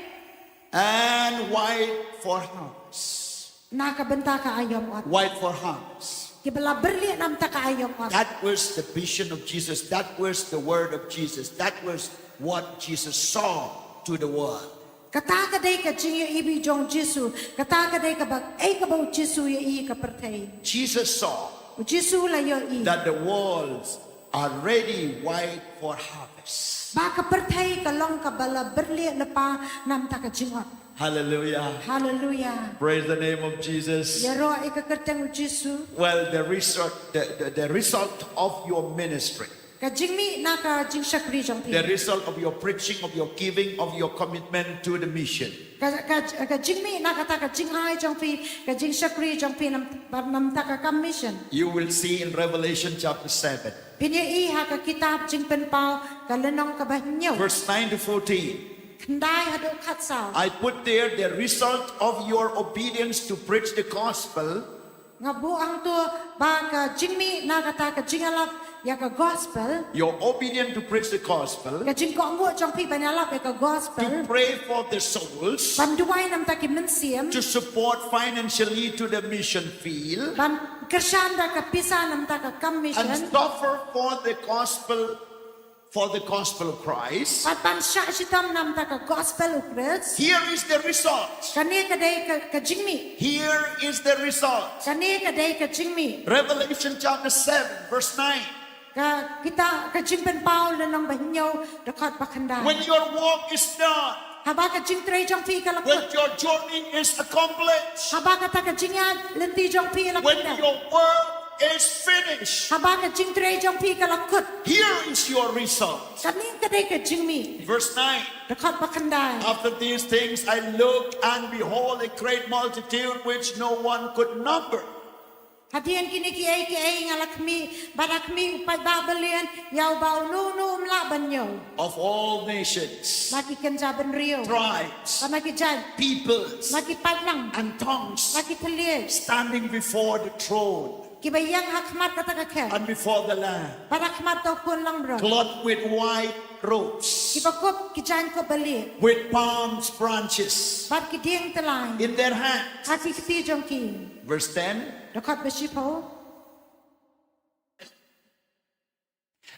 And white for harvest. Na ka bynta ka aïom ot. White for harvest. Kiba la byrlieh na ka bynta ka aïom ot. That was the vision of Jesus. That was the word of Jesus. That was what Jesus saw to the world. Kata ka dei ka jingïohi jong u Jisu. Kata ka dei kaba, eh, kaba u Jisu u ïohi ïa ka pyrthei. Jesus saw U Jisu u la ïohi. That the walls are ready white for harvest. Ba ka pyrthei ka long kaba la byrlieh lypa na ka bynta ka jingot. Hallelujah. Hallelujah. Praise the name of Jesus. Ïaroh ïa ka kyrteng u Jisu. Well, the result, the, the, the result of your ministry. Ka jingmih na ka jingshakri jong phi. The result of your preaching, of your giving, of your commitment to the mission. Ka, ka, ka jingmih na kata ka jingai jong phi, ka jingshakri jong phi na, na ka bynta ka kam mission. You will see in Revelation chapter seven. Phin ïohi ha ka kitab Jingpynpaw ka lynnong kaba hynñiew. Verse nine to fourteen. Khyndai haduh khatsaw. I put there the result of your obedience to preach the gospel. Nga buh hangto ba ka jingmih na kata ka jingïalap ïa ka gospel. Your obedience to preach the gospel. Ka jingkohnguh jong phi ban ïalap ïa ka gospel. To pray for the souls. Ban duwai na ka bynta ki mynsiem. To support financially to the mission field. Ban kyrshan da ka pisa na ka bynta ka kam mission. And suffer for the gospel, for the gospel of Christ. Bad ban shah shitom na ka bynta ka gospel u Khrist. Here is the result. Kane ka dei ka, ka jingmih. Here is the result. Kane ka dei ka jingmih. Revelation chapter seven, verse nine. Ka kitab, ka Jingpynpaw lynnong ba hynñiew dkhot ba khyndai. When your work is done. Haba ka jingtrei jong phi ka la kut. When your journey is accomplished. Haba kata ka jingïaid lynti jong phi la kut. When your work is finished. Haba ka jingtrei jong phi ka la kut. Here is your result. Kane ka dei ka jingmih. Verse nine. Dkhot ba khyndai. After these things I looked, and behold, a great multitude which no one could number. Hadien kine kiei kiei nga la khmih, bad nga khmih u paidbah balian, ïa uba uno uno um lah ban ñiew. Of all nations. Na ki kynja bynriew. Tribes. Bad na ki jait. Peoples. Na ki paidlang. And tongues. Na ki thylliej. Standing before the throne. Kiba ïeng ha khmat kata ka khet. And before the Lamb. Bad ha khmat u khun langbrot. Clothed with white robes. Kiba kup ki jaiñkup balieh. With palm branches. Bad ki dieng tyllai. In their hands. Ha ki kti jong ki. Verse ten. Dkhot ba shiphew.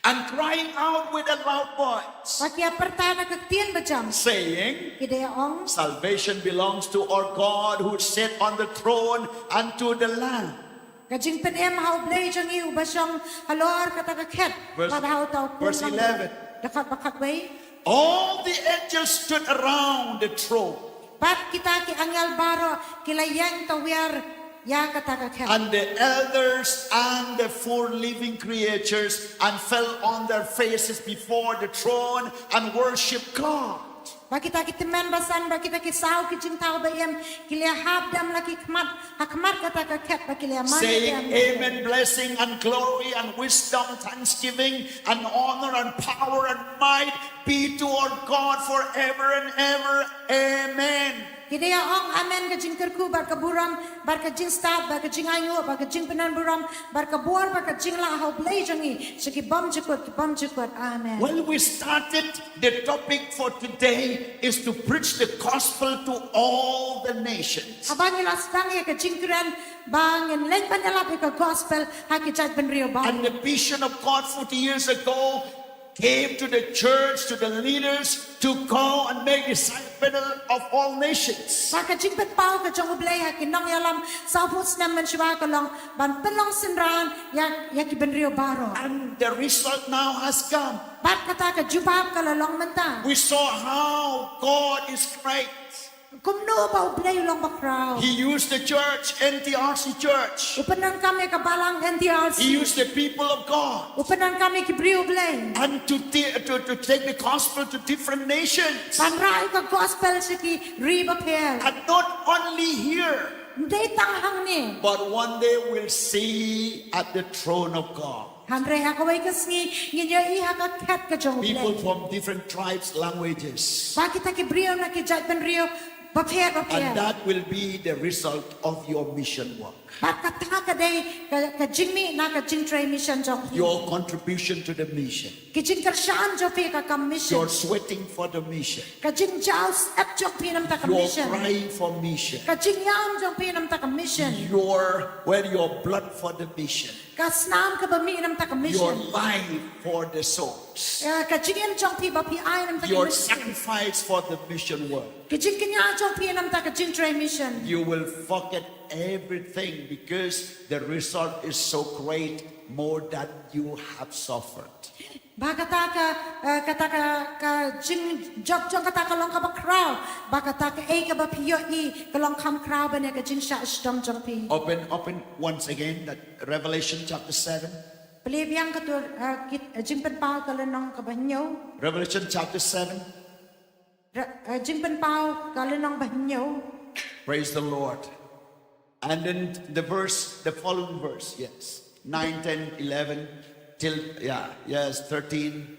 And crying out with a loud voice. Bad ki ïa pyrta na ka ktien bajam. Saying. Ki da ïa ong. Salvation belongs to our God who sat on the throne and to the Lamb. Ka jingpynim ha U Blei jong ngi uba shong halor kata ka khet. Verse, bad ha uta u khun verse lang eleven. Dkhot ba khatwei. All the angels stood around the throne. Bad kita ki angel baroh ki la ïeng tawiar ïa kata ka khet. And the elders and the four living creatures and fell on their faces before the throne and worshiped God. Ba kita ki tymmen basan, ba kita ki saw ki jingthaw ba im, ki la hap dam la ki khmat ha khmat kata ka khet, ba ki la man. Saying, "Amen, blessing and glory and wisdom, thanksgiving and honor and power and might be to our God forever and ever. Amen." Ki dei ïa ong amen, ka jingkyrkhu bad ka burom bad ka jingstad bad ka jingainguh bad ka jingpyndonkam burom bad ka bor bad ka jinglah ha U Blei jong ngi sha ki bymjukut ki bymjukut. Amen. Well, we started, the topic for today is to preach the gospel to all the nations. Haba ngi la sdang ïa ka jingkren ba ngin leit ban ïalap ïa ka gospel ha ki jaitbynriew baroh. And the vision of God forty years ago came to the church, to the leaders, to go and make disciple of all nations. Ba ka jingpynpaw ka jong U Blei ha ki nongïalam sawphew snem mynshuwa ka long ban pynlong synran ïa, ïa ki bynriew baroh. And the result now has come. Bad kata ka jubab ka la long mynta. We saw how God is great. Kumno ba U Blei u long bakhraw. He used the church, N T R C church. U pyndonkam ïa ka balang N T R C. He used the people of God. U pyndonkam ïa ki briew U Blei. And to, ta-, to, to take the gospel to different nations. Ban rah ïa ka gospel sha ki ri bapher. And not only here. Ym dei tang hangne. But one day we'll see at the throne of God. Hynrei ha kawei ka sngi ngin ïohi ha ka khet ka jong U Blei. People from different tribes, languages. Ba kita ki briew na ki jaitbynriew bapher bapher. And that will be the result of your mission work. Bad kata ka dei ka, ka jingmih na ka jingtrei mission jong phi. Your contribution to the mission. Ka jingkyrshan jong phi ha ka kam mission. Your sweating for the mission. Ka jingjaw sep jong phi namar ka mission. Your crying for mission. Ka jingïam jong phi namar ka mission. Your, well, your blood for the mission. Ka snam kaba mih namar ka mission. Your life for the souls. Eh, ka jingim jong phi ba phi ai namar ka mission. Your sacrifice for the mission work. Ka jingkñia jong phi namar ka jingtrei mission. You will forget everything because the result is so great, more than you have suffered. Ba kata ka, eh, kata ka, ka jingjop jong kata ka long kaba khraw. Ba kata kaei kaba phi ïohi ka long kham khraw ban ïa ka jingshah shitom jong phi. Open, open once again that Revelation chapter seven. Plie biang ka tur, eh, kit, eh, Jingpynpaw ka lynnong kaba hynñiew. Revelation chapter seven. Re-, eh, Jingpynpaw ka lynnong ba hynñiew. Praise the Lord. And then the verse, the following verse, yes. Nine, ten, eleven, till, yeah, yes, thirteen.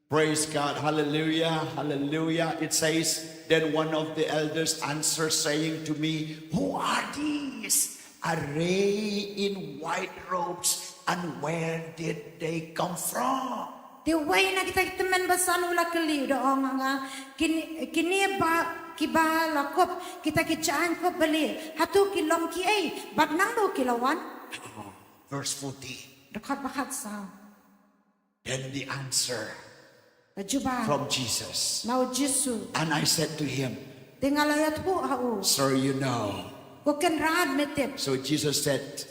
Praise God. Hallelujah. Hallelujah. It says, "Then one of the elders answered, saying to me, 'Who are these, arrayed in white robes, and where did they come from?'" Te uwei na kita ki tymmen basan u la kylli, u da ong ha nga, "Kine, kine ba, kiba la kup kita ki jaiñkup balieh, hato ki long kiei, bad naduh ki la wan?" Verse fourteen. Dkhot ba khatsaw. Then the answer, ka jubab, from Jesus. Na U Jisu. And I said to him, te nga la ïathuh ha u, "Sir, you know." Ko kynrad, me tip. So Jesus said,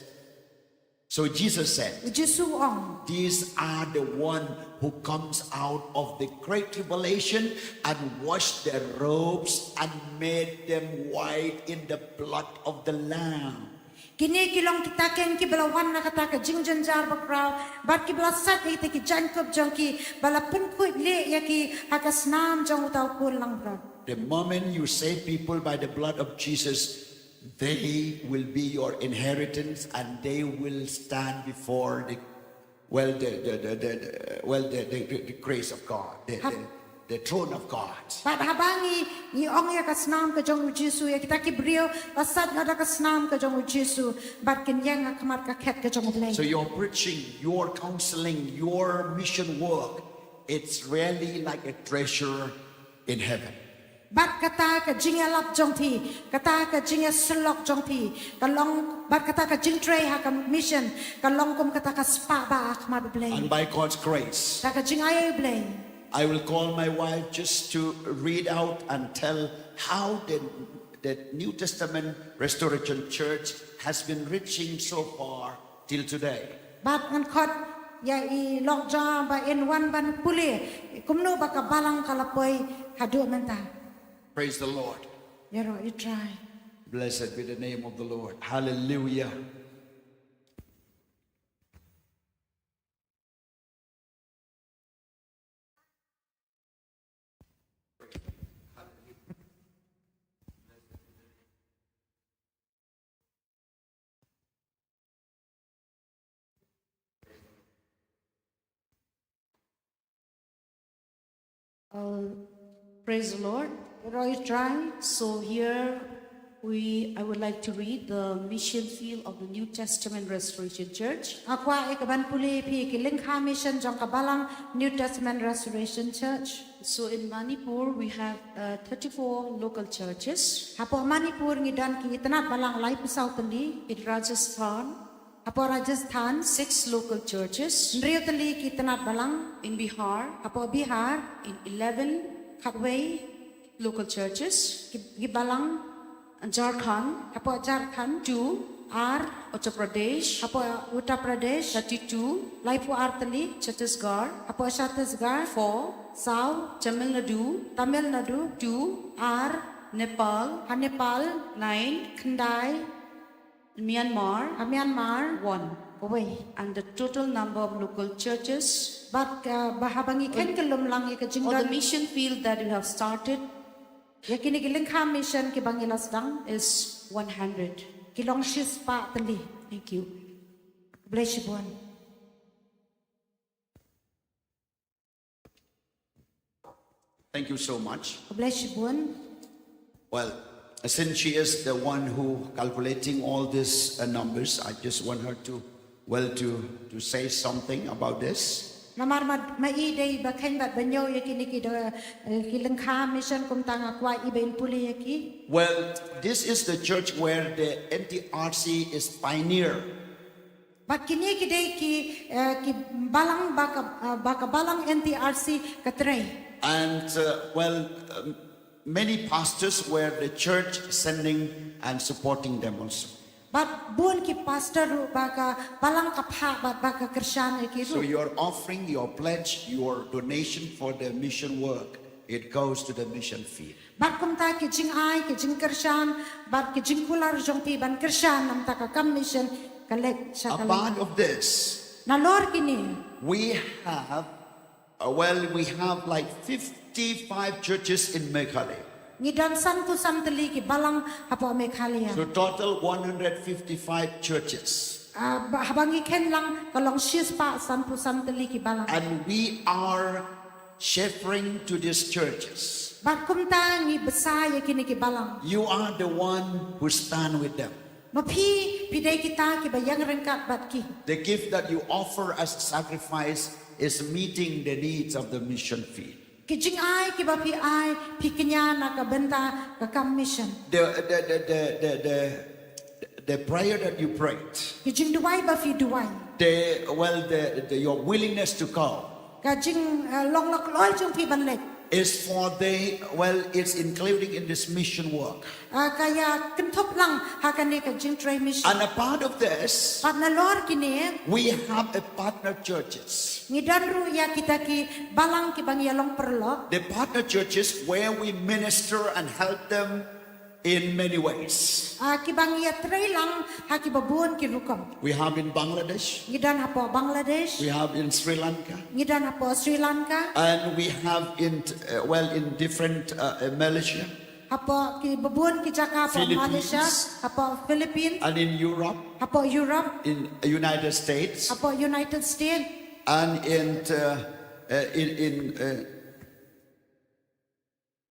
so Jesus said, U Jisu u ong, "These are the one who comes out of the great tribulation and washed their robes and made them white in the blood of the Lamb." Kine ki long kita keiñ kiba la wan na kata ka jingjynjar bakhraw, bad kiba la sait ïa kita ki jaiñkup jong ki, ba la pynkhuid lieh ïa ki ha ka snam jong uta u khun langbrot. The moment you save people by the blood of Jesus, they will be your inheritance and they will stand before the Well, the, the, the, the, the, well, the, the, the, the grace of God, the, Hap- the, the throne of God. Bad haba ngi, ngi ong ïa ka snam ka jong U Jisu, ïa kita ki briew ba sait noh da ka snam ka jong U Jisu, bad kin ïeng ha khmat ka khet ka jong U Blei. So your preaching, your counseling, your mission work, it's really like a treasure in heaven. Bad kata ka jingïalap jong phi, kata ka jingïasyllok jong phi, ka long, bad kata ka jingtrei ha ka mission, ka long kum kata ka spah ba ha khmat U Blei. And by God's grace, da ka jingai U Blei. I will call my wife just to read out and tell how the, that New Testament Restoration Church has been reaching so far till today. Bad ngan khot ïa i lok jong ba in wan ban pule kumno ba ka balang ka la poi haduh mynta. Praise the Lord. Ïaroh ïa U Trai. Blessed be the name of the Lord. Hallelujah. Uh, praise the Lord. Ïaroh ïa U Trai. So here we, I would like to read the mission field of the New Testament Restoration Church. Nga kwah ïa ka ban pule phi ki lyngkha mission jong ka balang New Testament Restoration Church. So in Manipur we have uh, thirty-four local churches. Hapoh Manipur ngi don ki tnat balang laiphew saw tylli. In Rajasthan Hapoh Rajasthan, six local churches. Hynriew tylli ki tnat balang. In Bihar, hapoh Bihar, in eleven, khatwei, local churches. Ki, ki balang. Jharkhand, hapoh Jharkhand, two, ar. Uttar Pradesh, hapoh Uttar Pradesh, thirty-two, laiphew ar tylli. Chhattisgarh, hapoh Chhattisgarh, four, saw. Tamil Nadu, Tamil Nadu, two, ar. Nepal, ha Nepal, nine, khyndai. Myanmar, ha Myanmar, one. Wei. And the total number of local churches, bad ka, ba haba ngi khein ka lumlang ïa ka jingdon, or the mission field that we have started, ïa kine ki lyngkha mission kiba ngi la sdang, is one hundred. Ki long shispah tylli. Thank you. Khublei shibun. Thank you so much. Khublei shibun. Well, since she is the one who calculating all these uh, numbers, I just want her to, well, to, to say something about this. Namar ma, ma i dei ba khein bad ba ñiew ïa kine ki da, eh, ki lyngkha mission, kumta nga kwah i ba in pule ïa ki. Well, this is the church where the N T R C is pioneer. Bad kine ki dei ki, eh, ki balang ba ka, eh, ba ka balang N T R C ka trei. And uh, well, um, many pastors were the church sending and supporting them also. Bad bun ki pastor ruh ba ka balang ka phah bad ba ka kyrshan ïa ki ruh. So your offering, your pledge, your donation for the mission work, it goes to the mission field. Bad kumta ki jingai, ki jingkyrshan, bad ki jingkular jong phi ban kyrshan namar ka kam mission ka leit sha ka lynga. Apart of this, nalor kine, we have, uh, well, we have like fifty-five churches in Meghalaya. Ngi don sanphew san tylli ki balang hapoh Meghalaya. So total one hundred fifty-five churches. Ah, ba, haba ngi khein lang ka long shispah sanphew san tylli ki balang. And we are shepherding to these churches. Bad kumta ngi bsa ïa kine ki balang. You are the one who stand with them. Ma phi, phi dei kita kiba ïeng ryngkat bad ki. The gift that you offer as a sacrifice is meeting the needs of the mission field. Ki jingai kiba phi ai, phi kñia na ka bynta ka kam mission. The, the, the, the, the, the, the prayer that you prayed, Ki jingduwai ba phi duwai. The, well, the, the, your willingness to go Ka jing, eh, long na kloi jong phi ban leit. Is for the, well, it's including in this mission work. Ah, ka ïa kynthup lang ha kane ka jingtrei mission. And a part of this, bad nalor kine, we have a partner churches. Ngi don ruh ïa kita ki balang kiba ngi ïa long paralok. The partner churches where we minister and help them in many ways. Ah, kiba ngi ïa trei lang ha kiba bun ki rukom. We have in Bangladesh. Ngi don hapoh Bangladesh. We have in Sri Lanka. Ngi don hapoh Sri Lanka. And we have in, uh, well, in different, uh, uh, Malaysia. Hapoh kiba bun ki jaka, hapoh Malaysia, hapoh Philippines. And in Europe. Hapoh Europe. In United States. Hapoh United States. And in, uh, uh, in, in, uh,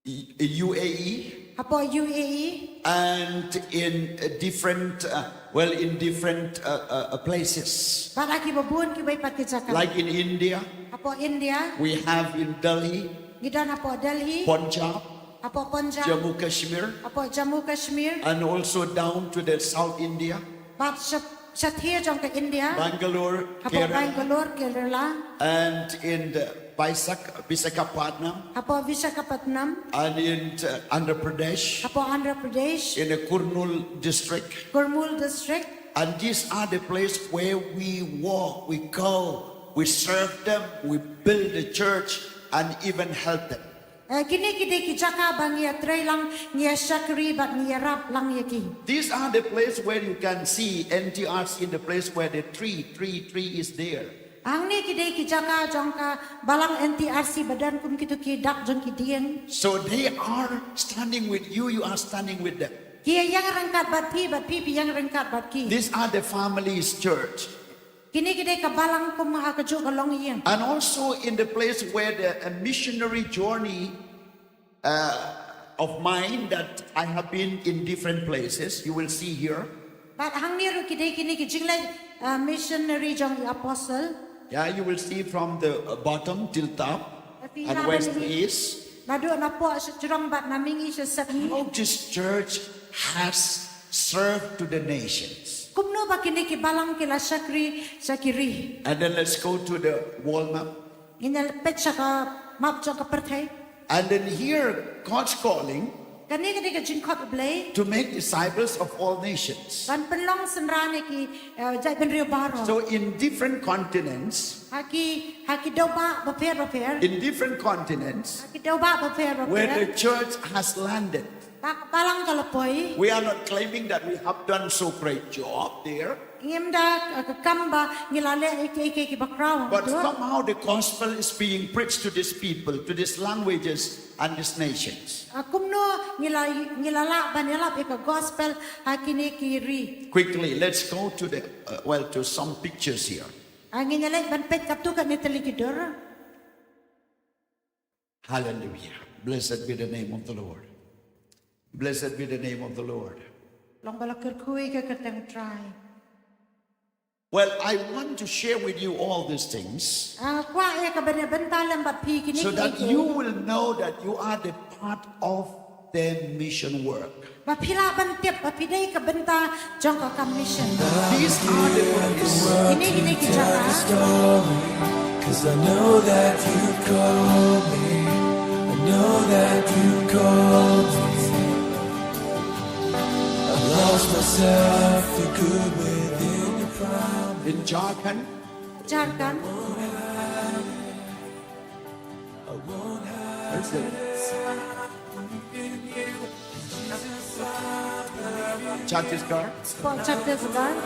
U A E. Hapoh U A E. And in, uh, different, uh, well, in different, uh, uh, uh, places. Bad ha kiba bun kiwei pat ki jaka. Like in India. Hapoh India. We have in Delhi. Ngi don hapoh Delhi. Punjab. Hapoh Punjab. Jammu Kashmir. Hapoh Jammu Kashmir. And also down to the South India. Bad sha, shathie jong ka India. Bangalore, Hapoh Kerala. Bangalore, Kerala. And in the Visak-, Visakhapatnam, Hapoh Visakhapatnam, and in uh, Andhra Pradesh, hapoh Andhra Pradesh, in the Kurnool district. Kurnool District. And these are the place where we walk, we go, we serve them, we build the church, and even help them. Eh, kine ki dei ki jaka ba ngi ïa trei lang, ngi ïa shakri bad ngi ïarap lang ïa ki. These are the place where you can see N T R C in the place where the tree, tree, tree is there. Hangne ki dei ki jaka jong ka balang N T R C ba don kum kito ki dak jong ki dieng. So they are standing with you, you are standing with them. Ki ïeng ryngkat bad phi, bad phi phi ïeng ryngkat bad ki. These are the families church. Kine ki dei ka balang kum ha kajuh ka longïing. And also in the place where the a missionary journey uh, of mine that I have been in different places. You will see here. Bad hangne ruh ki dei kine ki jingleit, uh, missionary jong i apostle. Yeah, you will see from the uh, bottom till top and west to east. Naduh napoh sha jrong bad na mihngi sha sepngi. How this church has served to the nations. Kumno ba kine ki balang ki la shakri sha ki ri. And then let's go to the world map. Ngin ïa peit sha ka map jong ka pyrthei. And then here, God's calling. Kane ka dei ka jingkhot U Blei. To make disciples of all nations. Ban pynlong synran ïa ki, eh, jaitbynriew baroh. So in different continents. Ha ki, ha ki dewbah bapher bapher. In different continents. Ha ki dewbah bapher bapher. Where the church has landed. Ba ka balang ka la poi. We are not claiming that we have done so great job there. Ngim da, uh, ka kam ba ngi la leh ïa kiei kiei kiba khraw. But somehow the gospel is being preached to these people, to these languages and these nations. Uh, kumno ngi la, ngi la lah ban ïalap ïa ka gospel ha kine ki ri. Quickly, let's go to the, uh, well, to some pictures here. Uh, ngin ïa leit ban peit katto katne tylli ki dur. Hallelujah. Blessed be the name of the Lord. Blessed be the name of the Lord. Long ba la kyrkhu ïa ka kyrteng Trai. Well, I want to share with you all these things. Ah, kwah ïa ka ban ïa bynta lem bad phi kine ki. So that you will know that you are the part of the mission work. Ba phi lah ban tip ba phi dei ka bynta jong ka kam mission. These are the places. Kine kine ki jaka. 'Cause I know that you called me. I know that you called me. I've lost myself for good within your promise. In Jharkhand. Jharkhand. Chhattisgarh. Chhattisgarh.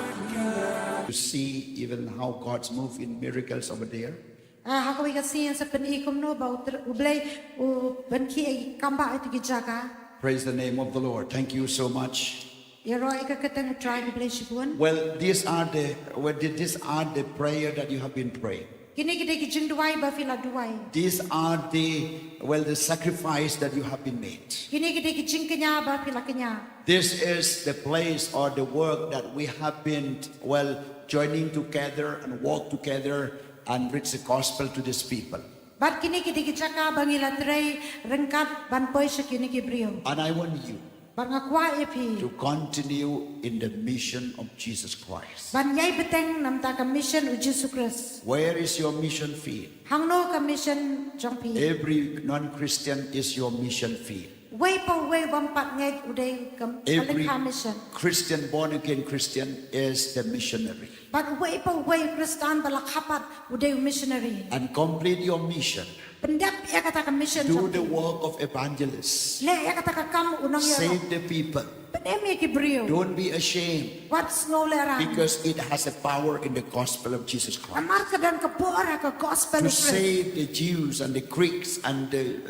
To see even how God's move in miracles over there. Ah, ha kawei ka sien sa pyni kumno ba u Blei u ban ki kam ba ïa ki jaka. Praise the name of the Lord. Thank you so much. Ïaroh ïa ka kyrteng u Trai, khublei shibun. Well, these are the, well, th-, these are the prayer that you have been praying. Kine ki dei ki jingduwai ba phi la duwai. These are the, well, the sacrifice that you have been made. Kine ki dei ki jingkñia ba phi la kñia. This is the place or the work that we have been, well, joining together and walk together and preach the gospel to these people. Bad kine ki dei ki jaka ba ngi la trei ryngkat ban poi sha kine ki briew. And I want you Bad nga kwah ïa phi to continue in the mission of Jesus Christ. Ban ïai bteng namar ka mission u Jisu Khrist. Where is your mission field? Hangno ka mission jong phi? Every non-Christian is your mission field. Uwei pa uwei uba ym pat ngeit u dei ka, ka lyngkha mission. Every Christian, born again Christian, is the missionary. Bad uwei pa uwei u Khristan ba la kha pat u dei u missionary. And complete your mission. Pyndep ïa kata ka mission jong phi. Do the work of evangelist. Leh ïa kata ka kam u nongïaroh. Save the people. Pynim ïa ki briew. Don't be ashamed. Wat sngew lehraiñ. Because it has a power in the gospel of Jesus Christ. Namar ka don ka bor ha ka gospel u Khrist. To save the Jews and the Greeks and the,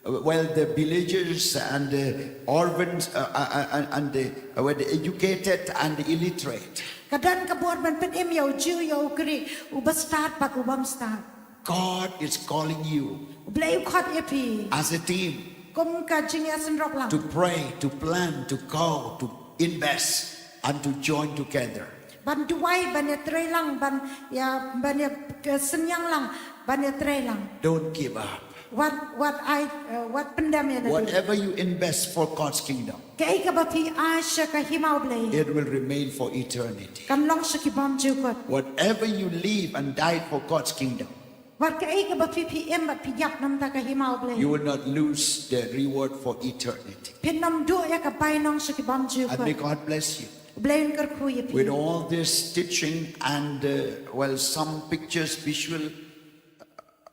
uh, well, the villagers and the orphans, uh, uh, uh, and, and the, uh, well, the educated and the illiterate. Ka don ka bor ban pynim ïa u Jiw ïa u Grik, u bastad bad u bym stad. God is calling you. U Blei u khot ïa phi. As a team. Kum ka jingïasynroplang. To pray, to plan, to go, to invest, and to join together. Ban duwai, ban ïatrei lang, ban ïa, ban ïa, eh, synñiang lang, ban ïatrei lang. Don't give up. Wat, wat ai, eh, wat pyndem ïa na. Whatever you invest for God's kingdom, kaei kaba phi ai sha ka hima u Blei, it will remain for eternity. Kan long sha ki bymjukut. Whatever you live and die for God's kingdom, Wat kaei kaba phi phi im bad phi ïap namar ka hima U Blei. You will not lose the reward for eternity. Phin ym duh ïa ka bainong sha ki bymjukut. And may God bless you. U Blei un kyrkhu ïa phi. With all this teaching and, uh, well, some pictures, visual,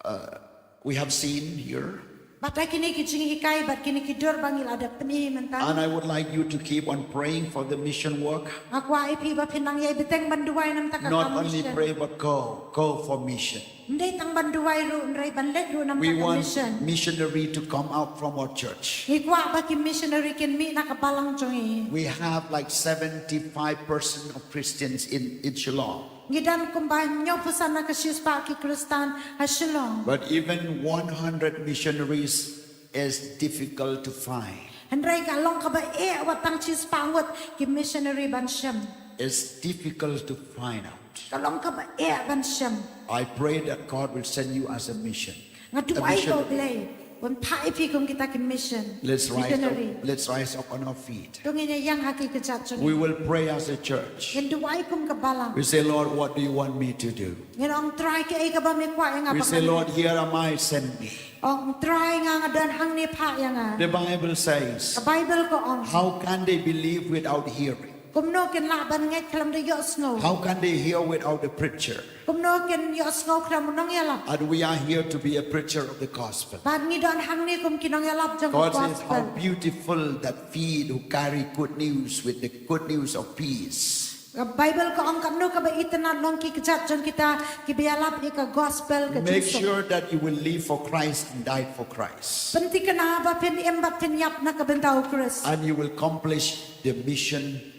uh, we have seen here. Bad da kine ki jinghikai bad kine ki dur ba ngi la dep pyni mynta. And I would like you to keep on praying for the mission work. Nga kwah ïa phi ba phin nang ïai bteng ban duwai namar ka kam mission. Not only pray, but go, go for mission. Ym dei tang ban duwai ruh, hynrei ban leit ruh namar ka mission. We want missionary to come out from our church. Ngi kwah ba ki missionary kin mih na ka balang jong ngi. We have, like, seventy-five percent of Christians in, in Shillong. Ngi don kumba hynñiewphew san na ka shispah ki Khristan ha Shillong. But even one hundred missionaries is difficult to find. Hynrei ka long kaba eh wat tang shispah ngut ki missionary ban shem. It's difficult to find out. Ka long kaba eh ban shem. I pray that God will send you as a mission. Nga duwai ba U Blei un phah ïa phi kum kita ki mission. Let's rise up. Missionary. Let's rise up on our feet. To ngin ïeng ha ki kjat jong ngi. We will pray as a church. Ngin duwai kum ka balang. We say, "Lord, what do you want me to do?" Ngin ong, Trai, kaei kaba me kwah ïa nga ban ïa. We say, "Lord, here am I, send me." Ong, Trai, nga nga don hangne, phah ïa nga. The Bible says, ka Bible ka ong, "How can they believe without hearing? Kumno kin lah ban ngeit khlem da ïohsngew? How can they hear without a preacher?" Kumno kin ïohsngew khlem u nongïalap? And we are here to be a preacher of the gospel. Bad ngi don hangne kum ki nongïalap jong ka gospel. God says, "How beautiful that feet who carry good news with the good news of peace." Ka Bible ka ong, katno kaba itynnad long ki kjat jong kita kiba ïalap ïa ka gospel ka jingsuk. Make sure that you will live for Christ and die for Christ. Pynthikna ba phin im bad phin ïap na ka bynta U Khrist. And you will accomplish the mission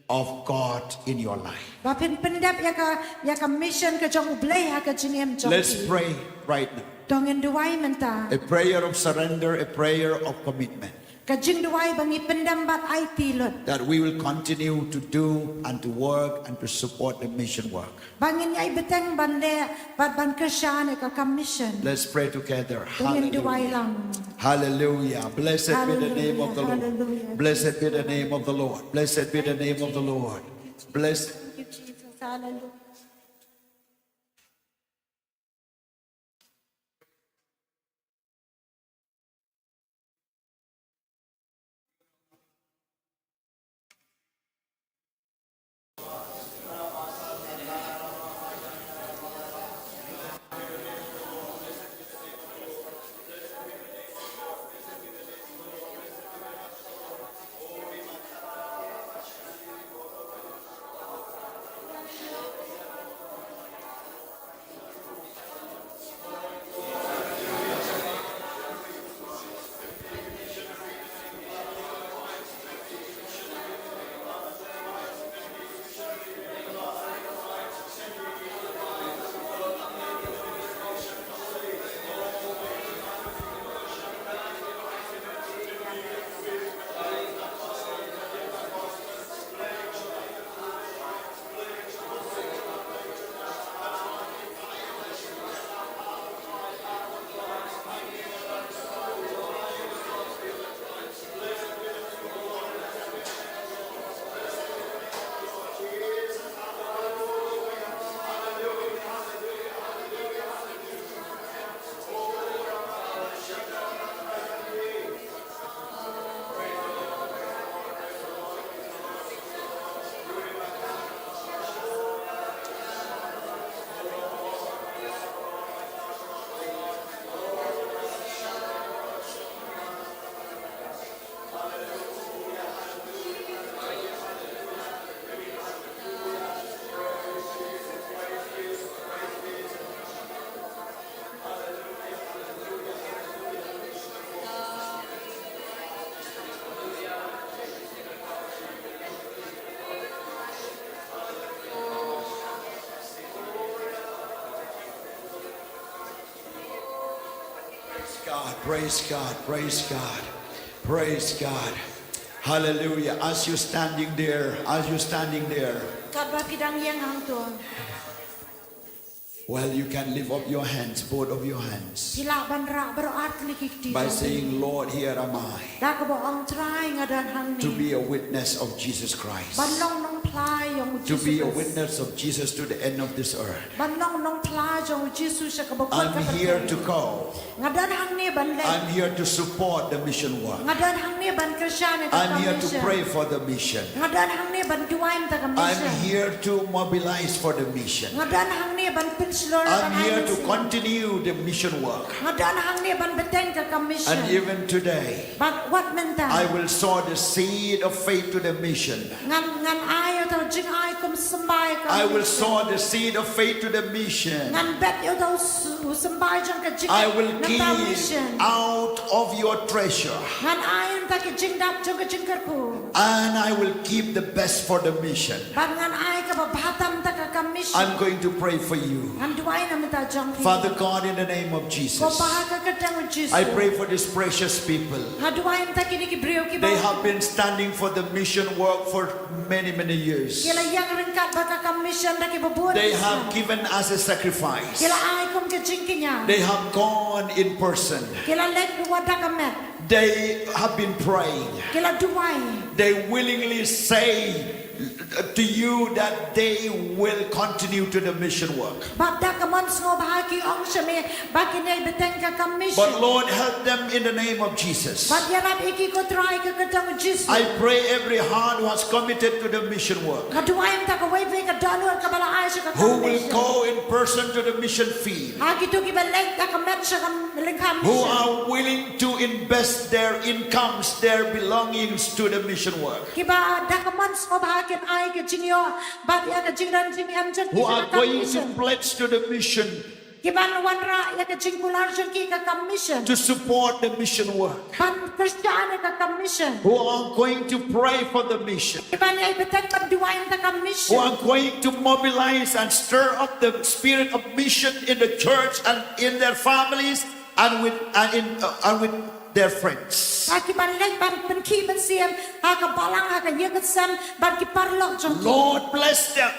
of God in your life. Ba phin pyndep ïa ka, ïa ka mission ka jong U Blei ha ka jingim jong phi. Let's pray right now. To ngin duwai mynta. A prayer of surrender, a prayer of commitment. Ka jingduwai ba ngi pyndem bad aiti lut. That we will continue to do and to work and to support the mission work. Ba ngin ïai bteng ban leh bad ban kyrshan ïa ka kam mission. Let's pray together. To ngin duwai lang. Hallelujah. Blessed be the name of the Lord. Hallelujah. Blessed be the name of the Lord. Blessed be the name of the Lord. Blessed. Thank you, Jesus. Hallelujah. Praise God, praise God, praise God, praise God. Hallelujah. As you're standing there, as you're standing there, katba phi dang ïeng hangto, Well, you can lift up your hands, both of your hands, Phi lah ban rah baroh ar tylli ki kti. By saying, "Lord, here am I, Da kaba ong Trai nga don hangne. To be a witness of Jesus Christ, Ban long nongphla ïong u to be a Jisu Khrist. Witness of Jesus to the end of this earth. Ban long nongphla jong u Jisu sha kaba kut I'm ka here pyrthei. To call. Nga don hangne ban leh. I'm here to support the mission work. Nga don hangne ban kyrshan ïa ka I'm here to mission. Pray for the mission. Nga don hangne ban duwai mynta ka mission. I'm here to mobilize for the mission. Nga don hangne ban pynshlur ïa ka I'm here to mission. Continue the mission work. Nga don hangne ban bteng ïa ka mission. And even today, Bad wat mynta. I will sow the seed of faith to the mission. Ngan, ngan ai ïa u jingai kum symbai ka I will mission. Sow the seed of faith to the mission. Ngan bet ïa u s-, u symbai jong ka jing I will na ka give mission. Out of your treasure. Ngan ai ïa ka jingdap jong ka jingkyrkhu. And I will keep the best for the mission. Bad ngan ai kaba bha tam ïa ka mission. I'm going to pray for you. Ngan duwai na mynta jong phi. Father God, in the name of Jesus, Ko Pa ha ka kyrteng u Jisu. I pray for these precious people. Nga duwai na mynta kine ki briew kiba. They have been standing for the mission work for many, many years. Ki la ïeng ryngkat bad ka mission da kiba bun. They have given as a sacrifice. Ki la ai kum ka jingkñia. They have gone in person. Ki la leit wat da ka met. They have been praying. Ki la duwai. They willingly say to you that they will continue to the mission work. Bad da ka mon sngewbha ki ong sha me ba kin ïai bteng ïa ka mission. But Lord, help them in the name of Jesus. Bad ïarap ïa ki ko Trai ha ka kyrteng u Jisu. I pray every heart who has committed to the mission work. Nga duwai na mynta kawei pa kawei ka dohnud kaba la ai sha ka mission. Who will go in person to the mission field. Ha kito kiba leit da ka met sha ka lyngkha mission. Who are willing to invest their incomes, their belongings to the mission work. Kiba da ka mon sngewbha kin ai ka jingïoh bad ïa ka jingdon jingem jong ki sha ka mission. Who are going to pledge to the mission. Kiban wanrah ïa ka jingkular jong ki ha ka mission. To support the mission work. Ban kyrshan ïa ka mission. Who are going to pray for the mission. Kiban ïai bteng ban duwai na ka mission. Who are going to mobilize and stir up the spirit of mission in the church and in their families and with, and in, uh, and with their friends. Ba kiban leit ban pynkhih mynsiem ha ka balang, ha ka ïing ka sem bad ki paralok jong ki. Lord, bless them.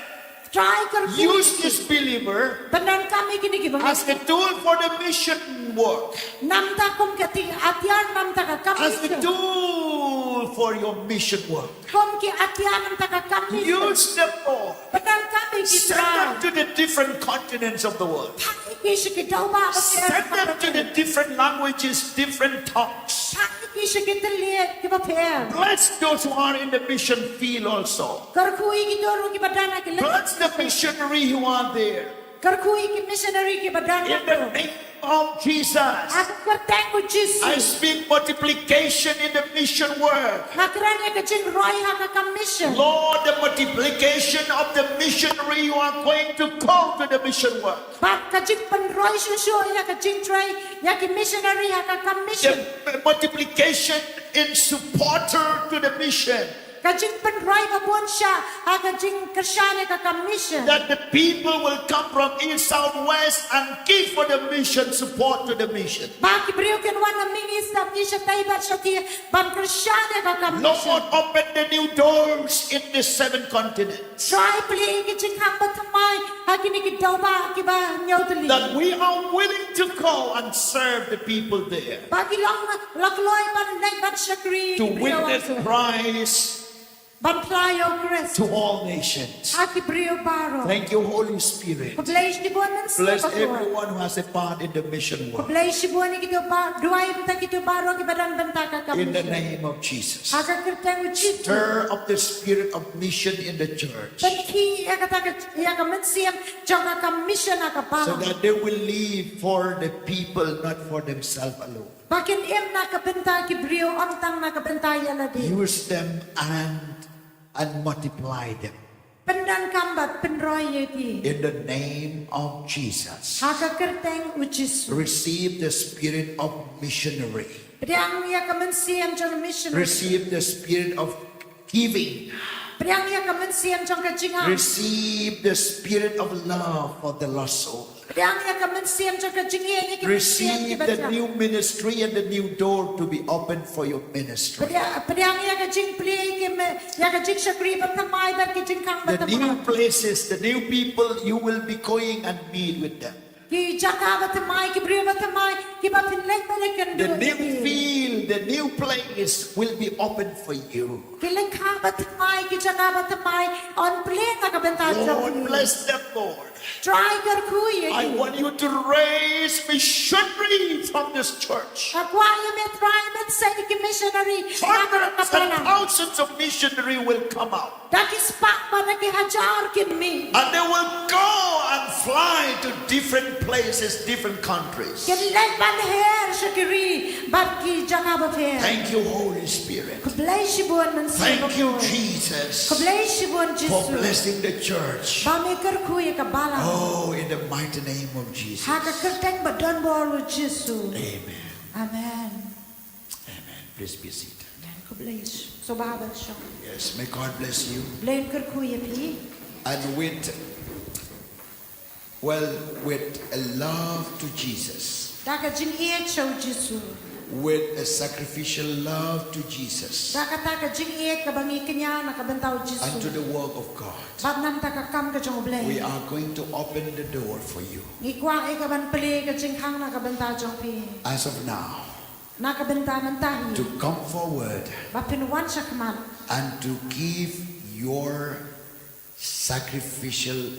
Trai kyrkhu. Use this believer. Pyndonkam ïa kine ki bangeit. As a tool for the mission work. Namar kum ka atiar namar ka kam mission. As a tool for your mission work. Kum ki atiar namar ka kam mission. Use them, Lord. Pyndonkam ïa ki Trai. Send them to the different continents of the world. Phah ïa ki sha ki dewbah ba ki. Send them to the different languages, different tongues. Phah ïa ki sha ki thylliej kiba pher. Bless those who are in the mission field also. Kyrkhu ïa kito ruh kiba don ha ki lynti. Bless the missionary who are there. Kyrkhu ïa ki missionary kiba don ha. In the name of Jesus. Ha ka kyrteng u Jisu. I speak multiplication in the mission work. Nga kren ïa ka jingroi ha ka kam mission. Lord, the multiplication of the missionary who are going to go to the mission work. Bad ka jingpynroi shuh shuh ïa ka jingtrei ïa ki missionary ha ka kam mission. The multiplication in supporter to the mission. Ka jingpynroi ba bun shah ha ka jingkyrshan ïa ka kam mission. That the people will come from east, south, west and give for the mission, support to the mission. Ba ki briew kin wan na mihngi shatei bad shathie ban kyrshan ïa ka kam mission. Lord, open the new doors in the seven continents. Trai plie ïa ki jingkhang bathymmai ha kine ki dewbah kiba hynñiew tylli. That we are willing to go and serve the people there. Ba ki long la kloi ban leit ban shakri ïa ki briew. To witness Christ. Ban phla ïa u Khrist. To all nations. Ha ki briew baroh. Thank you, Holy Spirit. Khublei shibun Mynsiem Bakhuid. Bless everyone who has a part in the mission work. Khublei shibun ïa kito ba, duwai ïa kito baroh kiba don bynta ha ka kam mission. In the name of Jesus. Ha ka kyrteng u Jisu. Stir up the spirit of mission in the church. Pynkhih ïa kata ka, ïa ka mynsiem jong ka kam mission ha ka balang. So that they will live for the people, not for themselves alone. Ba kin im na ka bynta ki briew, ym tang na ka bynta ïa lade. Use them and, and multiply them. Pyndonkam bad pynroi ïa ki. In the name of Jesus. Ha ka kyrteng u Jisu. Receive the spirit of missionary. Pdiang ïa ka mynsiem jong missionary. Receive the spirit of giving. Pdiang ïa ka mynsiem jong ka jingngeit. Receive the spirit of love for the lost soul. Pdiang ïa ka mynsiem jong ka jingïeit ïa ki mynsiem ki ba thiang. Receive the new ministry and the new door to be opened for your ministry. Pdiang, pdiang ïa ka jingplie ki me, ïa ka jingshakri ba thymmai bad ki jingkhang ba thymmai. The new places, the new people you will be going and meet with them. Ki jaka ba thymmai, ki briew ba thymmai, ki ba phin leit ban ïakynduh ïa ki. The new field, the new place will be open for you. Ki lyngkha ba thymmai, ki jaka ba thymmai, yn plie na ka bynta jong phi. Lord, bless them, Lord. Trai kyrkhu ïa ki. I want you to raise missionary from this church. Nga kwah ïa me Trai men sa ïa ki missionary na ka bynta. Hundreds and thousands of missionary will come out. Da ki spah bad da ki hajar kin mih. And they will go and fly to different places, different countries. Kin leit ban her sha ki ri bad ki jaka bapher. Thank you, Holy Spirit. Khublei shibun Mynsiem Bakhuid. Thank you, Jesus, Khublei shibun Jisu, for blessing the church. Ba me kyrkhu ïa ka balang. Oh, in the mighty name of Jesus. Ha ka kyrteng ba donbor u Jisu. Amen. Amen. Amen. Please be seated. Amen. Khublei. Sngewbha ban shong. Yes, may God bless you. Blei un kyrkhu ïa phi. And with, well, with a love to Jesus. Da ka jingïeit sha u Jisu. With a sacrificial love to Jesus. Da kata ka jingïeit kaba ngi kñia na ka bynta u Jisu. And to the work of God. Bad na ka bynta ka kam ka jong u Blei. We are going to open the door for you. Ngi kwah ïa ka ban plie ka jingkhang na ka bynta jong phi. As of now. Na ka bynta mynta hi. To come forward. Ba phin wan shakhmat. And to give your sacrificial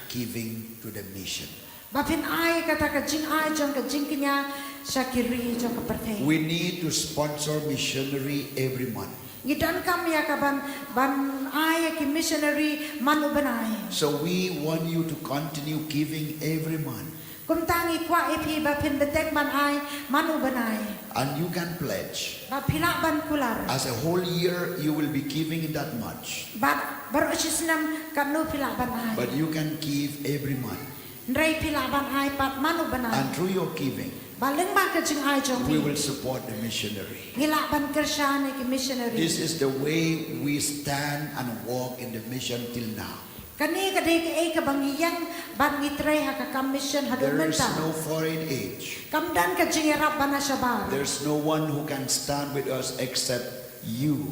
giving to the mission. Ba phin ai kata ka jingai jong ka jingkñia sha ki ri jong ka pyrthei. We need to sponsor missionary every month. Ngi donkam ïa ka ban, ban ai ïa ki missionary man u bnai. So we want you to continue giving every month. Kumta ngi kwah ïa phi ba phin bteng ban ai man u bnai. And you can pledge. Ba phi lah ban kular. As a whole year, you will be giving that much. Bad baroh shi snem katno phi lah ban ai. But you can give every month. Hynrei phi lah ban ai pat man u bnai. And through your giving, ba lyngba ka jingai jong phi, we will support the missionary. Ngi lah ban kyrshan ïa ki missionary. This is the way we stand and walk in the mission till now. Kane ka dei kaei kaba ngi ïeng bad ngi trei ha ka kam mission haduh mynta. There is no foreign aid. Kam don ka jingïarap ba na shabar. There's no one who can stand with us except you.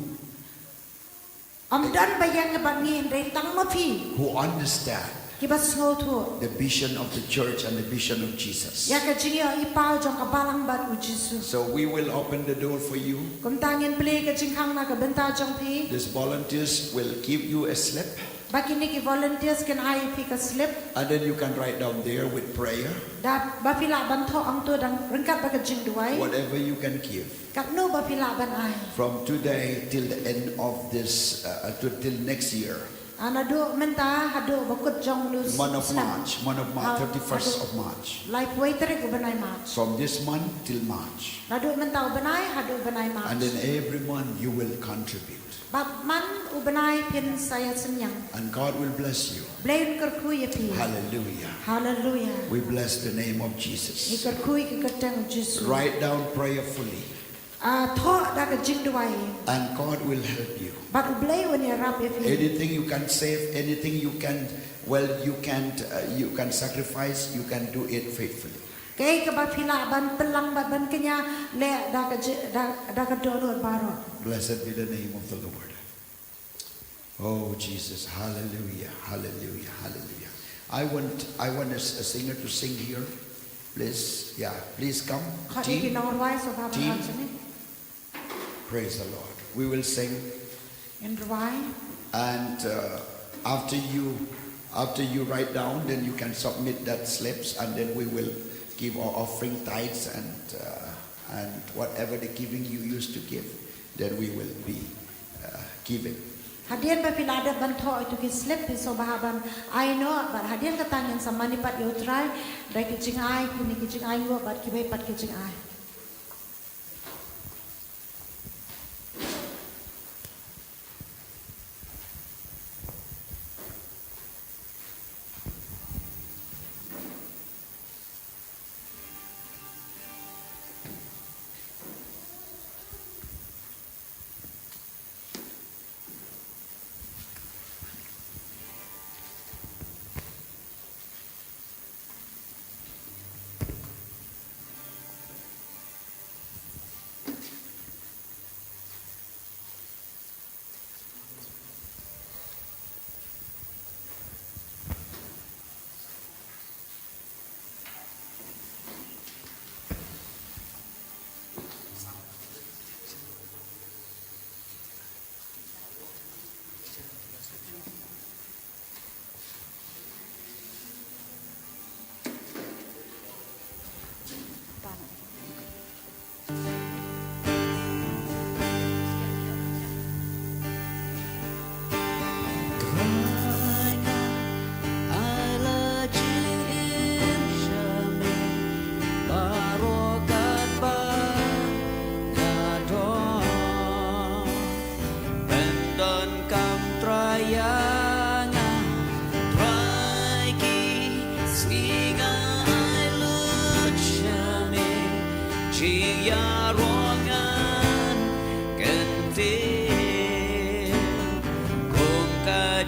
Ym don ba ïeng bad ngi hynrei tang ma phi. Who understand, kiba sngewthuh, the vision of the church and the vision of Jesus. Ïa ka jingïohi paw jong ka balang bad u Jisu. So we will open the door for you. Kumta ngin plie ka jingkhang na ka bynta jong phi. These volunteers will give you a slip. Ba kine ki volunteers kin ai phi ka slip. And then you can write down there with prayer. Da ba phi lah ban thoh hangto da ryngkat bad ka jingduwai. Whatever you can give. Katno ba phi lah ban ai. From today till the end of this, uh, uh, to, till next year. Ah, naduh mynta haduh ba kut jong u snem. Month of March, month of March, ah, thirty-first of March. Laiphew tarik u bnai March. From this month till March. Naduh mynta u bnai haduh u bnai March. And then every month you will contribute. Bad man u bnai phin sa ïa synñiang. And God will bless you. Blei un kyrkhu ïa phi. Hallelujah. Hallelujah. We bless the name of Jesus. Ngi kyrkhu ïa ka kyrteng u Jisu. Write down prayerfully. Ah, thoh da ka jingduwai. And God will help you. Bad u Blei un ïarap ïa phi. Anything you can save, anything you can, well, you can, uh, you can sacrifice, you can do it faithfully. Kaei kaba phi lah ban pynlang bad ban kñia, leh da ka ji-, da, da ka dohnud baroh. Blessed be the name of the Lord. Oh, Jesus. Hallelujah. Hallelujah. Hallelujah. I want, I want a, s-, a singer to sing here. Please, yeah, please come. Khot ïa ki nongrwai sngewbha ban wan shane. Praise the Lord. We will sing. Ngin rwai. And, uh, after you, after you write down, then you can submit that slips, and then we will give our offering, tithes, and, uh, and whatever the giving you used to give, then we will be, uh, giving. Hadien ba phi la dep ban thoh ïa kito ki slip, phi sngewbha ban ai noh, bad hadien kata ngin sa mane pat ïa u Trai da ki jingai, kine ki jingai nguh bad kiwei pat ki jingai.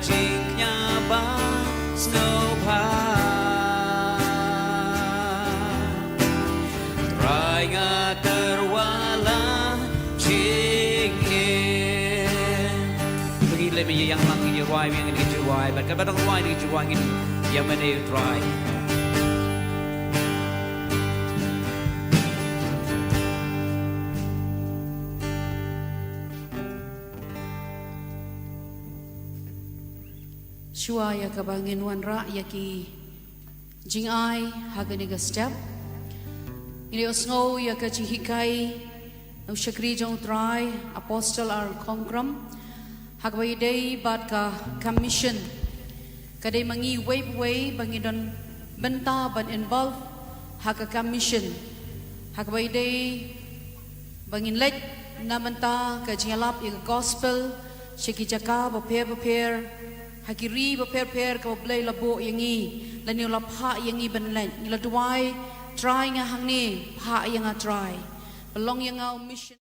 Jingkñia ba sngewbha. Trai nga tyrwa la jingim. Ngi leh ïa ïa lang ngi rwai, ngi ngi rwai bad katba dang rwai ngi rwai ngi ïa mane Trai. Shuwa ïa kaba ngin wanrah ïa ki jingai ha kane ka step, ngin ïohsngew ïa ka jinghikai na u shakri jong u Trai, Apostle R. Kongkram, ha kaba ïadei bad ka commission. Ka dei ma ngi uwei pa uwei ba ngi don bynta ban involve ha ka commission, ha kaba ïadei ba ngin leit na bynta ka jingïalap ïa ka gospel sha ki jaka bapher bapher, ha ki ri bapher bapher kaba U Blei u la buh ïa ngi, lane u la phah ïa ngi ban leit. Ngi la duwai, Trai nga hangne, phah ïa nga Trai, ba long ïa nga u mission.